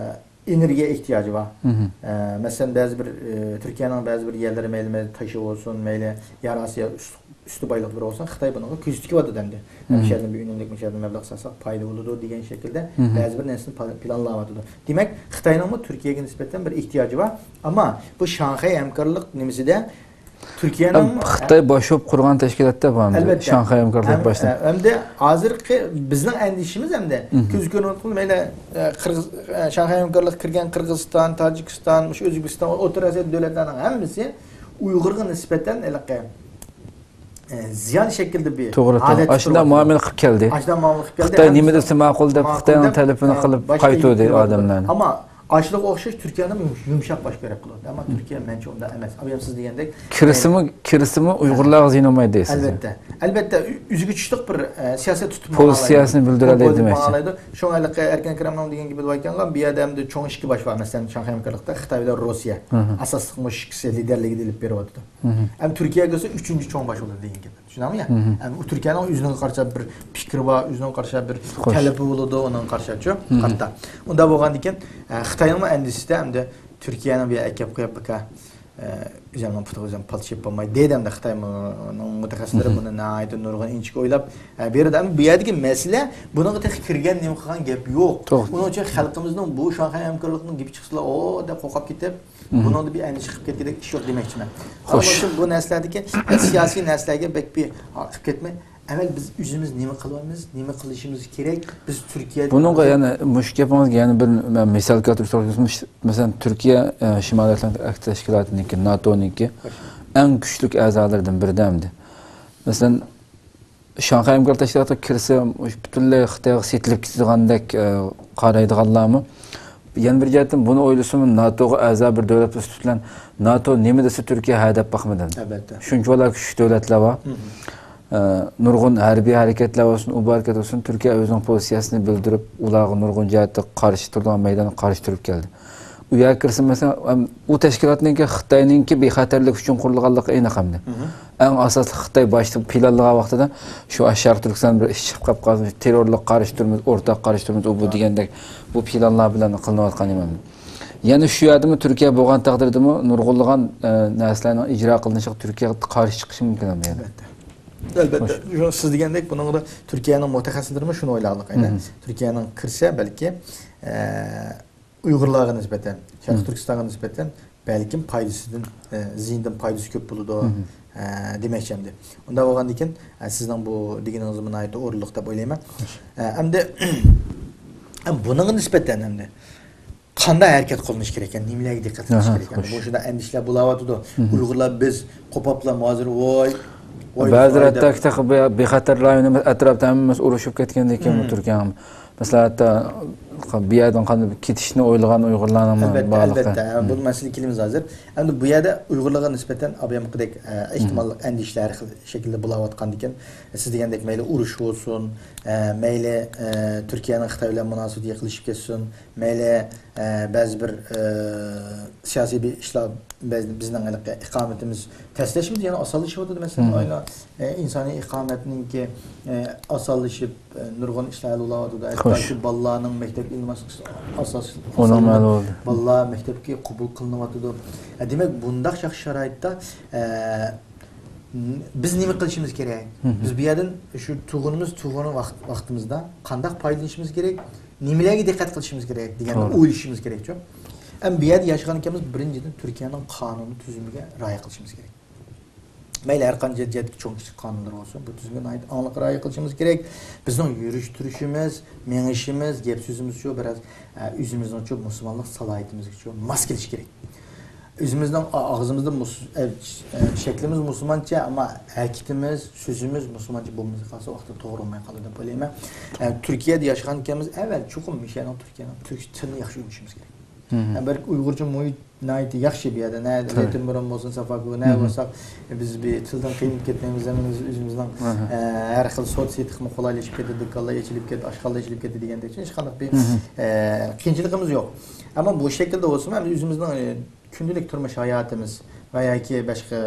ئېنېرگىيە ئېھتىياجى بار. ئە، مەسىلەن، بەزى بىر، ئە، تۈركىيەنىڭ بەزى بىر يەرلىرى مەيلى، مەيلى تاشى بولسۇن، مەيلى يەر ئاستى، يەر ئۈستى، ئۈستى بايلىقلىرى بولسۇن، خىتاي بۇنىڭغا كۆز تىكىۋاتىدۇ ئەمدى. مۇشۇ يەردىن بىر ئۈنۈملۈك، مۇشۇ يەردىن مەبلەغ سالساق پايدا بولىدۇ دېگەن شەكىلدە بەزى بىر نەرسىنى پلا-، پىلانلاۋاتىدۇ. دېمەك، خىتاينىڭمۇ تۈركىيەگە نىسبەتەن بىر ئېھتىياجى بار. ئەمما بۇ شاڭخەي ھەمكارلىق نېمىسىدە تۈركىيەنىڭ خىتاي باش بولۇپ قۇرغان تەشكىلاتتا بار ئەمدى. ئەلۋەتتە. شاڭخەي ھەمكارلىق ھەم-، باشتا. ئە، ئەمدى ھازىرقى بىزنىڭ ئەندىشىمىز ئەمدى كۆز كۆرۈنۈپ مەيلى، ئە، قىرغىز-، ئە، شاڭخەي ھەمكارلىققا كىرگەن قىرغىزىستان، تاجىكىستان، مۇشۇ ئۆزبېكىستان، ئوتتۇرا ئاسىيا دۆلەتلەرنىڭ ھەممىسى ئۇيغۇرغا نىسبەتەن ھېلىقى، ئە، زىيان شەكلىدە بىر توغرا، توغرا. ھالەتتە ئاشۇنداق تۇرۇۋاتىدۇ. مۇئامىلە قىلىپ كەلدى. ئاشۇنداق مۇئامىلە قىلىپ كەلدى. خىتاي ھەممىسى نېمە دېسە ماقۇل دەپ، ماقۇل خىتاينىڭ دەپ، تەلىپىنى ئە، قىلىپ باشقا قايتۇردى يىقىپ ئادەملەرنى. ئەمما ئاشۇنىڭغا ئوخشاش تۈركىيەنىڭ يۇمشاق باش بېرىپ قىلىۋاتىدۇ. ئەمما تۈركىيە مەنچە ئۇنداق ئەمەس. ئابايام سىز دېگەندەك، كىرسىمۇ، كىرسىمۇ ئۇيغۇرلارغا زىيان بولمايدۇ دەيسىز. ئەلۋەتتە. ئەلۋەتتە، ئۆ-، ئۆزىگە چۈشلۈك بىر، ئە، سىياسەت تۇتۇپ پوزىتسىيەسىنى بىلدۈرەلەيدۇ دېمەكچى. شۇڭا ھېلىقى ئەركىن ئەكرەمنىڭ دېگەن گېپىدە باركەنغۇ، بۇ يەردە ئەمدى چوڭ ئىككى باش بار. مەسىلەن، شاڭخەي ھەمكارلىقتا خىتاي بىلەن روسىيە ئاساسلىق مۇشۇ ئىككىسى لىدېرلىكىدە ئېلىپ بېرىۋاتىدۇ. ئەمما تۈركىيە كىرسە ئۈچىنچى چوڭ باش بولىدۇ دېگەن گەپ. چۈشىنەڭمۇ يا؟ ئەمما ئۇ تۈركىيەنىڭ ئۆزىنىڭ قارىشا بىر پىكرى بار، ئۆزىنىڭ قارىشا بىر تەلىپى بولىدۇ، ئۇنىڭ قارىشا چۇ، قارىتا. ئۇنداق بولغاندىكىن، ئە، خىتاينىڭمۇ ئەندىشىسىدە ئەمدى تۈركىيەنىڭ بۇ يەرگە ئەكەپ قويۇپ، بىكار، ئە، ئۆزۈمنىڭ پۇتىغا ئۆزۈم پالچى يېپىپ بولماي دەيدۇ ئەمدى خىتاينىڭ مۇتەخەسسىسلىرى بۇنى ناھايىتى نۇرغۇن ئىنچىكە ئويلاپ، ئە، بېرىدۇ. ئەمما بۇ يەردىكى مەسىلە بۇنىڭغا تېخى كىرگەن نېمە قىلغان گەپ يوق. توغرا. ئۇنىڭ ئۈچۈن خەلقىمىزنىڭ بۇ شاڭخەي ھەمكارلىقىنىڭ گېپى چىقسىلا، ئو دەپ قورقۇپ كېتىپ، بۇنىڭدا بىر ئەندىشە قىلىپ كەتكۈدەك ئىش يوق دېمەكچىمەن. خوش. ئەمما بۇ نەرسىلەردىكى سىياسىي نەرسىلەرگە بەك بىر قىلىپ كەتمەي، ئەۋۋەل بىز ئۆزىمىز نېمە قىلىۋاتىمىز، نېمە قىلىشىمىز كېرەك، بىز تۈركىيە بۇنىڭغا يەنە مۇشۇ گېپىڭىزگە يەنە بىر مەن مىسال كەلتۈرۈپ سورىسام، مەسىلەن، تۈركىيە، ئە، شىمالىي ئاتلانتىك ئەھدى تەشكىلاتىنىڭكى، ناتونىڭكى ئەڭ كۈچلۈك ئەزالىرىدىن بىرىدە ئەمدى. مەسىلەن، شاڭخەي ھەمكارلىق تەشكىلاتىغا كىرسە، مۇشۇ پۈتۈنلەي خىتايغا سېتىلىپ كېتىدىغاندەك، ئە، قارايدىغانلارمۇ. يەنە بىر جەھەتتىن بۇنى ئويلىسىمۇ، ناتوغا ئەزا بىر دۆلەت بولۇش سۈپىتى بىلەن ناتو نېمە دېسە تۈركىيە ھە دەپ باقمىدى. ئەلۋەتتە. شۇنچىۋالا كۈچلۈك دۆلەتلەر بار. ئە، نۇرغۇن ھەربىي ھەرىكەتلەر بولسۇن، ئۇ بۇ ھەرىكەت بولسۇن، تۈركىيە ئۆزىنىڭ پوزىتسىيەسىنى بىلدۈرۈپ، ئۇلارغا نۇرغۇن جەھەتتە قارشى تۇرىدىغان مەيدانغا قارشى تۇرۇپ كەلدى. ئۇ يەرگە كىرسە، مەسىلەن، ئەم، ئۇ تەشكىلاتنىڭكى خىتاينىڭكى بىخەتەرلىكى ئۈچۈن قۇرۇلغانلىقى ئېنىق ئەمدى. ئەڭ ئاساسلىق خىتاي باشتا پىلانلىغان ۋاقتىدا شۇ شەرقىي تۈركىستان بىر ئىش چىقىپ قالسۇن، تېررورلۇققا قارشى تۇرىمىز، ئورتاق قارشى تۇرىمىز، ئۇ بۇ دېگەندەك بۇ پىلانلار بىلەن قىلىنىۋاتقان ئىمەن. يەنە شۇ يەردىمۇ تۈركىيە بولغان تەقدىردىمۇ نۇرغۇنلىغان، ئە، نەرسىلەرنىڭ ئىجرا قىلىنىشىغا تۈركىيە قارشى چىقىشى مۇمكىن ئەمدى يەنە. ئەلۋەتتە. ئەلۋەتتە. شۇ سىز دېگەندەك بۇنىڭغا تۈركىيەنىڭ مۇتەخەسسىسلىرىمۇ شۇنى ئويلىغانلىقى ئەينەن. تۈركىيەنىڭ كىرسە بەلكى، ئە، ئۇيغۇرلارغا نىسبەتەن، شەرقىي تۈركىستانغا نىسبەتەن بەلكىم پايدىسىدىن، ئە، زىيىنىدىن پايدىسى كۆپ بولىدۇ، ئە، دېمەكچى ئەمدى. ئۇنداق بولغاندىكىن، ئە، سىزنىڭ بۇ دېگىنىڭىزمۇ ناھايىتى ئورۇنلۇق دەپ ئويلايمەن. ئە، ئەمدى، ئە، بۇنىڭغا نىسبەتەن ئەمدى قانداق ھەرىكەت قوللىنىش كېرەك ئىكەن، نېمىلەرگە دىققەت قىلىش كېرەك ئىكەن؟ بۇ شۇنداق ئەندىشىلەر بولۇۋاتىدۇ. ئۇيغۇرلار بىز قوپاپلا ھازىر ۋاي، ۋاي، بەزىلەر ۋاي دەپ. ھەتتاكى تېخى بىخەتەر رايونى ئەتراپتا ھەممىمىز ئۇرۇشۇپ كەتكەندىن كېيىن بۇ تۈركىيەنىڭ مەسىلەن، ھەتتا بۇ يەردىن قانداق كېتىشنى ئويلىغان ئۇيغۇرلارنىڭمۇ ئەلۋەتتە، بارلىقى. ئەلۋەتتە. ھە، بۇ مەسىلىگە كېلىمىز ھازىر. ئەمدى بۇ يەردە ئۇيغۇرلارغا نىسبەتەن ئابايامقىدەك، ئە، ئېھتىماللىق ئەندىشىلەر ھەر خىل شەكىلدە بولاۋاتقاندىكىن، سىز دېگەندەك مەيلى ئۇرۇش بولسۇن، ئە، مەيلى، ئە، تۈركىيەنىڭ خىتاي بىلەن مۇناسىۋىتى يېقىنلىشىپ كەتسۇن، مەيلى، ئە، بەزى بىر، ئە، سىياسىي بىر ئىشلار بەزى بىزنىڭ ھېلىقى ئىقامىتىمىز تەسلەشمىدە يەنە ئاسانلىشىۋاتىدۇ. مەسىلەن، ئاينا، ئە، ئىنسانىي ئىقامەتنىڭكى، ئە، ئاسانلىشىپ، ئە، نۇرغۇن ئىشلار ھەل بولاۋاتىدۇ. ھەتتاكى بالىلارنىڭ مەكتەپكە ئېلىنماسلىقى ئاساس، ئۇنىڭ ھەل بولدى. بالىلار مەكتەپكە قوبۇل قىلىنىۋاتىدۇ. ئە، دېمەك، بۇنداق ياخشى شارائىتتا، ئە، بىز نېمە قىلىشىمىز كېرەك؟ بىز بۇ يەردىن شۇ تۇغۇنىمىز تۇغۇن ۋاقىت، ۋاقتىمىزدا قانداق پايدىلىنىشىمىز كېرەك؟ نېمىلەرگە دىققەت قىلىشىمىز كېرەك دېگەننى توغرا. ئويلىشىمىز كېرەكچۇ. ئەمما بۇ يەردە ياشىغان ئىكەنمىز، بىرىنچىدىن، تۈركىيەنىڭ قانۇن تۈزۈمىگە رىئايە قىلىشىمىز كېرەك. مەيلى، ھەر قانچە جەھەتتىكى چوڭ كىچىك قانۇنلار بولسۇن، بۇ تۈزۈمگە ناھايىتى ئاڭلىقراق رىئايە قىلىشىمىز كېرەك. بىزنىڭ يۈرۈش تۇرۇشىمىز، مېڭىشىمىز، گەپ سۆزىمىزچۇ، بىراز، ئە، ئۆزىمىزنىڭچۇ مۇسۇلمانلىق سالاھىيىتىمىزگىچۇ ماس كېلىشى كېرەك. ئۆزىمىزنىڭ ئا-، ئاغزىمىزدا مۇس-، ئە، ئە، شەكلىمىز مۇسۇلمانچە، ئەمما ھەرىكىتىمىز، سۆزىمىز مۇسۇلمانچە بولمىسا، قالسا ۋاقتىدا توغرا بولماي قالىدۇ دەپ ئويلايمەن. ئە، تۈركىيەدە ياشىغان ئىكەنمىز، ئەۋۋەل چوقۇم مۇشۇ يەرنىڭ، تۈركىيەنىڭ تۈركچە تىلىنى ياخشى ئۆگىنىشىمىز كېرەك. ھە، بەلكى ئۇيغۇرچە مۇھىت ناھايىتى ياخشى بۇ يەردە. نە لاتىن بۇرۇن بولسۇن، سافاكو، نە بولساق، بىز بىر تىلدىن قىينىلىپ كەتمەيمىز، ھەممىمىز ئۆزىمىزنىڭ، ئە، ھەر خىل سودا سېتىقمۇ قولايلىشىپ كەتتى، دۇكانلار ئېچىلىپ كەتتى، ئاشخانىلار ئېچىلىپ كەتتى دېگەندەك ھېچقانداق بىر، ئە، قىيىنچىلىقىمىز يوق. ئەمما بۇ شەكىلدە بولسىمۇ، ھەم ئۆزىمىزنىڭ، ئە، كۈندىلىك تۇرمۇش ھاياتىمىز ۋە ياكى باشقا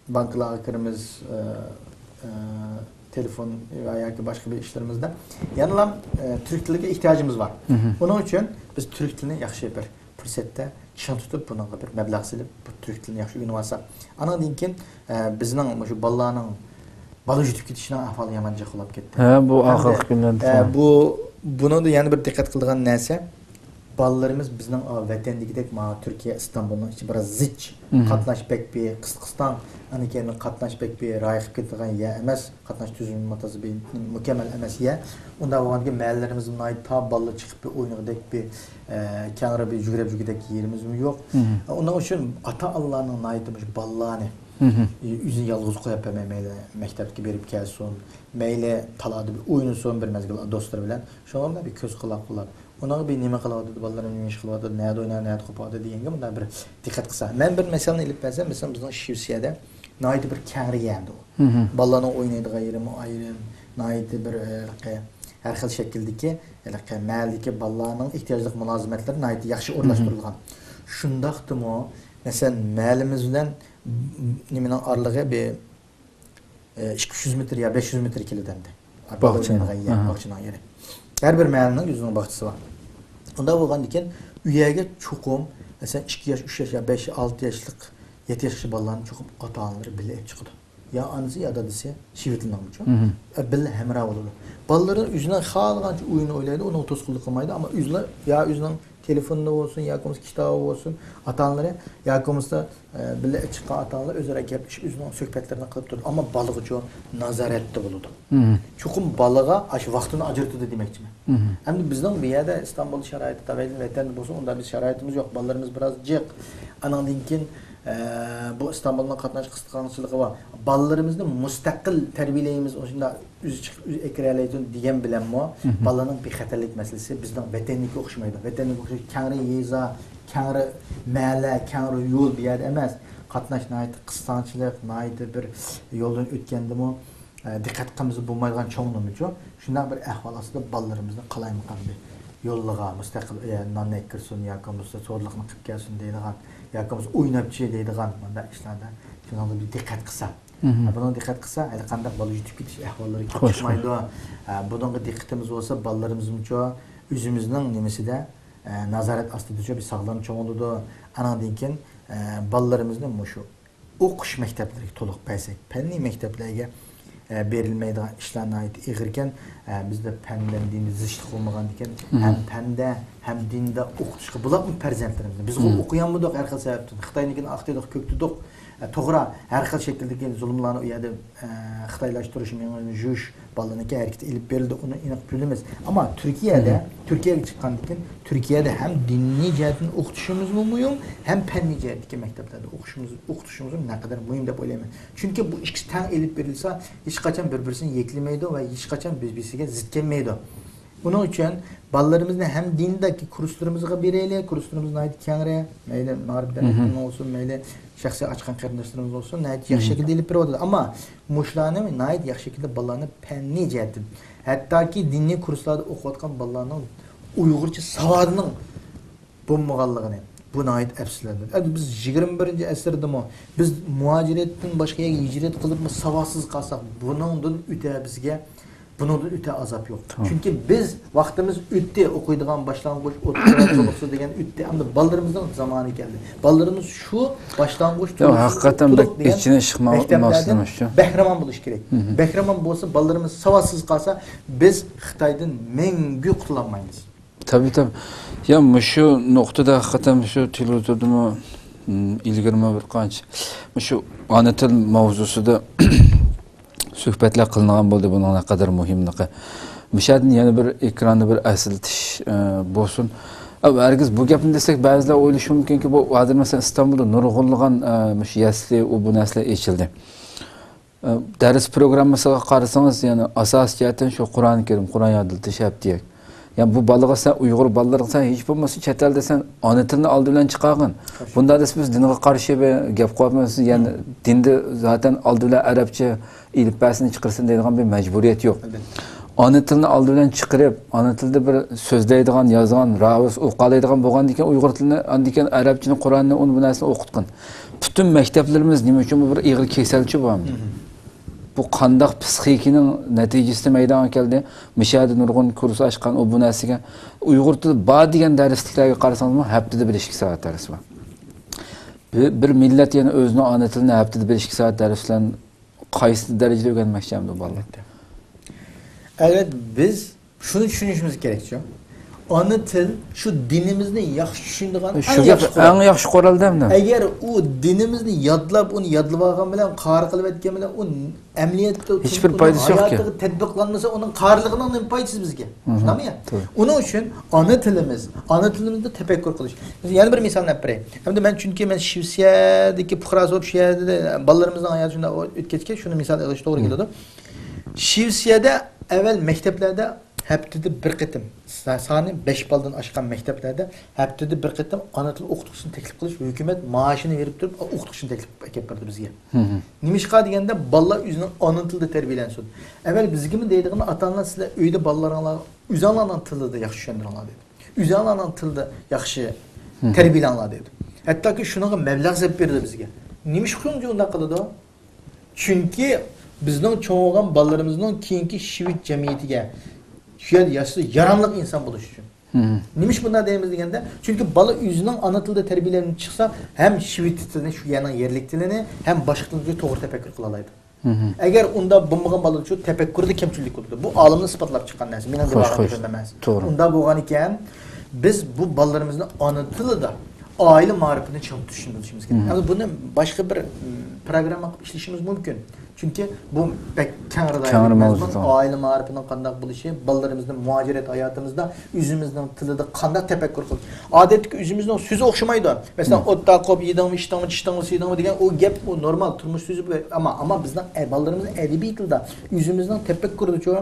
بانكىلارغا كىرىمىز، ئە، ئە، تېلېفون ۋە ياكى باشقا بىر ئىشلىرىمىزدا يەنىلا، ئە، تۈرك تىلىگە ئېھتىياجىمىز بار. ئۇنىڭ ئۈچۈن بىز تۈرك تىلىنى ياخشى بىر پۇرسەتتە چىڭ تۇتۇپ، بۇنىڭغا بىر مەبلەغ سېلىپ، بۇ تۈرك تىلىنى ياخشى ئۆگىنىۋالساق، ئانىڭدىن كېيىن، ئە، بىزنىڭ مۇشۇ بالىلارنىڭ بالا يۈتۈپ كېتىشىنىڭ ئەھۋالى يامان جىق بولاپ كەتتى. ھە، بۇ ھەمدە، ئاخىرقى كۈنلەردە ئە، بۇ، بۇنىڭدا يەنە بىر دىققەت قىلىدىغان نەرسە، بالىلىرىمىز بىزنىڭ، ئا، ۋەتەندىكىدەك مانا تۈركىيە، ئىستانبۇلنىڭ ئىچى بىراز زىچ، قاتناش بەك بىر قىستىقىستاڭ، ئاندىن كېيىن قاتناش بەك بىر رايىق كېتىدىغان يەر ئەمەس، قاتناش تۈزۈمى مۇتەززە بىر مۇكەممەل ئەمەس يەر. ئۇنداق بولغاندىكىن مەھەللىلىرىمىز ناھايىتى تار، بالىلار چىقىپ بىر ئوينىغۇدەك بىر، ئە، كەڭرى بىر يۈگرەپ يۈرگۈدەك يېرىمىزمۇ يوق. ئۇنىڭ ئۈچۈن ئاتا-ئانىلارنىڭ ناھايىتى مۇشۇ بالىلارنى ئۆزىنى يالغۇز قويۇپ بەرمەي، مەيلى مەكتەپكە بېرىپ كەلسۇن، مەيلى تالادا بىر ئوينىسۇن بىر مەزگىل دوستلىرى بىلەن. شۇنىڭغا بىر كۆز قۇلاق بولۇپ، ئۇنىڭغا بىر نېمە قىلىۋاتىدۇ، بالىلىرىم نېمە ئىش قىلىۋاتىدۇ، نەدە ئوينايدۇ، نەدە قوپۇۋاتىدۇ دېگەنگە مۇنداق بىر دىققەت قىلسا. مەن بىر مىسالنى ئېلىپ بەرسەم، مەسىلەن، بىزنىڭ شىۋېتسىيەدە ناھايىتى بىر كەڭرى يەردە ئۇ. بالىلارنىڭ ئوينايدىغان يېرىمۇ ئايرىم، ناھايىتى بىر، ئە، ھېلىقى ھەر خىل شەكىلدىكى ھېلىقى مەھەللىدىكى بالىلارنىڭ ئېھتىياجلىق مۇلازىمەتلىرى ناھايىتى ياخشى ئورۇنلاشتۇرۇلغان. شۇنداقتىمۇ، مەسىلەن، مەھەللىمىز بىلەن نېمىنىڭ ئارىلىقى بىر ئىككى يۈز مېتىر يا بەش يۈز مېتىر كېلىدۇ ئەمدى. باغچىنىڭ. بالا ئوينايدىغان يەر، باغچىنىڭ يېرى. ھەر بىر مەھەللىنىڭ ئۆزىنىڭ باغچىسى بار. ئۇنداق بولغاندىكىن، ئۇ يەرگە چوقۇم، مەسىلەن، ئىككى ياش، ئۈچ ياش يا بەش، ئالتە ياشلىق، يەتتە ياشقىچە بالىلارنى چوقۇم ئاتا-ئانىلىرى بىللە ئېلىپ چىقىدۇ. يا ئانىسى، يا دادىسى شىۋېتلىنىڭمۇچۇ. ئە، بىللە ھەمراھ بولىدۇ. بالىلىرى ئۆزىنىڭ خالىغانچە ئويۇن ئوينايدۇ، ئۇنىڭغا توسقۇنلۇق قىلمايدۇ، ئەمما ئۆزىلا-، يا ئۆزىنىڭ تېلېفونىدا بولسۇن، ياكى بولمىسا كىتابى بولسۇن، ئاتا-ئانىلىرى ياكى بولمىسا، ئە، بىللە چىققان ئاتا-ئانىلار ئۆزئارا گەپلىشىپ، ئۆزىنىڭ سۆھبەتلىرىنى قىلىپ تۇرىدۇ. ئەمما بالىغىچۇ نازارەتتە بولىدۇ. چوقۇم بالىغا ئاشۇ ۋاقتىنى ئاجرىتىدۇ دېمەكچىمەن. ئەمدى بىزنىڭ بۇ يەردە ئىستانبۇل شارائىتى تەۋەلىكىن، ۋەتەندە بولسا ئۇنداق بىر شارائىتىمىز يوق. بالىلىرىمىز بىراز جىق. ئانىڭدىن كېيىن، ئە، بۇ ئىستانبۇلنىڭ قاتناش قىستىقاڭچىلىقى بار. بالىلىرىمىزنى مۇستەقىل تەربىيەلەيمىز، ئۇ شۇنداق ئۆزى چىقىپ ئۆزى ئەكىرەلەيدۇ دېگەن بىلەنمۇ بالىنىڭ بىخەتەرلىك مەسىلىسى بىزنىڭ ۋەتەندىكىگە ئوخشىمايدۇ. ۋەتەندىكى ئوخشاش كەڭرى يېزا، كەڭرى مەھەللە، كەڭرى يول بۇ يەردە ئەمەس. قاتناش ناھايىتى قىستاڭچىلىق، ناھايىتى بىر يولدىن ئۆتكەندىمۇ، ئە، دىققەت قىلمىسا بولمايدىغان چوڭ نېمىچۇ؟ شۇنداق بىر ئەھۋال ئاستىدا بالىلىرىمىزنى قالايمىقان بىر يوللىغا، مۇستەقىل، ئە، نان ئەكىرسۇن ياكى بولمىسا سودىلىقنى قىلىپ كەلسۇن دەيدىغان، ياكى بولمىسا ئويناپچى دەيدىغان مۇنداق ئىشلاردا شۇنىڭغا بىر دىققەت قىلسا. بۇنىڭغا دىققەت قىلسا، ھېلىقانداق بالا يۈتۈپ كېتىش ئەھۋاللىرى كېلىپ چىقمايدۇ. ئە، بۇنىڭغا دىققىتىمىز بولسا، بالىلىرىمىزمۇچۇ ئۆزىمىزنىڭ نېمىسىدە، ئە، نازارەت ئاستىدىچۇ بىر ساغلام چوڭ بولىدۇ. ئانىڭدىن كېيىن، ئە، بالىلىرىمىزنى مۇشۇ ئوقۇش مەكتەپلىرىگە تولۇق بەرسەك، پەننىي مەكتەپلەرگە، ئە، بېرىلمەيدىغان ئىشلار ناھايىتى ئېغىركەن. ئە، بىزدە پەن بىلەن دىننى زىچلىق بولمىغاندىكىن، ھەم پەندە، ھەم دىندا ئوقۇتۇشقا بولۇپمۇ پەرزەنتلىرىمىزنى. بىزغۇ ئوقۇيالمىدۇق ھەر خىل سەۋەبتىن. خىتاينىڭكىنى ئاق دېدۇق، كۆك دېدۇق. ئە، توغرا، ھەر خىل شەكىلدىكى زۇلۇملارنى ئۇ يەردە، ئە، خىتايلاشتۇرۇش، مېڭىنى يۇيۇش، بالىنىڭكى ھەرىكىتى ئېلىپ بېرىلدى، ئۇنى ئېنىق بىلىمىز. ئەمما تۈركىيەدە، تۈركىيەگە چىققاندىن كېيىن، تۈركىيەدە ھەم دىنىي جەھەتتىن ئوقۇتۇشىمىزمۇ مۇھىم، ھەم پەننىي جەھەتتىكى مەكتەپلەردە ئوقۇشىمىز، ئوقۇتۇشىمىزمۇ نەقەدەر مۇھىم دەپ ئويلايمەن. چۈنكى بۇ ئىككىسى تەڭ ئېلىپ بېرىلسا، ھېچقاچان بىر-بىرسىنى يەكلىمەيدۇ ۋە ھېچقاچان بىر-بىرسىگە زىت كەلمەيدۇ. ئۇنىڭ ئۈچۈن بالىلىرىمىزنى ھەم دىندىكى كۇرسلىرىمىزغا بېرەيلى، كۇرسلىرىمىز ناھايىتى كەڭرى، مەيلى مائارىپ دەرسلىرىمىز بولسۇن، مەيلى شەخسىي ئاچقان قېرىنداشلىرىمىز بولسۇن، ناھايىتى ياخشى شەكىلدە ئېلىپ بېرىۋاتىدۇ. ئەمما مۇشۇلارنى ناھايىتى ياخشى شەكىلدە بالىلارنى پەننىي جەھەتتىن، ھەتتاكى دىنىي كۇرسلاردا ئوقۇۋاتقان بالىلارنىڭ ئۇيغۇرچە ساۋادىنىڭ بولمىغانلىقىنى، بۇ ناھايىتى ئەپسۇسلەندۈرىدۇ. ئەمدى بىز يىگىرمە بىرىنچى ئەسىردىمۇ، بىز مۇھاجىرەتتىن باشقا يەرگە ھىجرەت قىلىپمۇ ساۋاتسىز قالساق، بۇنىڭدىن ئۆتە بىزگە، بۇنىڭدىن ئۆتە ئازاب يوق. چۈنكى بىز ۋاقتىمىز ئۆتتى، ئوقۇيدىغان باشلانغۇچ، ئوتتۇرا، تولۇقسىز دېگەن ئۆتتى. ئەمدى بالىلىرىمىزنىڭ زامانى كەلدى. بالىلىرىمىز شۇ باشلانغۇچ، تولۇقسىز، ھەقىقەتەن بەك ئېچىنىشلىق مەسىلە شۇ. بەھرىمەن بولۇشى كېرەك. بەھرىمەن بولسا، بالىلىرىمىز ساۋاتسىز قالسا، بىز خىتايدىن مەڭگۈ قۇتۇلالمايمىز. تەبىئىي، تەبىئىي. يا، مۇشۇ نۇقتىدا ھەقىقەتەن مۇشۇ تېلېۋىزوردىمۇ، م، ئىلگىرىمۇ بىر قانچە مۇشۇ ئانا تىل ماۋزۇسىدا سۆھبەتلەر قىلىنغان بولدى، بۇنىڭ نەقەدەر مۇھىملىقى. مۇشۇ يەردىن يەنە بىر ئېكراندا بىر ئەسلىتىش، ئە، بولسۇن. ئە، ھەرگىز بۇ گەپنى دېسەك، بەزىلەر ئويلىشى مۇمكىنكى، بۇ ھازىر مەسىلەن ئىستانبۇلدا نۇرغۇنلىغان، ئە، مۇشۇ يەسلى، ئۇ بۇ نەرسىلەر ئېچىلدى. ئە، دەرس پروگراممىسىغا قارىسىڭىز، يەنى ئاساسىي جەھەتتىن شۇ قۇرئان كەرىم، قۇرئان يادلىتىش ھەپتىلىك. يەنى بۇ بالىغا سەن، ئۇيغۇر بالىلىرىغا سەن ھېچ بولمىسا چەت ئەلدە سەن ئانا تىلنى ئالدى بىلەن چىقارغىن. بۇنداق دېسە بىز دىنغا قارشى بىر گەپ قىلىۋاتىمىز. يەنى دىندا زاتەن ئالدى بىلەن ئەرەبچە ئېلىپبەسىنى چىقىرسۇن دەيدىغان بىر مەجبۇرىيەت يوق. ئانا تىلنى ئالدى بىلەن چىقىرىپ، ئانا تىلدا بىر سۆزلەيدىغان، يازغان، راۋۇس ئوقۇيالايدىغان بولغاندىكىن ئۇيغۇر تىلىنى، ئاندىكىن ئەرەبچىنى، قۇرئاننى، ئۇنى بۇ نەرسىنى ئوقۇتقىن. پۈتۈن مەكتەپلىرىمىز نېمە ئۈچۈن بۇ بىر ئېغىر كېسەلچى بۇ؟ بۇ قانداق پسىخىكىنىڭ نەتىجىسىدە مەيدانغا كەلدى؟ مۇشۇ يەردە نۇرغۇن كۇرس ئاچقان ئۇ بۇ نەرسىگە ئۇيغۇر تىلى بار دېگەن دەرسلىكلەرگە قارىسىڭىزمۇ ھەپتىدە بىر ئىككى سائەت دەرس بار. بىر، بىر مىللەت يەنە ئۆزىنىڭ ئانا تىلىنى ھەپتىدە بىر ئىككى سائەت دەرس بىلەن قايسى دەرىجىدە ئۆگەنمەكچى ئەمدى بالىلار؟ ئەلۋەتتە. بىز شۇنى چۈشىنىشىمىز كېرەكچۇ. ئانا تىل شۇ دىنىمىزنى ياخشى چۈشىنىدىغان شۇ ئەڭ گەپ ياخشى قورال. ئەڭ ياخشى قورال دەمدە. ئەگەر ئۇ دىنىمىزنى يادلاپ، ئۇنى يادلىۋالغان بىلەن، قارا قىلىۋەتكەن بىلەن، ئۇ ئەمەلىيەتتە ھېچ بىر پايدىسى يوقكەن. ھاياتىغا تەتبىقلانمىسا، ئۇنىڭ قارىلىقىنىڭ نېمە پايدىسى بىزگە؟ شۇنداقمۇ يا؟ توغرا. ئۇنىڭ ئۈچۈن ئانا تىلىمىز، ئانا تىلىمىزدا تەپەككۇر قىلىش. يەنە بىر مىسالنى ئېلىپ بېرەي. ئەمدى مەن، چۈنكى مەن شىۋېتسىيەدىكى پۇقراسى بولۇپ، شۇ يەردە بالىلىرىمىزنىڭ ھاياتى شۇنداق ئۆتكەچكە، شۇنى مىسال ئېلىش توغرا كېلىدۇ. شىۋېتسىيەدە ئەۋۋەل مەكتەپلەردە ھەپتىدە بىر قېتىم، سا-، سانى بەش بالىدىن ئاشقان مەكتەپلەردە ھەپتىدە بىر قېتىم ئانا تىل ئوقۇتقۇچىسىنى تەكلىپ قىلىش، ھۆكۈمەت مائاشىنى بېرىپ تۇرۇپ، ئوقۇتقۇچىنى تەكلىپ ئەكەپ بەردى بىزگە. نېمىشقا دېگەندە، بالىلار ئۆزىنىڭ ئانا تىلىدا تەربىيەلەنسۇن. ئەۋۋەل بىزگىمۇ دەيدىغىنى، ئاتا-ئانىلار، سىلەر ئۆيدە بالىلىرىڭلارغا ئۆزۈڭلارنىڭ تىلىدا ياخشى چۈشەندۈرۈڭلار دەيدۇ. ئۆزۈڭلارنىڭ تىلىدا ياخشى تەربىيەلەڭلار دەيدۇ. ھەتتاكى شۇنىڭغا مەبلەغ سېلىپ بېرىدۇ بىزگە. نېمىشقا ئۇنداق قىلىدۇ؟ چۈنكى بىزنىڭ چوڭ بولغان بالىلىرىمىزنىڭ كېيىنكى شىۋېت جەمئىيىتىگە، شۇ يەردە ياشىسا ياراملىق ئىنسان بولۇشى ئۈچۈن. نېمىشقا بۇنداق دەيمىز دېگەندە، چۈنكى بالا ئۆزىنىڭ ئانا تىلىدا تەربىيەلەنگەن چىقسا، ھەم شىۋېت تىلىنى، شۇ يەرنىڭ يەرلىك تىلىنى، ھەم باشقا تىلنى توغرا تەپەككۇر قىلالايدۇ. ئەگەر ئۇنداق بولمىغان بالىدا شۇ تەپەككۇردا كەمچىلىك بولىدۇ. بۇ ئالىملار ئىسپاتلاپ چىققان نەرسە. مېنىڭ دەۋاتقان گېپىم ئەمەس. توغرا. ئۇنداق بولغانىكەن، بىز بۇ بالىلىرىمىزنى ئانا تىلىدا، ئائىلە مائارىپىنى چىڭ تۇتۇشنى بىلىشىمىز كېرەك. ئەمدى بۇنى باشقا بىر، م، پروگرامما قىلىپ ئىشلىشىمىز مۇمكىن. چۈنكى بۇ بەك كەڭرى دائىرىلىك مەزمۇن. ئائىلە مائارىپىنىڭ قانداق بولۇشى، بالىلىرىمىزنى مۇھاجىرەت ھاياتىمىزدا ئۆزىمىزنىڭ تىلىدا قانداق تەپەككۇر قىلىش. ئادەتتىكى ئۆزىمىزنىڭ سۆزى ئوخشىمايدۇ. مەسىلەن، ئوتتا قوپ، يېدىڭمۇ، ئىچتىڭمۇ، چىشتىڭمۇ، سىيدىڭمۇ دېگەن ئۇ گەپ، ئۇ نورمال تۇرمۇش سۆزى بۇ. ئەمما، ئەمما بىزنىڭ ئە-، بالىلىرىمىز ئەدەبىي تىلدا، ئۆزىمىزنىڭ تەپەككۇرىدىچۇ،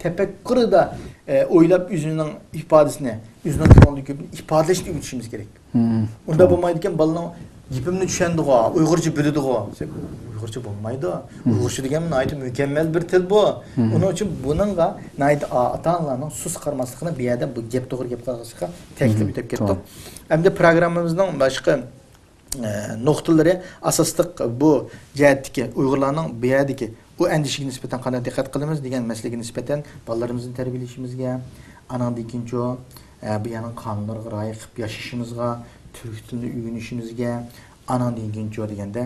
تەپەككۇرىدا، ئە، ئويلاپ ئۆزىنىڭ ئىپادىسىنى، ئۆزىنىڭ كۆڭلىدىكى گېپىنى ئىپادىلەشنى ئۆگىتىشىمىز كېرەك. ئۇنداق بولمايدىكەن، بالىنىڭ گېپىمنى چۈشەندىغۇ، ئۇيغۇرچە بىلىدىغۇ. ئۇيغۇرچە بولمايدۇ. ئۇيغۇرچە دېگەن ناھايىتى مۇكەممەل بىر تىل بۇ. ئۇنىڭ ئۈچۈن بۇنىڭغا ناھايىتى ئا-، ئاتا-ئانىلارنىڭ سۇس قارىماسلىقىنى بۇ يەردە بۇ گەپ توغرا گەپ قىلغاچقا تەكلىپ ئېتىپ كەتتۇق. توغرا. ئەمدى پروگراممىمىزنىڭ باشقا، ئە، نۇقتىلىرى ئاساسلىق بۇ جەھەتتىكى ئۇيغۇرلارنىڭ بۇ يەردىكى ئۇ ئەندىشىگە نىسبەتەن قانداق دىققەت قىلىمىز دېگەن مەسىلىگە نىسبەتەن بالىلىرىمىزنى تەربىيەلىشىمىزگە، ئاناندىن كېيىنچۇ، ئە، بۇ يەرنىڭ قانۇنلىرىغا رىئايە قىلىپ ياشىشىمىزغا، تۈرك تىلىنى ئۆگىنىشىمىزگە، ئاناندىن كېيىنچۇ دېگەندە،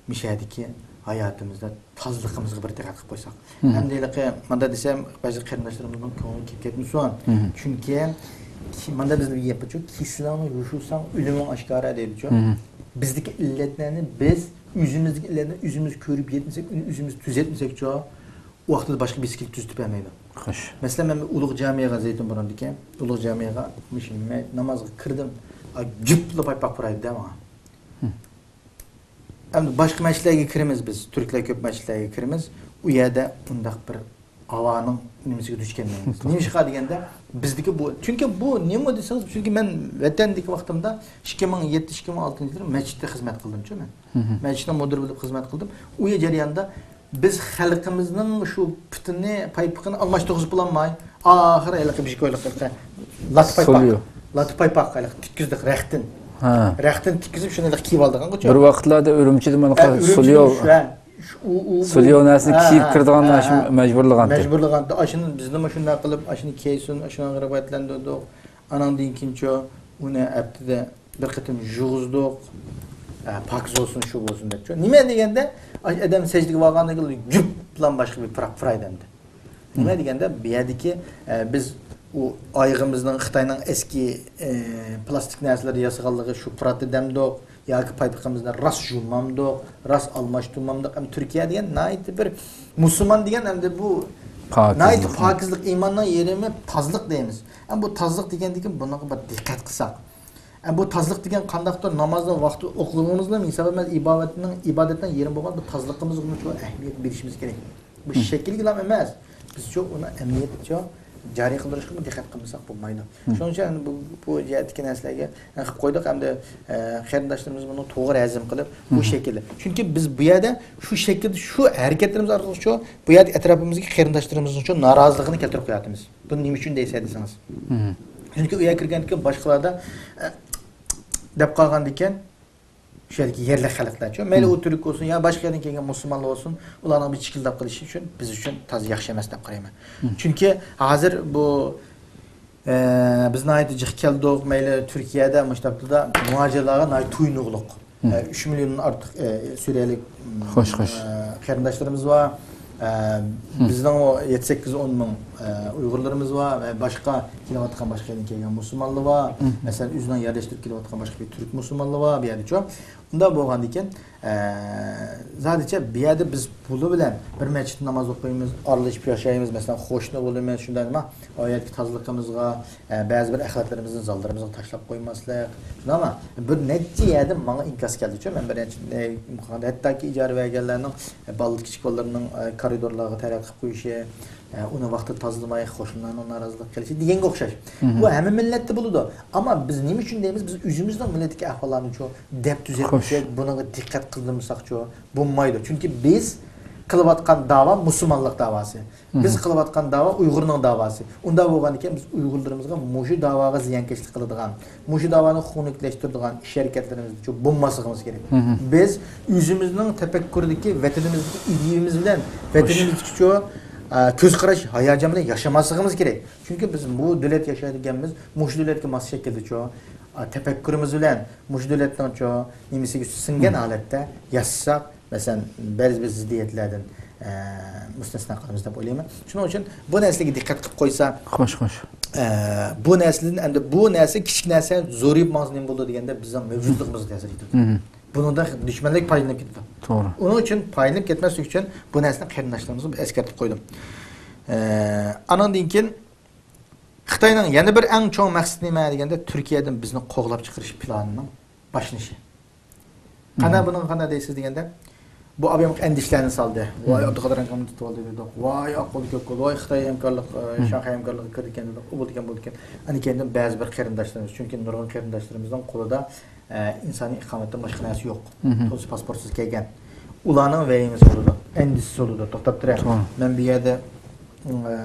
مۇشۇ يەردىكى ھاياتىمىزدا تازىلىقىمىزغا بىر دىققەت قىلىپ قويساق. ئەمدى ھېلىقى مۇنداق دېسەم، بەزى قېرىنداشلىرىمىزنىڭ كۆڭلى كېلىپ كەتمىسۇن. چۈنكى كى-، مۇنداق بىزدە بىر گەپ بارچۇ، كېسىلىڭنى يوشۇرساڭ، ئۆلۈمۈڭ ئاشكارا دەيدىچۇ. بىزدىكى ئىللەتلەرنى بىز ئۆزىمىزدىكى ئىللەتنى ئۆزىمىز كۆرۈپ يەتمىسەك، ئۆزىمىز تۈزەتمىسەكچۇ، ئۇ ۋاقىتتا باشقا بىرسى كېلىپ تۈزىتىپ بەرمەيدۇ. خوش. مەسىلەن، مەن بىر ئۇلۇغ جامىيەگە زەيتۇن بۇرۇندىكى، ئۇلۇغ جامىيەگە مۇشۇ مە-، نامازغا كىردىم، ئا، جۈپلا پايپاق پۇرايدۇ-دە ماڭا. ئەمدى باشقا مەسچىتلەرگە كىرىمىز بىز، تۈركلەر كۆپ مەسچىتلەرگە كىرىمىز، ئۇ يەردە ئۇنداق بىر ھاۋانىڭ نېمىسىگە دۇچ كەلمەيمىز. نېمىشقا دېگەندە، بىزدىكى بۇ، چۈنكى بۇ نېمە دېسىڭىز، چۈنكى مەن ۋەتەندىكى ۋاقتىمدا ئىككى مىڭ يەتتە، ئىككى مىڭ ئالتىنچى يىللىرى مەسچىتتە خىزمەت قىلدىمچۇ مەن. مەسچىتنىڭ مۇدىرى بولۇپ خىزمەت قىلدىم. ئۇ جەرياندا بىز خەلقىمىزنىڭ شۇ پۇتىنى، پايپىقىنى ئالماشتۇرغۇزۇپ بولالماي، ئاخىرى ھېلىقى بىشكويلۇق لاتا پايپاق. سوليو. لاتا پايپاق ھېلىقى تىككۈزدۇق رەختتىن. ھە. رەختتىن تىككۈزۈپ، شۇنى ھېلىقى كىيىۋالدۇقغۇچۇ. بىر ۋاقىتلاردا ئۈرۈمچىدە مانا ھە، ئۈرۈمچىدە سوليو. شۇ، ھە. شۇ، ئۇ، ئۇ، ئۇ. سوليو نەرسىنى ھە، كىيىپ ھە، كىرىدىغان ھە، ئاشۇ ھە. مەجبۇرلىغانتى. مەجبۇرلىغانتى. ئاشۇنى بىزنىمۇ شۇنداق قىلىپ، ئاشۇنى كىيسۇن، ئاشۇنى رىغبەتلەندۈردۇق. ئاناندىن كېيىنچۇ ئۇنى ھەپتىدە بىر قېتىم يۇغۇزدۇق. ئە، پاكىز بولسۇن، شۇ بولسۇن دەپچۇ. نېمە دېگەندە، ئاش-، ئادەم سەجدىگە بارغاندىن كېيىن جۈپ بىلەن باشقا بىر پۇراق پۇرايدۇ ئەمدى. نېمە دېگەندە، بۇ يەردىكى، ئە، بىز ئۇ ئايىغىمىزنىڭ خىتاينىڭ ئەسكى، ئە، پلاستىك نەرسىلەردە ياسىغانلىقى شۇ پۇراتتى دەمدۇق ياكى پايپىقىمىزنى راست يۇمامدۇق، راست ئالماشتۇرمامدۇق. ئەمما تۈركىيە دېگەن ناھايىتى بىر مۇسۇلمان دېگەن ئەمدى بۇ ناھايىتى پاكىزلىق، ئىماننىڭ يېرىمى تازىلىق دەيمىز. ئەمما بۇ تازىلىق دېگەندىكىن بۇنىڭغا بىر دىققەت قىلساق. ئەمما بۇ تازىلىق دېگەن قانداقتۇر؟ نامازنىڭ ۋاقتى ئوقۇغىنىمىزلا ھېساب ئەمەس، ئىبادەتنىڭ، ئىبادەتنىڭ يېرىمى بولغان بۇ تازىلىقىمىزغىمۇ شۇ ئەھمىيەت بېرىشىمىز كېرەك. بۇ شەكىلگىلا ئەمەس، بىزچۇ ئۇنى ئەمەلىيەتچۇ جارى قىلدۇرۇشقىمۇ دىققەت قىلمىساق بولمايدۇ. شۇنىڭ ئۈچۈن ئەمدى بۇ، بۇ جەھەتتىكى نەرسىلەرگە قىلىپ قويدۇق، ئەمدى، ئە، قېرىنداشلىرىمىز بۇنى توغرا ھەزىم قىلىپ، بۇ شەكىلدە. چۈنكى بىز بۇ يەردە شۇ شەكىلدە، شۇ ھەرىكەتلىرىمىز ئارقىلىقچۇ بۇ يەردە ئەتراپىمىزدىكى قېرىنداشلىرىمىزنىڭچۇ نارازىلىقىنى كەلتۈرۈپ قوياتىمىز. بۇنى نېمە ئۈچۈن دەيسەن دېسىڭىز. چۈنكى ئۇ يەرگە كىرگەندىن كېيىن باشقىلاردا، ئە، دەپ قالغاندىكىن، شۇ يەردىكى يەرلىك خەلقلەرچۇ، مەيلى ئۇ تۈرك بولسۇن يا باشقا يەردىن كەلگەن مۇسۇلمانلار بولسۇن، ئۇلارنىڭ بىر چىكىلداپ قېلىشى ئۈچۈن بىز ئۈچۈن تازا ياخشى ئەمەس دەپ قارايمەن. چۈنكى ھازىر بۇ، ئە، بىز ناھايىتى جىق كەلدۇق، مەيلى تۈركىيەدە، مۇشۇ ھەپتىدە مۇھاجىرلارغا ناھايىتى تويۇنۇقلۇق. ئە، ئۈچ مىليوندىن ئارتۇق، ئە، سۈرىيەلىك، خوش، خوش. ئە، قېرىنداشلىرىمىز بار. ئە، بىزنىڭ ئۇ يەتتە، سەككىز، ئون مىڭ، ئە، ئۇيغۇرلىرىمىز بار ۋە باشقا كېلىۋاتقان، باشقا يەردىن كەلگەن مۇسۇلمانلار بار. مەسىلەن، ئۆزىنىڭ يەرلەشتۈرۈپ كېلىۋاتقان باشقا بىر تۈرك مۇسۇلمانلار بار بۇ يەردىچۇ. ئۇنداق بولغاندىكىن، ئە، زادىچە بۇ يەردە بىز بۇلار بىلەن بىر مەسچىتتە ناماز ئوقۇيمىز، ئارىلىشىپ ياشايمىز، مەسىلەن، قوشنا بولىمىز، شۇنداق نېمە، ئۇ يەردىكى تازىلىقىمىزغا، ئە، بەزى بىر ئەخلەتلىرىمىزنى زاللىرىمىزغا تاشلاپ قويماسلىق. شۇنداقمۇ؟ بىر نەچچە يەردىن ماڭا ئىنكاس كەلدىچۇ. مەن بىر نەچچە، ئە، ھەتتاكى ئىجارە بەرگەنلەرنىڭ، ئە، بالىلىرى، كىچىك بالىلىرىنىڭ، ئە، كارىدورلارغا تەرەت قىلىپ قويۇشى، ئە، ئۇنى ۋاقتىدا تازىلىماي، قوشنىلارنىڭ نارازىلىق قىلىشى دېگەنگە ئوخشاش. بۇ ھەممە مىللەتتە بولىدۇ. ئەمما بىز نېمە ئۈچۈن دەيمىز؟ بىز ئۆزىمىزنىڭ مىللەتتىكى ئەھۋاللارنىچۇ دەپ تۈزەتمىسەك، بۇنىڭغا دىققەت قىلدۇرمىساقچۇ بولمايدۇ. چۈنكى بىز قىلىۋاتقان داۋا مۇسۇلمانلىق داۋاسى. بىز قىلىۋاتقان داۋا ئۇيغۇرنىڭ داۋاسى. ئۇنداق بولغاندىكىن بىز ئۇيغۇرلىرىمىزغا مۇشۇ داۋاغا زىيانكەشلىك قىلىدىغان، مۇشۇ داۋانى خۇنۈكلەشتۈرىدىغان ئىش ھەرىكەتلىرىمىزنىچۇ بولماسلىقىمىز كېرەك. بىز ئۆزىمىزنىڭ تەپەككۇرىدىكى ۋەتىنىمىزدىكى ئىدىيىمىز بىلەن، ۋەتىنىمىزدىكىچۇ، ئە، كۆز قاراش، ھاياجان بىلەن ياشىماسلىقىمىز كېرەك. چۈنكى بىز بۇ دۆلەت ياشايدىكەنمىز، مۇشۇ دۆلەتكە ماس شەكىلدىچۇ، ئە، تەپەككۇرىمىز بىلەن، مۇشۇ دۆلەتنىڭچۇ نېمىسىگە سىڭگەن ھالەتتە ياشىساق، مەسىلەن، بەزى بىر زىددىيەتلەردىن، ئە، مۇستەسنا قالىمىز دەپ ئويلايمەن. شۇنىڭ ئۈچۈن بۇ نەرسىلەرگە دىققەت قىلىپ قويسا، خوش، خوش. ئە، بۇ نەرسىدىن ئەمدى بۇ نەرسە، كىچىك نەرسە زورىيىپ ماڭسا نېمە بولىدۇ دېگەندە، بىزنىڭ مەۋجۇتلۇقىمىزغا تەسىر يېتىدۇ. بۇنىڭدا دۈشمەنلىك پايدىلىنىپ كېتىدۇ. توغرا. ئۇنىڭ ئۈچۈن پايدىلىنىپ كەتمەسلىك ئۈچۈن بۇ نەرسىنى قېرىنداشلىرىمىزغا بىر ئەسكەرتىپ قويدۇم. ئە، ئانىڭدىن كېيىن خىتاينىڭ يەنە بىر ئەڭ چوڭ مەقسىتى نېمە دېگەندە، تۈركىيەدىن بىزنى قوغلاپ چىقىرىش پىلانىنىڭ باشلىنىشى. قانداق بۇنىڭغا قانداق دەيسىز دېگەندە، بۇ ئابايام ئەندىشىلەرنى سالدى. ۋاي، ئابدۇقادىر ئەنكامنى تۇتۇۋالدى دېدۇق. ۋاي، ئاق قولدا كۆك قولدا، ۋاي، خىتاي ھەمكارلىق، ئە، شاڭخەي ھەمكارلىقىغا كىردىكەن دېدۇق. ئۇ بولىدىكەن، بولىدىكەن. ئاندىن كېيىن بەزى بىر قېرىنداشلىرىمىز، چۈنكى نۇرغۇن قېرىنداشلىرىمىزنىڭ قولىدا، ئە، ئىنسانىي ئىقامەتتىن باشقا نەرسە يوق. تولىسى پاسپورتسىز كەلگەن. ئۇلارنىڭ ۋەھىمىسى بولىدۇ، ئەندىشىسى بولىدۇ. توختاپ تۇرە. مەن بۇ يەردە، ئە،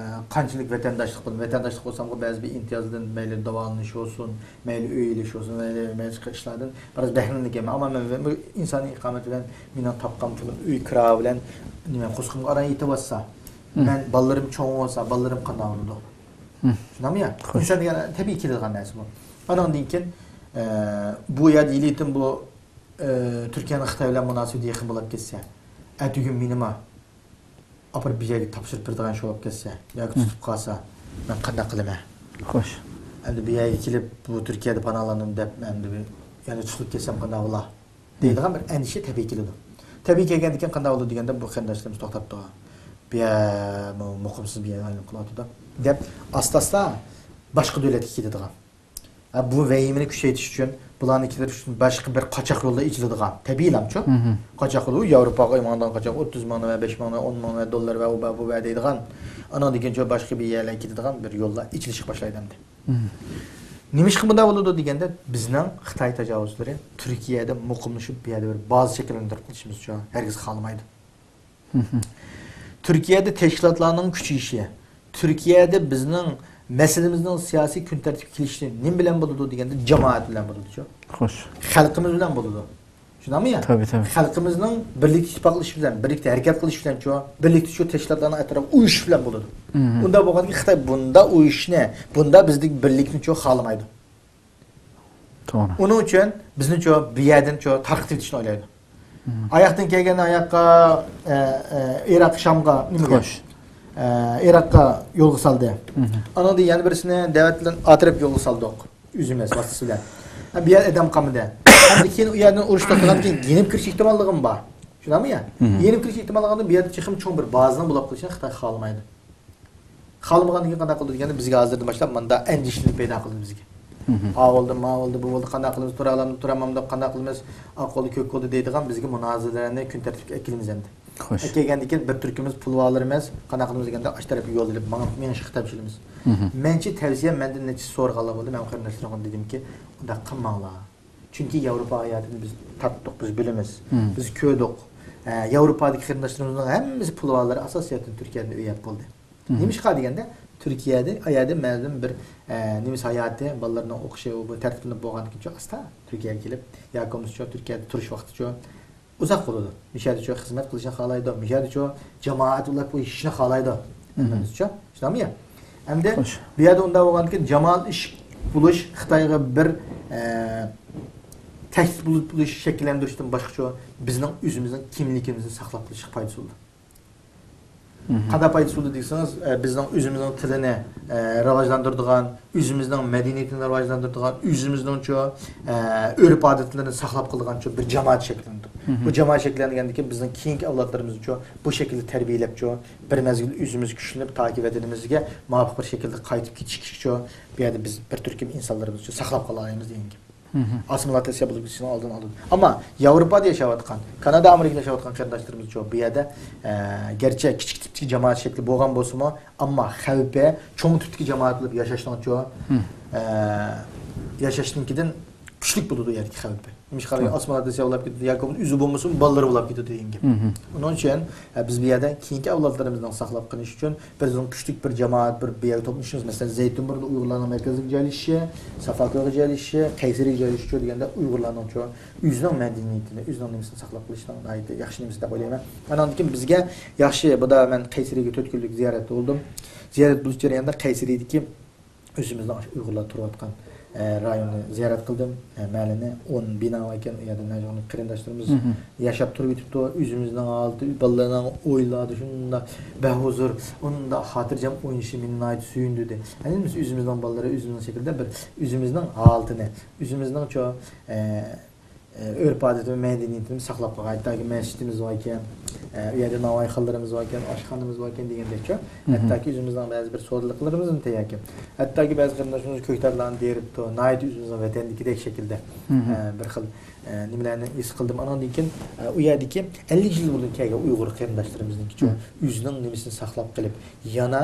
قانچىلىك ۋەتەنداشلىق بولدۇم. ۋەتەنداشلىق بولسامغۇ بەزى بىر ئىمتىيازدىن مەيلى داۋالىنىش بولسۇن، مەيلى ئۆي ئېلىش بولسۇن، مەيلى، مەيلى باشقا ئىشلاردىن بىراز بەھرىلىنىدىكەنمەن. ئەمما مەن بۇ ئىنسانىي ئىقامەت بىلەن مېنىڭ تاپقان پۇلۇم، ئۆي كىرا بىلەن نېمە، قورسىقىمغا ئاران يېتىۋاتسا، مەن بالىلىرىم چوڭ بولسا، بالىلىرىم قانداق بولىدۇ؟ شۇنداقمۇ يا؟ ئىنسان دېگەن تەبىئىي كېلىدىغان نەرسە بۇ. ئانىڭدىن كېيىن، ئە، بۇ يەردە ھېلىتىن بۇ، ئە، تۈركىيەنىڭ خىتاي بىلەن مۇناسىۋىتى يېقىن بولاپ كەتسە، ئەتىگۈن مېنىمۇ ئاپىرىپ بىر يەرگە تاپشۇرۇپ بېرىدىغان ئىش بولۇپ كەتسە ياكى تۇتۇپ قالسا، مەن قانداق قىلىمەن؟ خوش. ئەمدى بۇ يەرگە كېلىپ، بۇ تۈركىيەدە پاناھلاندىم دەپ، ئەمدى بىر يەنە تۇتۇلۇپ كەتسەم قانداق بولا؟ دەيدىغان بىر ئەندىشە تەبىئىي كېلىدۇ. تەبىئىي كەلگەندىن كېيىن قانداق بولىدۇ دېگەندە، بۇ قېرىنداشلىرىمىز توختاپ تۇرغان. بۇ يەر مۇ-، مۇقىمسىز بىر يەر ئايلىنىپ قېلىۋاتىدۇ دەپ، ئاستا-ئاستا باشقا دۆلەتكە كېتىدىغان. ھە، بۇ ۋەھىمىنى كۈچەيتىش ئۈچۈن، بۇلارنى كېتىرىش ئۈچۈن باشقا بىر قاچاق يوللار ئېچىلىدىغان. تەبىئىيلامچۇ؟ قاچاق يولى، ياۋروپاغا ماڭىدىغان قاچاق، ئوتتۇز مىڭنى ۋە بەش مىڭنى ۋە ئون مىڭنى ۋە دوللار ۋە ئۇ بەر، بۇ بەر دەيدىغان. ئانىڭدىن كېيىن باشقا بىر يەرلەرگە كېتىدىغان بىر يوللار ئېچىلىشقا باشلايدۇ ئەمدى. نېمىشقا بۇنداق بولىدۇ دېگەندە، بىزنىڭ خىتاي تاجاۋۇزچىلىرى تۈركىيەدە مۇقىملىشىپ، بۇ يەردە بىر بازا شەكىللەندۈرۈپ قېلىشىمىزچۇ ھەرگىز خالىمايدۇ. تۈركىيەدە تەشكىلاتلارنىڭ كۈچىيىشى، تۈركىيەدە بىزنىڭ مەسىلىمىزنىڭ سىياسىي كۈن تەرتىپكە كېلىشى نېمە بىلەن بولىدۇ دېگەندە، جامائەت بىلەن بولىدۇچۇ. خوش. خەلقىمىز بىلەن بولىدۇ. شۇنداقمۇ يا؟ تەبىئىي، تەبىئىي. خەلقىمىزنىڭ بىرلىكتە ئىتتىپاقلىشىش بىلەن، بىرلىكتە ھەرىكەت قىلىش بىلەنچۇ، بىرلىكتە شۇ تەشكىلاتلارنىڭ ئەتراپىدا ئۇيۇشۇش بىلەن بولىدۇ. ئۇنداق بولغاندىكىن خىتاي بۇندا ئۇيۇشۇشنى، بۇندا بىزدىكى بىرلىكنىچۇ خالىمايدۇ. توغرا. ئۇنىڭ ئۈچۈن بىزنىچۇ بۇ يەردىنچۇ تارقىتىۋېتىشنى ئويلايدۇ. ئاياقتىن كەلگەندە ئاياققا، ئە، ئە، ئىراق شامغا نېمىگە؟ خوش. ئە، ئىراققا يولغا سالدى. ئانىڭدىن يەنە بىرسىنى دەۋەت بىلەن ئا تەرەپكە يولغا سالدۇق. ئۆزىمىز ۋاسىتىسى بىلەن. ھە، بۇ يەردە ئادەم قالمىدى. ئەمدى كېيىن ئۇ يەردىن ئۇرۇش توختىغاندىن كېيىن يېنىپ كىرىش ئېھتىماللىقىمۇ بار. شۇنداقمۇ يا؟ يېنىپ كىرىش ئېھتىماللىقىدىن بۇ يەردە چېقىم چوڭ بىر بازىنىڭ بولۇپ قېلىشىنى خىتاي خالىمايدۇ. خالىمىغاندىن كېيىن قانداق قىلىدۇ دېگەندە، بىزگە ھازىردىن باشلاپ ماندا ئەندىشىلەر پەيدا قىلدى بىزگە. ئا بولدى، ما بولدى، بۇ بولدى، قانداق قىلىمىز، تۇرالاندۇق، تۇرالمامدۇق، قانداق قىلىمىز، ئاق بولدى، كۆك بولدى دەيدىغان بىزگە مۇنازىرىلەرنى كۈن تەرتىپكە ئەكېلىمىز ئەمدى. خوش. ئەكەلگەندىن كېيىن بىر تۈركۈمىز پۇل ئالىرمىز، قانداق قىلىمىز دېگەندە، ئاش تەرەپكە يول ئېلىپ ماڭ-، مېڭىشقا تەپشىلىمىز. مەنچە تەۋسىيەم، مەندىن نەچچە سورىغانلار بولدى، مەن قېرىنداشلىرىمغا دېدىمكى، ئۇنداق قىلماڭلار. چۈنكى ياۋروپا ھاياتىنى بىز تارتتۇق، بىز بىلىمىز، بىز كۆردۇق. ئە، ياۋروپادىكى قېرىنداشلىرىمىزنىڭ ھەممىسى پۇل ئالىرى ئاساسىي جەھەتتىن تۈركىيەدىن ئۆي ئېلىپ بولدى. نېمىشقا دېگەندە، تۈركىيەدە، ئايەردە مەلۇم بىر، ئە، نېمىس ھاياتى، بالىلىرىنىڭ ئوقۇشى، ئۇ بۇ تەرتىپلىنىپ بولغاندىن كېيىنچۇ ئاستا تۈركىيەگە كېلىپ، ياكى بولمىسىچۇ تۈركىيەدە تۇرۇش ۋاقتىچۇ ئۇزاق بولىدۇ. مۇشۇ يەردىچۇ خىزمەت قىلىشنى خالايدۇ، مۇشۇ يەردىچۇ جامائەت بولۇپ ياشاشنى خالايدۇ. ھەممىمىزچۇ؟ شۇنداقمۇ يا؟ ئەمدى بۇ يەردە ئۇنداق بولغاندىكىن جامائەت ئىش بولۇش خىتايغا بىر، ئە، تەھدىت بولۇش، بولۇش شەكىللەندۈرۈشتىن باشقىچۇ بىزنىڭ ئۆزىمىزنىڭ كىملىكىمىزنى ساقلاپ قېلىشقا پايدىسى بولىدۇ. قانداق پايدىسى بولىدۇ دېسىڭىز، ئە، بىزنىڭ ئۆزىمىزنىڭ تىلىنى، ئە، راۋاجلاندۇرىدىغان، ئۆزىمىزنىڭ مەدەنىيىتىنى راۋاجلاندۇرىدىغان، ئۆزىمىزنىڭچۇ، ئە، ئۆرپ-ئادەتلىرىنى ساقلاپ قالىدىغانچۇ بىر جامائەت شەكىللىنىدۇ. بۇ جامائەت شەكىللەنگەندىن كېيىن بىزنىڭ كېيىنكى ئەۋلادلىرىمىزنىچۇ بۇ شەكىلدە تەربىيەلەپچۇ، بىر مەزگىل ئۆزىمىز كۈچلىنىپ، تاكى ۋەتىنىمىزگە مۇۋاپىق بىر شەكىلدە قايتىپ كېتىشكىچۇ، بۇ يەردە بىز بىر تۈركۈم ئىنسانلىرىمىزچۇ ساقلاپ قالالايمىز دېگەن گەپ. ئاسسىمىلياتسىيە بولۇپ كېتىشنىڭ ئالدىنى ئالىدۇ. ئەمما ياۋروپادا ياشاۋاتقان، كانادا، ئامېرىكىدا ياشاۋاتقان قېرىنداشلىرىمىزچۇ بۇ يەردە، ئە، گەرچە كىچىك تىپتىكى جامائەت شەكلى بولغان بولسىمۇ، ئەمما خەۋپى چوڭ تىپتىكى جامائەت بولۇپ ياشاشنىڭچۇ، ئە، ياشاشنىڭكىدىن كۈچلۈك بولىدۇ ئۇ يەردىكى خەۋپى. نېمىشقا دېگەندە ئاسسىمىلياتسىيە بولۇپ كېتىدۇ ياكى بولمىسا ئۆزى بولمىسىمۇ بالىلىرى بولۇپ كېتىدۇ دېگەن گەپ. ئۇنىڭ ئۈچۈن، ئە، بىز بۇ يەردە كېيىنكى ئەۋلادلىرىمىزنىڭ ساقلاپ قېلىشى ئۈچۈن بىزنىڭ كۈچلۈك بىر جامائەت، بىر، بىر يەرگە توپلىشىمىز. مەسىلەن، زەيتۇنبۇرنىدا ئۇيغۇرلارنىڭ مەركەزلىك جايلىشىشى، سافاكويغا جايلىشىشى، قەيسەرىگە جايلىشىشى دېگەندە ئۇيغۇرلارنىڭچۇ ئۆزىنىڭ مەدەنىيىتىنى، ئۆزىنىڭ نېمىسىنى ساقلاپ قېلىشنىڭ ناھايىتى ياخشى نېمىسى دەپ ئويلايمەن. ئاناندىن كېيىن بىزگە ياخشى، بۇدا مەن قەيسەرىگە تۆت كۈنلۈك زىيارەتتە بولدۇم. زىيارەت بولۇش جەريانىدا قەيسەرىدىكى ئۆزىمىزنىڭ ئاشۇ ئۇيغۇرلار تۇرۇۋاتقان، ئە، رايوننى زىيارەت قىلدىم. ئە، مەھەللىنى ئون بىنا باركەن، ئۇ يەردە نەجىڭلىق قېرىنداشلىرىمىز ياشاپ تۇرۇۋېتىپتۇ. ئۆزىمىزنىڭ ھالىتى، بالىلارنىڭ ئويلىرى شۇنداق بەھۇزۇر، ئۇنداق خاتىرجەم ئوينىشى مېنى ناھايىتى سۆيۈندۈردى. يەنى بىز ئۆزىمىزنىڭ بالىلىرى ئۆزىمىزنىڭ شەكلىدە بىر ئۆزىمىزنىڭ ھالىتىنى، ئۆزىمىزنىڭچۇ، ئە، ئە، ئۆرپ-ئادىتى ۋە مەدەنىيىتىنى ساقلاپ قالغان. ھەتتاكى مەسچىتىمىز باركەن، ئە، ئۇ يەردە ناۋايخانلىرىمىز باركەن، ئاشخانىمىز باركەن دېگەندەكچۇ. ھەتتاكى ئۆزىمىزنىڭ بەزى بىر سودىلىقلىرىمىزمۇ تەيياركەن. ھەتتاكى بەزى قېرىنداشلىرىمىز كۆكتاتلارنى تېرىپتۇ. ناھايىتى ئۆزىمىزنىڭ ۋەتەندىكىدەك شەكىلدە، ئە، بىر خىل، ئە، نېمىلەرنى ھېس قىلدىم. ئانىڭدىن كېيىن، ئە، ئۇ يەردىكى ئەللىك يىل بۇرۇن كەلگەن ئۇيغۇر قېرىنداشلىرىمىزنىڭكىچۇ ئۆزىنىڭ نېمىسىنى ساقلاپ قېلىپ، يەنە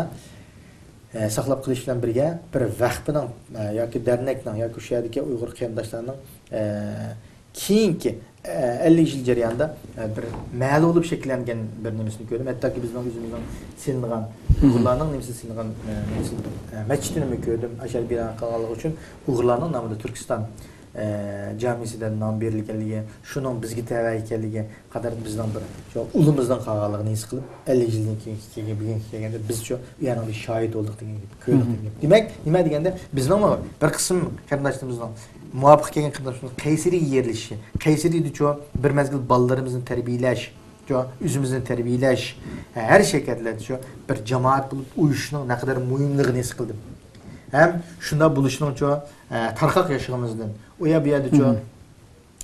ئە، ساقلاپ قېلىش بىلەن بىرگە بىر ۋەخپىنىڭ، ئە، ياكى دەرنەكنىڭ ياكى شۇ يەردىكى ئۇيغۇر قېرىنداشلارنىڭ، ئە، كېيىنكى، ئە، ئەللىك يىل جەريانىدا، ئە، بىر مەھەللە بولۇپ شەكىللەنگەن بىر نېمىسىنى كۆردۈم. ھەتتاكى بىزنىڭ ئۆزىمىزنىڭ سېلىنغان، ئۇيغۇرلارنىڭ نېمىسى سېلىنغان، ئە، نېمىسى، ئە، مەسچىتىنىمۇ كۆردۈم. ئاشۇ يەردە بىنا قىلغانلىقى ئۈچۈن ئۇيغۇرلارنىڭ نامىدا تۈركىستان، ئە، جامىسى دەپ نام بېرىلگەنلىكى، شۇنىڭ بىزگە تەۋە ئىكەنلىكى، قەدەر بىزنىڭ بىر شۇ ئۇلىمىزنىڭ قالغانلىقىنى ھېس قىلىپ، ئەللىك يىلدىن كېيىنكى كەلگەن، بۈگۈنكى كەلگەندە بىز شۇ ئۇ يەرنىڭ بىر شاھىتى بولدۇق دېگەن گەپ، كۆردۇق دېگەن گەپ. دېمەك، نېمە دېگەندە، بىزنىڭمۇ بىر قىسىم قېرىنداشلىرىمىزنىڭ، مۇۋاپىق كەلگەن قېرىنداشلىرىمىزنىڭ قەيسەرىگە يېرىلىشى، قەيسەرىدىچۇ بىر مەزگىل بالىلىرىمىزنى تەربىيەلەش، شۇ ئۆزىمىزنى تەربىيەلەش، ھەر شەكىلدە شۇ بىر جامائەت بولۇپ ئۇيۇشۇشنىڭ نەقەدەر مۇھىملىقىنى ھېس قىلدىم. ھەم شۇنداق بولۇشنىڭچۇ، ئە، تارقاق ياشىغىنىمىزدىن، ئۇ يەر بۇ يەردىچۇ،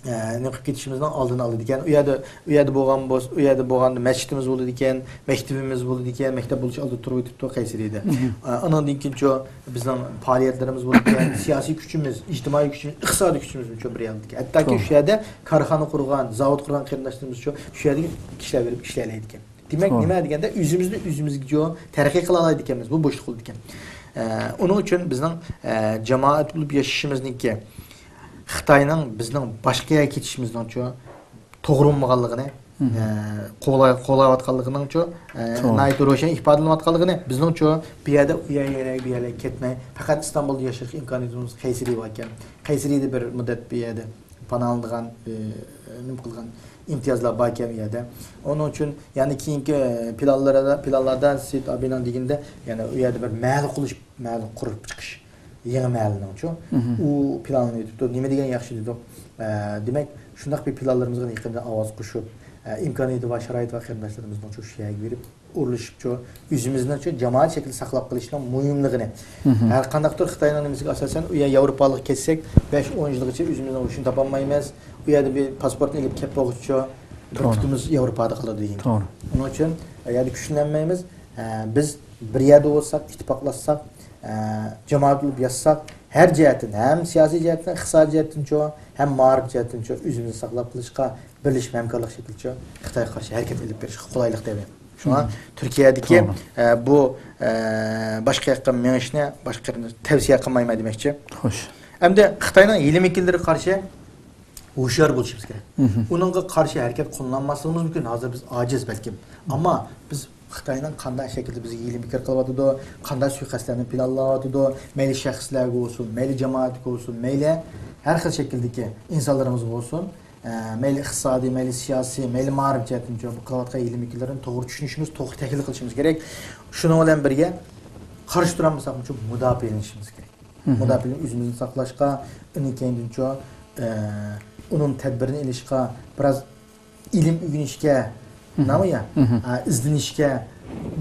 ئە، نېمە قىلىپ كېتىشىمىزنىڭ ئالدىنى ئالىدىكەن. ئۇ يەردە، ئۇ يەردە بولغان بولسا، ئۇ يەردە بولغاندا مەسچىتىمىز بولىدىكەن، مەكتىپىمىز بولىدىكەن، مەكتەپ بولۇش ئالدىدا تۇرۇۋېتىپتۇ قەيسەرىدە. ئە، ئانىڭدىن كېيىنچۇ بىزنىڭ پائالىيەتلىرىمىز بولىدىكەن، سىياسىي كۈچىمىز، ئىجتىمائىي كۈچىمىز، ئىقتىسادىي كۈچىمىزمۇچۇ بىر يەردىكەن. ھەتتاكى شۇ يەردە كارخانا قۇرغان، زاۋۇت قۇرغان قېرىنداشلىرىمىزچۇ شۇ يەردىكى كىشىلەر بېرىپ ئىشلەيەلەيدىكەن. دېمەك، نېمە دېگەندە، ئۆزىمىزنى ئۆزىمىزگە تەرەققىي قىلالايدىكەنمىز، بۇ بوشلۇق بولىدىكەن. ئە، ئۇنىڭ ئۈچۈن بىزنىڭ، ئە، جامائەت بولۇپ ياشىشىمىزنىڭكى خىتاينىڭ بىزنىڭ باشقا يەرگە كېتىشىمىزنىڭچۇ توغرا بولمىغانلىقىنى، ئە، قوغلاي-، قوغلاۋاتقانلىقىنىڭچۇ، ئە، ناھايىتى روشەن ئىپادىلىنىۋاتقانلىقىنى، بىزنىڭچۇ بۇ يەردە، ئۇ يەرگە، بۇ يەرگە كەتمەي، پەقەت ئىستانبۇلدا ياشاشقا ئىمكانىيىتىمىز قەيسەرى باركەن. قەيسەرىدە بىر مۇددەت بۇ يەردە پاناھلىنىدىغان، ئى، نېمە قىلغان، ئىمتىيازلار باركەن ئۇ يەردە. ئۇنىڭ ئۈچۈن يەنى كېيىنكى پىلانلىرىدا، پىلانلاردا سېيىت ئابىنىڭ دېگىنىدە، يەنى ئۇ يەردە بىر مەھەللە قۇرۇش، مەھەللە قۇرۇپ چىقىش، يېڭى مەھەللىنىڭچۇ. ئۇ پىلانلىنىۋېتىپتۇ. نېمە دېگەن ياخشى دېدۇق. ئە، دېمەك، شۇنداق بىر پىلانلىرىمىزغا يېقىندا ئاۋاز قوشۇپ، ئىمكانىيىتى بار، شارائىتى بار قېرىنداشلىرىمىزنىڭ شۇ يەرگە بېرىپ ئورۇنلىشىپچۇ، ئۆزىمىزنىڭچۇ جامائەت شەكلىدە ساقلاپ قېلىشنىڭ مۇھىملىقىنى، ھەر قانداقتۇر خىتاينىڭ نېمىسىگە ئاساسەن، ئۇ يەر ياۋروپالىغا كەتسەك، بەش ئون يىلغىچە ئۆزىمىزنىڭ ئۆچىنى تاپالمايمىز. ئۇ يەردە بىر پاسپورتنى ئېلىپ كەپ بولغۇچە بىر توغرا. پۇتىمىز ياۋروپادا قالىدۇ دېگەن گەپ. توغرا. ئۇنىڭ ئۈچۈن ئۇ يەردە كۈچلىنەلمەيمىز. ئە، بىز بىر يەردە بولساق، ئىتتىپاقلاشساق، ئە، جامائەت بولۇپ ياشىساق، ھەر جەھەتتىن، ھەم سىياسىي جەھەتتىن، ئىقتىسادىي جەھەتتىنچۇ، ھەم مائارىپ جەھەتتىنچۇ ئۆزىمىزنى ساقلاپ قېلىشقا، بىرلىشىپ ھەمكارلىق شەكلىچۇ خىتايغا قارشى ھەرىكەت ئېلىپ بېرىشقا قولايلىق دەيمەن. شۇڭا تۈركىيەدىكى، توغرا. ئە، بۇ، ئە، باشقا ياققا مېڭىشنى باشقا يەردىن تەۋسىيە قىلمايمەن دېمەكچى. خوش. ئەمدى خىتاينىڭ ھىيلە-مىكىرلىرىگە قارشى ھوشيار بولۇشىمىز كېرەك. ئۇنىڭغا قارشى ھەرىكەت قوللانماسلىقىمىز مۇمكىن. ھازىر بىز ئاجىز بەلكىم. ئەمما بىز خىتاينىڭ قانداق شەكىلدە بىزگە ھىيلە-مىكىر قىلىۋاتىدۇ، قانداق سۇيىقەستلەرنى پىلانلاۋاتىدۇ، مەيلى شەخسلەرگە بولسۇن، مەيلى جامائەتكە بولسۇن، مەيلى ھەر خىل شەكىلدىكى ئىنسانلىرىمىزغا بولسۇن، ئە، مەيلى ئىقتىسادىي، مەيلى سىياسىي، مەيلى مائارىپ جەھەتتىنچۇ بۇ قىلىۋاتقان ھىيلە-مىكىرلىرىنى توغرا چۈشىنىشىمىز، توغرا تەھلىل قىلىشىمىز كېرەك. شۇنىڭ بىلەن بىرگە، قارشى تۇرالمىساقمۇ مۇداپىئەلىنىشىمىز كېرەك. مۇداپىئە ئۆزىمىزنى ساقلاشقا، ئۇنى كەينىدىنچۇ، ئە، ئۇنىڭ تەدبىرىنى ئېلىشقا، بىراز ئىلىم ئۆگىنىشكە، نېمە يا، ئە، ئىزدىنىشكە.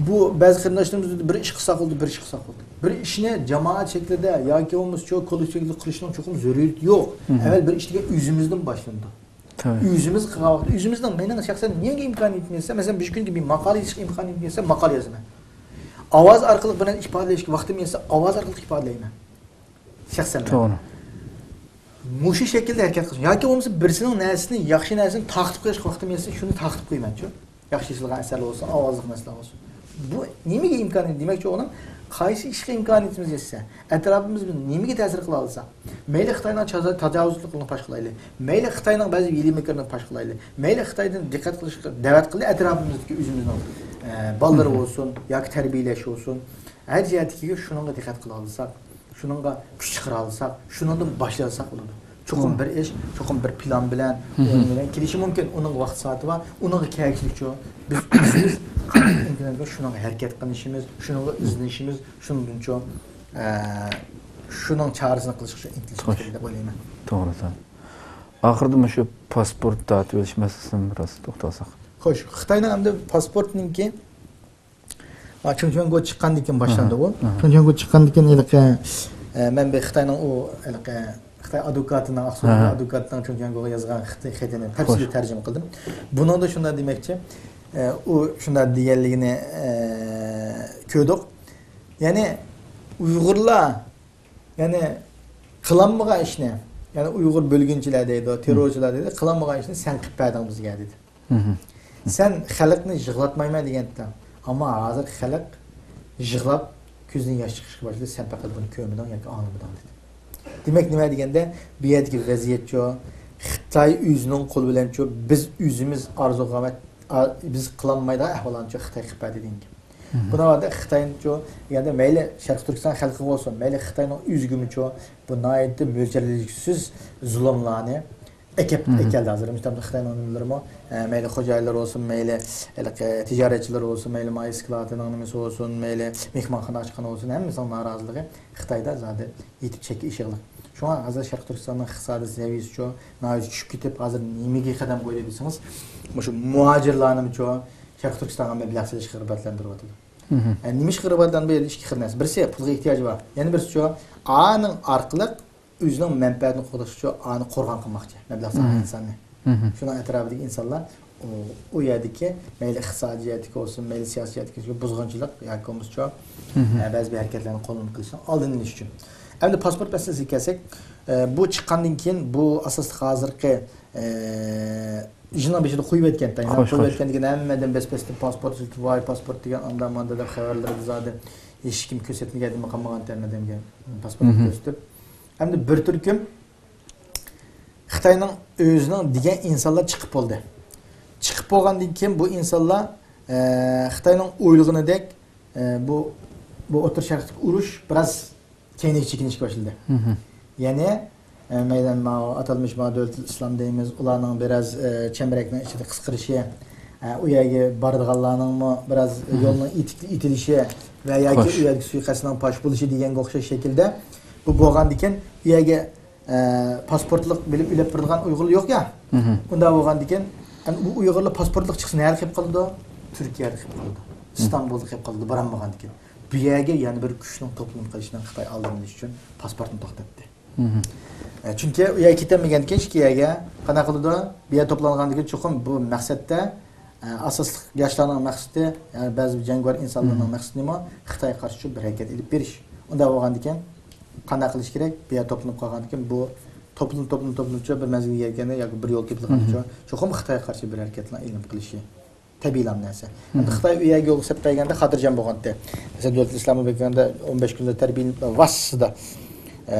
بۇ بەزى قېرىنداشلىرىمىز بىر ئىش قىلساق بولدى، بىر ئىش قىلساق بولدى. بىر ئىشنى جامائەت شەكلىدە ياكى بولمىسا شۇ كوللېكتىپ شەكلىدە قىلىشنىڭ چوقۇم زۆرۈرىيىتى يوق. ئەۋۋەل بىر ئىش دېگەن ئۆزىمىزدىن باشلىنىدۇ. تەبىئىي. ئۆزىمىز قىلغان ۋاقىتتا، ئۆزىمىزنىڭ، مېنىڭ شەخسەن نېمىگە ئىمكانىيىتىم يەتسە، مەسىلەن، بىر كۈنگە بىر ماقالە يېزىشقا ئىمكانىيىتىم يەتسە، ماقالە يازىمەن. ئاۋاز ئارقىلىق بىر نەرسە ئىپادىلەشكە ۋاقتىم يەتسە، ئاۋاز ئارقىلىق ئىپادىلەيمەن. شەخسەن مەن. توغرا. مۇشۇ شەكىلدە ھەرىكەت قىلىش. ياكى بولمىسا بىرسىنىڭ نەرسىسىنى، ياخشى نەرسىنى تارقىتىپ قويۇشقا ۋاقتىم يەتسە، شۇنى تارقىتىپ قويىمەنچۇ. ياخشى يېزىلغان ئەسەرلەر بولسۇن، ئاۋازلىق نەرسىلەر بولسۇن. بۇ نېمىگە ئىمكانىيەت؟ دېمەكچى، ئۇنىڭ قايسى ئىشقا ئىمكانىيىتىمىز يەتسە، ئەتراپىمىز بىز نېمىگە تەسىر قىلالىساق، مەيلى خىتاينىڭ تاجا-، تاجاۋۇزچىلىقىنى پاش قىلايلى، مەيلى خىتاينىڭ بەزى ھىيلە-مىكرىنى پاش قىلايلى، مەيلى خىتايدىن دىققەت قىلىشقا دەۋەت قىلدى ئەتراپىمىزدىكى ئۆزىمىزنىڭ، ئە، بالىلىرى بولسۇن ياكى تەربىيەلەش بولسۇن، ھەر جەھەتتىكىگە شۇنىڭغا دىققەت قىلالىساق، شۇنىڭغا كۈچ چىقىرالىساق، شۇنىڭدىن باشلىساق بولىدۇ. چوقۇم بىر ئىش، چوقۇم بىر پىلان بىلەن، ئويۇن بىلەن كېلىشى مۇمكىن. ئۇنىڭ ۋاقىت سائىتى بار. ئۇنىڭغا كەلگۈچىلىكچۇ، بىز ئۆزىمىز قانداق ئىمكانىيەت بار، شۇنىڭغا ھەرىكەت قىلىشىمىز، شۇنىڭغا ئىزدىنىشىمىز، شۇنىڭدىنچۇ، ئە، شۇنىڭ چارىسىنى قىلىشقا ئىنتىلىشىمىز كېرەك دەپ ئويلايمەن. توغرا. ئاخىرىدا مۇشۇ پاسپورت تارتىۋېلىش مەسىلىسىنى بىراز توختالساق. خوش، خىتاينىڭ ئەمدى پاسپورتنىڭكى، ئا، چۇڭچۈەنگو چىققاندىن كېيىن باشلاندى ئۇ. چۇڭچۈەنگو چىققاندىن كېيىن ھېلىقى، ئە، مەن بىر خىتاينىڭ ئۇ ھېلىقى خىتاي ئادۋوكاتىنىڭ، ئاقسۇنىڭ ئادۋوكاتىنىڭ چۇڭچۈەنگوغا يازغان خېتىنى تەپسىلىي تەرجىمە قىلدىم. بۇنىڭدا شۇنداق دېمەكچى، ئە، ئۇ شۇنداق دېگەنلىكىنى، ئە، كۆردۇق. يەنى ئۇيغۇرلار، يەنى قىلالمىغان ئىشنى، يەنى ئۇيغۇر بۆلگۈنچىلەر دەيدۇ، تېررورچىلار دەيدۇ، قىلالمىغان ئىشنى سەن قىلىپ بەردىڭ بىزگە دېدى. سەن خەلقنى يىغلاتمايمەن دېگەنتىڭ. ئەمما ھازىر خەلق يىغلاپ، كۆزىدىن ياش چىقىشقا باشلىدى، سەن پەقەت بۇنى كۆرمىدىڭ ياكى ئاڭلىمىدىڭ دېدى. دېمەك، نېمە دېگەندە، بۇ يەردىكى ۋەزىيەتچۇ، خىتاي ئۆزىنىڭ قولى بىلەنچۇ، بىز ئۆزىمىز ئارزۇ قىلغان، بىز قىلالمايدىغان ئەھۋاللارنىچۇ خىتاي قىلىپ بەردى دېگەن گەپ. بۇنىڭ ۋاقتىدا خىتاينىچۇ، دېگەندە مەيلى شەرقىي تۈركىستان خەلقىگە بولسۇن، مەيلى خىتاينىڭ ئۆزىگىمۇچۇ، بۇ ناھايىتى مۆلچەرلىگۈسىز زۇلۇملارنى ئەكەپ ئەكەلدى. ھازىر مۇشۇ تامدا خىتاينىڭ نېمىلىرىمۇ، ئە، مەيلى خوجايىنلار بولسۇن، مەيلى ھېلىقى تىجارەتچىلەر بولسۇن، مەيلى ماي ئىسكىلاتىنىڭ نېمىسى بولسۇن، مەيلى مېھمانخانا ئاچقان بولسۇن، ھەممىسىنىڭ نارازىلىقى خىتايدا زادى يېتىپ چەككە ئېشىغلىق. شۇڭا ھازىر شەرقىي تۈركىستاننىڭ ئىقتىسادىي سەۋىيەسىچۇ ناھايىتى چۈشۈپ كېتىپ، ھازىر نېمىگە قەدەم قويدى دېسىڭىز، مۇشۇ مۇھاجىرلارنىمۇچۇ شەرقىي تۈركىستانغا مەبلەغ سېلىشقا رىغبەتلەندۈرۈۋاتىدۇ. ئە، نېمە ئىشقا رىغبەتلەندۈرۈۋاتىدۇ؟ بۇ يەردە ئىككى خىل نەرسە. بىرسى پۇلغا ئېھتىياجى بار. يەنە بىرسىچۇ، ئانىڭ ئارقىلىق ئۆزىنىڭ مەنپەئەتىنى قوغداشقىچۇ ئانى قورغان قىلماقچى، مەبلەغ سالغان ئىنساننى. شۇنىڭ ئەتراپىدىكى ئىنسانلار ئۇ، ئۇ يەردىكى مەيلى ئىقتىسادىي جەھەتتىكى بولسۇن، مەيلى سىياسىي جەھەتتىكى بولسۇن، بۇزغۇنچىلىق ياكى بولمىسا شۇ، ئە، بەزى بىر ھەرىكەتلەرنى قوللىنىپ قېلىشنىڭ ئالدىنى ئېلىش ئۈچۈن. ئەمدى پاسپورت مەسىلىسىگە كەلسەك، ئە، بۇ چىققاندىن كېيىن بۇ ئاساسلىق ھازىرقى، ئە، يىلنىڭ بېشىدا قويۇۋەتكەن، خوش، قويۇۋەتكەن دېگەن ھەممىدىن بەس-بەستە پاسپورت ئىزدەپ، ۋاي پاسپورت دېگەن ئاندا ماندا دەپ خەۋەرلىرىدە زادى ھېچكىم كۆرسەتمىگەن، نېمە قىلمىغان تەن ئادەمگە پاسپورت كۆرسىتىپ. ئەمدى بىر تۈركۈم خىتاينىڭ ئۆزىنىڭ دېگەن ئىنسانلار چىقىپ بولدى. چىقىپ بولغاندىن كېيىن بۇ ئىنسانلار، ئە، خىتاينىڭ ئويلىغىنىدەك، ئە، بۇ، بۇ ئوتتۇرا شەرقتىكى ئۇرۇش بىراز كەينىگە چېكىنىشكە باشلىدى. يەنى، ئە، مەيلى ماۋۇ ئاتالمىش ماۋۇ دۆلىتى ئىسلام دەيمىز، ئۇلارنىڭ بىراز، ئە، چەمبىرەكنىڭ ئىچىدە قىسقىرىشى، ئە، ئۇ يەرگە بارىدىغانلارنىڭمۇ بىراز يولنىڭ ئېتىك-، ئېتىلىشى ۋە ياكى ئۇ يەردىكى سۇيىقەستنىڭ پاش بولۇشى دېگەنگە ئوخشاش شەكىلدە بۇ بولغاندىكىن ئۇ يەرگە ئە، پاسپورتلۇق بىلىپ ئۆلۈپ بېرىدىغان ئۇيغۇرلار يوق يا. ئۇنداق بولغاندىكىن، ئەمدى بۇ ئۇيغۇرلار پاسپورتلۇق چىقسا نەدە قېلىپ قالىدۇ؟ تۈركىيەدە قېلىپ قالىدۇ. ئىستانبۇلدا قېلىپ قالىدۇ، بارالمىغاندىكىن. بۇ يەرگە يەنە بىر كۈچنىڭ توپلىنىپ قېلىشىنى خىتاي ئالدىنى ئېلىش ئۈچۈن پاسپورتنى توختاتتى. ئە، چۈنكى ئۇ يەرگە كېتەلمىگەندىكىن، ئىككى يەرگە قانداق قىلىدۇ؟ بۇ يەر توپلانغاندىكىن چوقۇم بۇ مەقسەتتە، ئە، ئاساسلىق ياشلارنىڭ مەقسىتى، يەنى بەزى بىر جەڭگىۋار ئىنسانلارنىڭ مەقسىتى نېمە؟ خىتايغا قارشى بىر ھەرىكەت ئېلىپ بېرىش. ئۇنداق بولغاندىكىن قانداق قىلىش كېرەك؟ بۇ يەر توپلىنىپ قالغاندىكىن بۇ توپلىنىپ، توپلىنىپ، توپلىنىپچۇ بىر مەزگىلگە يەتكەندە ياكى بىر يول تېپىلغاندىچۇ چوقۇم خىتايغا قارشى بىر ھەرىكەتلەر ئېلىنىپ قېلىشى تەبىئىيلا نەرسە. ئەمدى خىتاي ئۇ يەرگە يول سېلىپ بەرگەندە خاتىرجەم بولغانتى. مەسىلەن، دۆلەت ئىسلامى بەگەندە ئون بەش كۈندە تەربىيە ۋاسىتىسىدا، ئە،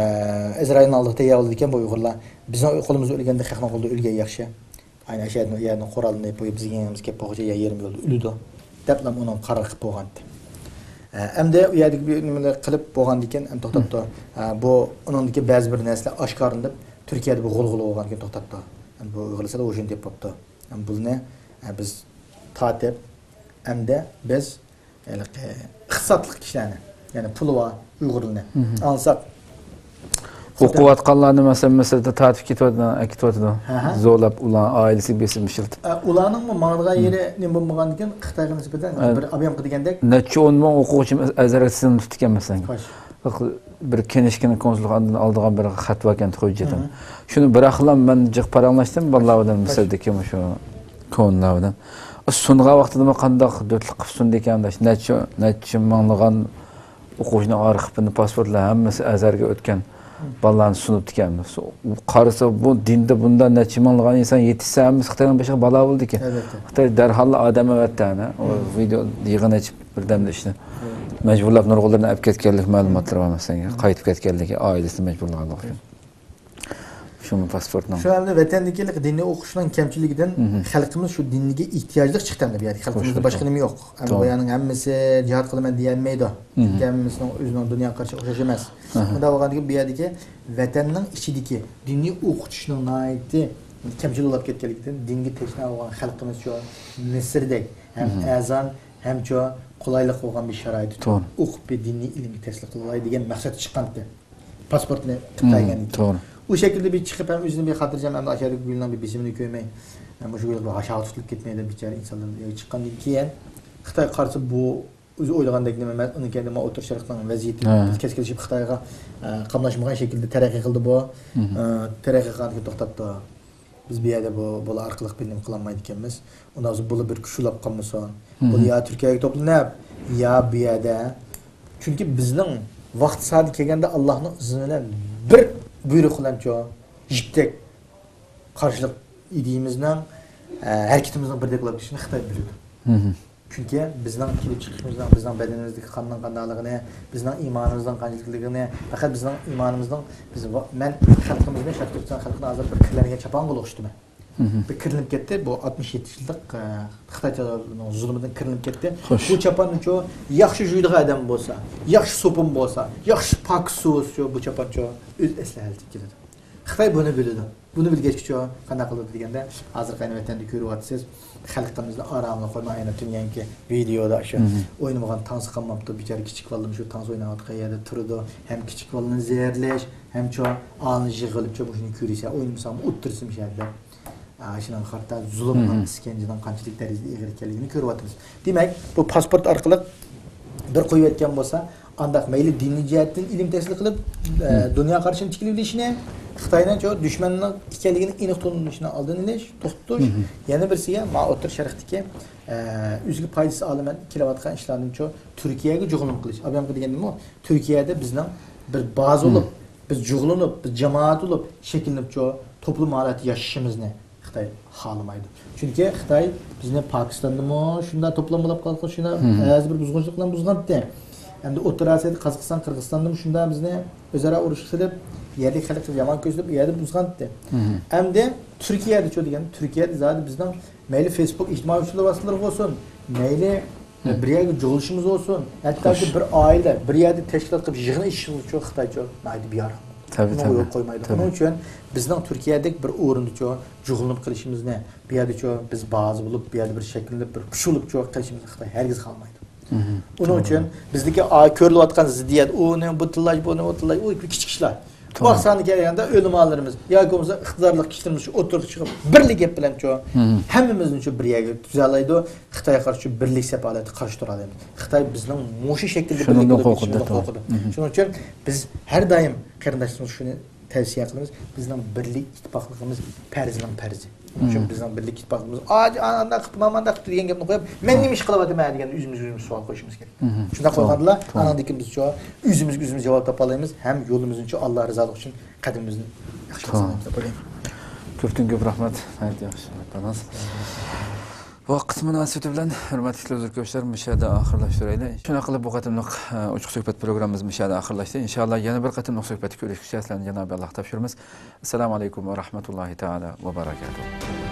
ئىسرائىلنىڭ ئالدىغا تەييار بولىدىكەن بۇ ئۇيغۇرلار. بىزنىڭ قولىمىزدا ئۆلگەندە خەقنىڭ قولىدا ئۆلگەن ياخشى. ئاينى ئاشۇ يەردىن، ئۇ يەردىن قورالنى بۇ بىزگە يېنىمىزغا كەپ بولغۇچە يا يېرىم يولدا ئۆلىدۇ، دەپلا ئۇنىڭ قارار قىلىپ بولغانتى. ئە، ئەمدى ئۇ يەردىكى بىر نېمىلەر قىلىپ بولغاندىكىن، ئەمدى توختاپتۇ. ئە، بۇ ئۇنىڭدىكى بەزى بىر نەرسىلەر ئاشكارىلىنىپ، تۈركىيەدە بىر غۇلغۇلا بولغاندىكىن توختاپتۇ. ئەمدى بۇ ئۇيغۇرلار سەل ھوشىنى تېپىپ قاپتۇ. ئەمدى بۇنى، ئە، بىز تارتىپ، ئەمدى بىز ھېلىقى ئىقتىسادلىق كىشىلەرنى، يەنى پۇلى بار ئۇيغۇرلارنى ئاڭلىساق، ئوقۇۋاتقانلارنى، مەسىلەن، مىسىردا تارتىپ كېتىۋاتىدۇ، ئەكېتىۋاتىدۇ. ھە، ھە. زورلاپ، ئۇلار ئائىلىسىگە بېسىم ئىشلىتىپ. ئە، ئۇلارنىڭمۇ ماڭىدىغان يېرى نېمە بولمىغاندىكىن، خىتايغا نىسبەتەن بىر ئابىيامقا دېگەندەك. نەچچە ئون مىڭ ئوقۇغۇچى ئەزھەرگە سىنىپ تۇتىدىكەن، مەسىلەن. بىر كىنىشكىنى كونسۇلخانىدىن ئالىدىغان بىر خەت باركەن، خوجىدىن. شۇنى بىراقلا مەن جىق پاراڭلاشتىم بالىلار بىلەن، مىسىردىكى مۇشۇ كونلار بىلەن. سۇنغان ۋاقتىدىمۇ قانداق دۆتلۈك قىلىپ سۇندىكەن، نەچچە، نەچچە مىڭلىغان ئوقۇغۇچىنىڭ ئارخىپىنى، پاسپورتلار ھەممىسى ئەزھەرگە ئۆتكەن بالىلارنى سۇنۇپتىكەن. قارىسا، بۇ دىندا بۇنداق نەچچە مىڭلىغان ئىنسان يېتىشسە، ھەممىسى خىتاينىڭ بېشىغا بالا بولىدىكەن. ئەلۋەتتە. خىتاي دەرھاللا ئادەم ئەۋەتتى، ئەنە. ئۇ ۋىدېو يىغىن ئېچىپ، بىردەمدە ئىشنى مەجبۇرلاپ نۇرغۇنلىرىنى ئەپ كەتكەنلىك مەلۇماتلىرى بار، مەسىلەن، قايتىپ كەتكەنلىكى، ئائىلىسىنى مەجبۇرلىغانلىقى ئۈچۈن. شۇمۇ پاسپورتنىڭ. شۇ ھالدا ۋەتەندىكى دىنىي ئوقۇشنىڭ كەمچىلىكىدىن خەلقىمىز شۇ دىنگە ئېھتىياجلىق چىقتى ئەمدى بۇ يەردە. خەلقىمىزدە باشقا نېمە يوق. ئەمدى بۇ يەرنىڭ ھەممىسى جىھاد قىلىمەن دېيەلمەيدۇ. چۈنكى ھەممىسىنىڭ ئۆزىنىڭ دۇنيا قارىشى ئوخشاش ئەمەس. شۇنداق بولغاندىكىن بۇ يەردىكى ۋەتەننىڭ ئىچىدىكى دىنىي ئوقۇتۇشنىڭ ناھايىتى كەمچىل بولۇپ كەتكەنلىكىدىن دىنگە تەشنا بولغان خەلقىمىزچۇ مىسىردەك ھەم ئەرزان ھەمچۇ قولايلىق بولغان بىر شارائىتتا ئوقۇپ بىر دىنىي ئىلىمگە تەسلىم قىلالاي دېگەن مەقسەتتە چىققانتى. پاسپورتنى قىلىپ بەرگەن ئىدى. توغرا. ئۇ شەكىلدە بىر چىقىپ ھەم ئۆزىنى بىر خاتىرجەم، ئەمدى ئاشۇ يەردىكى گۈلنىڭ بىر بېسىمىنى كۆرمەي، مۇشۇ يولدا ھاشاغا تۇتۇلۇپ كەتمەي دەپ بىچارە ئىنسانلار يەرگە چىققاندىن كېيىن، خىتاي قارىسا بۇ ئۆزى ئويلىغاندەك نېمە ئەمەس، ئۇنىڭ كەينىدە مانا ئوتتۇرا شەرقنىڭ ۋەزىيىتى كەسكىنلىشىپ خىتايغا، ئە، قاملاشمىغان شەكىلدە تەرەققىي قىلدى بۇ. ئە، تەرەققىي قىلغاندىن كېيىن توختاپتۇ. بىز بۇ يەردە بۇ، بۇلار ئارقىلىق بىر نېمە قىلالمايدىكەنمىز. ئۇنداق بولسا بۇلا بىر كۈچ ئۇلاپ قالمىسۇن. بۇلا يا تۈركىيەگە توپلىنىپ، يا بۇ يەردە. چۈنكى بىزنىڭ ۋاقتى سائىتى كەلگەندە ئاللاھنىڭ ئىزنى بىلەن بىر بۇيرۇق بىلەنچۇ، جىپتەك قارشىلىق ئىدىيىمىزنىڭ، ئە، ھەرىكىتىمىزنىڭ بىردەك بولاپ كېتىشىنى خىتاي بىلىدۇ. چۈنكى بىزنىڭ كېلىپ چىقىشىمىزنىڭ، بىزنىڭ بەدىنىمىزدىكى قاننىڭ قانداقلىقىنى، بىزنىڭ ئىمانىمىزنىڭ قانچىلىكلىكىنى، پەقەت بىزنىڭ ئىمانىمىزنىڭ، بىز ۋا-، مەن خەلقىمىزنى، شەرقىي تۈركىستان خەلقىنى ھازىر بىر كىرلەنگەن چاپانغا ئوخشىتىمەن. بىر كىرلىنىپ كەتتى، بۇ ئاتمىش يەتتە يىللىق، ئە، خىتاي تېررورىنىڭ زۇلۇمىدىن كىرلىنىپ كەتتى. بۇ چاپاننىچۇ ياخشى يۇيىدىغان ئادەم بولسا، ياخشى سوپۇن بولسا، ياخشى پاكىز سۇ بولسىچۇ، بۇ چاپانچۇ ئۆز ئەسلىھەلىرىگە كېلىدۇ. خىتاي بۇنى بىلىدۇ. بۇنى بىلگەچكىچۇ قانداق قىلىدۇ دېگەندە، ھازىرقى ئەينى ۋەتەندە كۆرۈۋاتىسىز، خەلقىمىزنى ئارامىغا قويماي، ئەينى تۈنۈگۈنكى ۋىدېيودا شۇ ئوينىمىغان تانسا قالماپتۇ. بىچارە كىچىك بالىلىرىمۇ شۇ تانسا ئويناۋاتقان يەردە تۇرىدۇ. ھەم كىچىك بالىلارنى زەھەرلەش، ھەمچۇ ئالنى يىغىلىپچۇ مۇشۇنى كۆرۈسە، ئوينىمىساڭمۇ ئولتۇرسىمۇ شۇ يەردە. ئاشۇنىڭغا قارىتا زۇلۇمنىڭ، ئىسكەنجىنىڭ قانچىلىك دەرىجىدە ئېغىر ئىكەنلىكىنى كۆرۈۋاتىمىز. دېمەك، بۇ پاسپورت ئارقىلىق بىر قويۇۋەتكەن بولسا، ئانداق مەيلى دىنىي جەھەتتىن ئىلىم تەھسىل قىلىپ، ئە، دۇنيا قارىشىنى تىكلىۋېلىشىنى، خىتاينىڭ چوڭ دۈشمەننىڭ ئىكەنلىكىنى ئېنىق تونۇشىنىڭ ئالدىنى ئېلىش، توختىتىش. يەنە بىرسىگە، ما ئوتتۇرا شەرقتىكى، ئە، ئۆزىگە پايدىسى ئالىمەن كېلىۋاتقان ئىشلاردىنچۇ تۈركىيەگە جۇغلىنىپ قېلىش. ئابىيامقا دېگەندىمۇ، تۈركىيەدە بىزنىڭ بىر بازا بولۇپ، بىز جۇغلىنىپ، بىز جامائەت بولۇپ شەكىللىنىپچۇ، توپلۇم ھالەتتە ياشىشىمىزنى خىتاي خالىمايدۇ. چۈنكى خىتاي بىزنى پاكىستاندىمۇ شۇنداق توپلام بولاپ قالغان، شۇنداق ھەززە بىر بۇزغۇنچىلىق بىلەن بۇزغانتى. ئەمدى ئوتتۇرا ئاسىيادا قازاقىستان، قىرغىزىستاندىمۇ شۇنداق بىزنى ئۆزئارا ئۇرۇشقا سېلىپ، يەرلىك خەلققە يامان كۆرسىتىپ، ئۇ يەردە بۇزغانتى. ئەمدى تۈركىيەدىچۇ دېگەن، تۈركىيەدە زادى بىزنىڭ مەيلى فېيسبۇك ئىجتىمائىي ئۇچۇرلار ۋاسىتىلىرى بولسۇن، مەيلى بىر يەرگە جۇغلىشىمىز بولسۇن، ھەتتاكى بىر ئائىلە بىر يەردە تەشكىلات قىلىپ يىغىن ئېچىشىمىزچۇ خىتايچۇ ناھايىتى بىئارام. تەبىئىي، ئۇنىڭغا يول قويمايدۇ. ئۇنىڭ ئۈچۈن بىزنىڭ تۈركىيەدەك بىر ئورۇندىچۇ جۇغلىنىپ قېلىشىمىزنى، بۇ يەردىچۇ بىز بازا بولۇپ، بۇ يەردە بىر شەكىللىنىپ، بىر كۈچ بولۇپچۇ قېلىشىمىزنى خىتاي ھەرگىز خالىمايدۇ. ئۇنىڭ ئۈچۈن بىزدىكى ئا-، كۆرۈلۈۋاتقان زىددىيەت، ئۇنى بۇ تىللاش، بۇنى ئۇ تىللاش، ئۇ كىچىك ئىشلار. بۇ ئاقساندا كەلگەندە ئۆلىمالىرىمىز ياكى بولمىسا ئىقتىدارلىق كىشىلىرىمىز شۇ ئوتتۇرىغا چىقىپ بىرلا گەپ بىلەن شۇ ھەممىمىزنى شۇ بىر يەرگە تۈزەلەيدۇ. خىتايغا قارشى شۇ بىرلىك سەپ ھالەتتە قارشى تۇرالايمىز. خىتاي بىزنىڭ مۇشۇ شەكىلدە بىرلىك بولۇپ كېتىشىمىزدىن قورقىدۇ. شۇنىڭ ئۈچۈن بىز ھەر دائىم قېرىنداشلىرىمىزغا شۇنى تەۋسىيە قىلىمىز. بىزنىڭ بىرلىك ئىتتىپاقلىقىمىز پەرزنىڭ پەرزى. شۇنىڭ ئۈچۈن بىزنىڭ بىرلىك ئىتتىپاقلىقىمىز ئانداق قىلىپ مانداق قىلىپ دېگەن گەپنى قويۇپ، مەن نېمە ئىش قىلىۋاتىمەن دېگەن ئۆزىمىزگە ئۆزىمىز سوئال قويۇشىمىز كېرەك. شۇنداق قىلغاندىلا ئاناندىن كېيىن بىز شۇ ئۆزىمىزگە ئۆزىمىز جاۋاب تاپالايمىز ھەم يولىمىزنى شۇ ئاللا رىزالىقى ئۈچۈن قەدىمىمىزنى ياخشى قىلسالايمىز دەپ ئويلايمەن. كۆپتىن كۆپ رەھمەت. ناھايىتى ياخشى. ۋاقىت مۇناسىۋىتى بىلەن ھۆرمەتلىك تېلېۋىزور كۆرۈشلەر مۇشۇ يەردە ئاخىرلاشتۇرايلى. شۇنداق قىلىپ بۇ قېتىملىق ئوچۇق سۆھبەت پروگراممىمىز مۇشۇ يەردە ئاخىرلاشتى. ئىنشاللا يەنە بىر قېتىملىق سۆھبەتتە كۆرۈشكىچە سىلەرنى جانابى ئاللاغا تاپشۇرىمىز. ئەسسالامۇ ئەلەيكۇم ۋە رەھمەتۇللاھى تائالا ۋە بەرەكاتۇھ.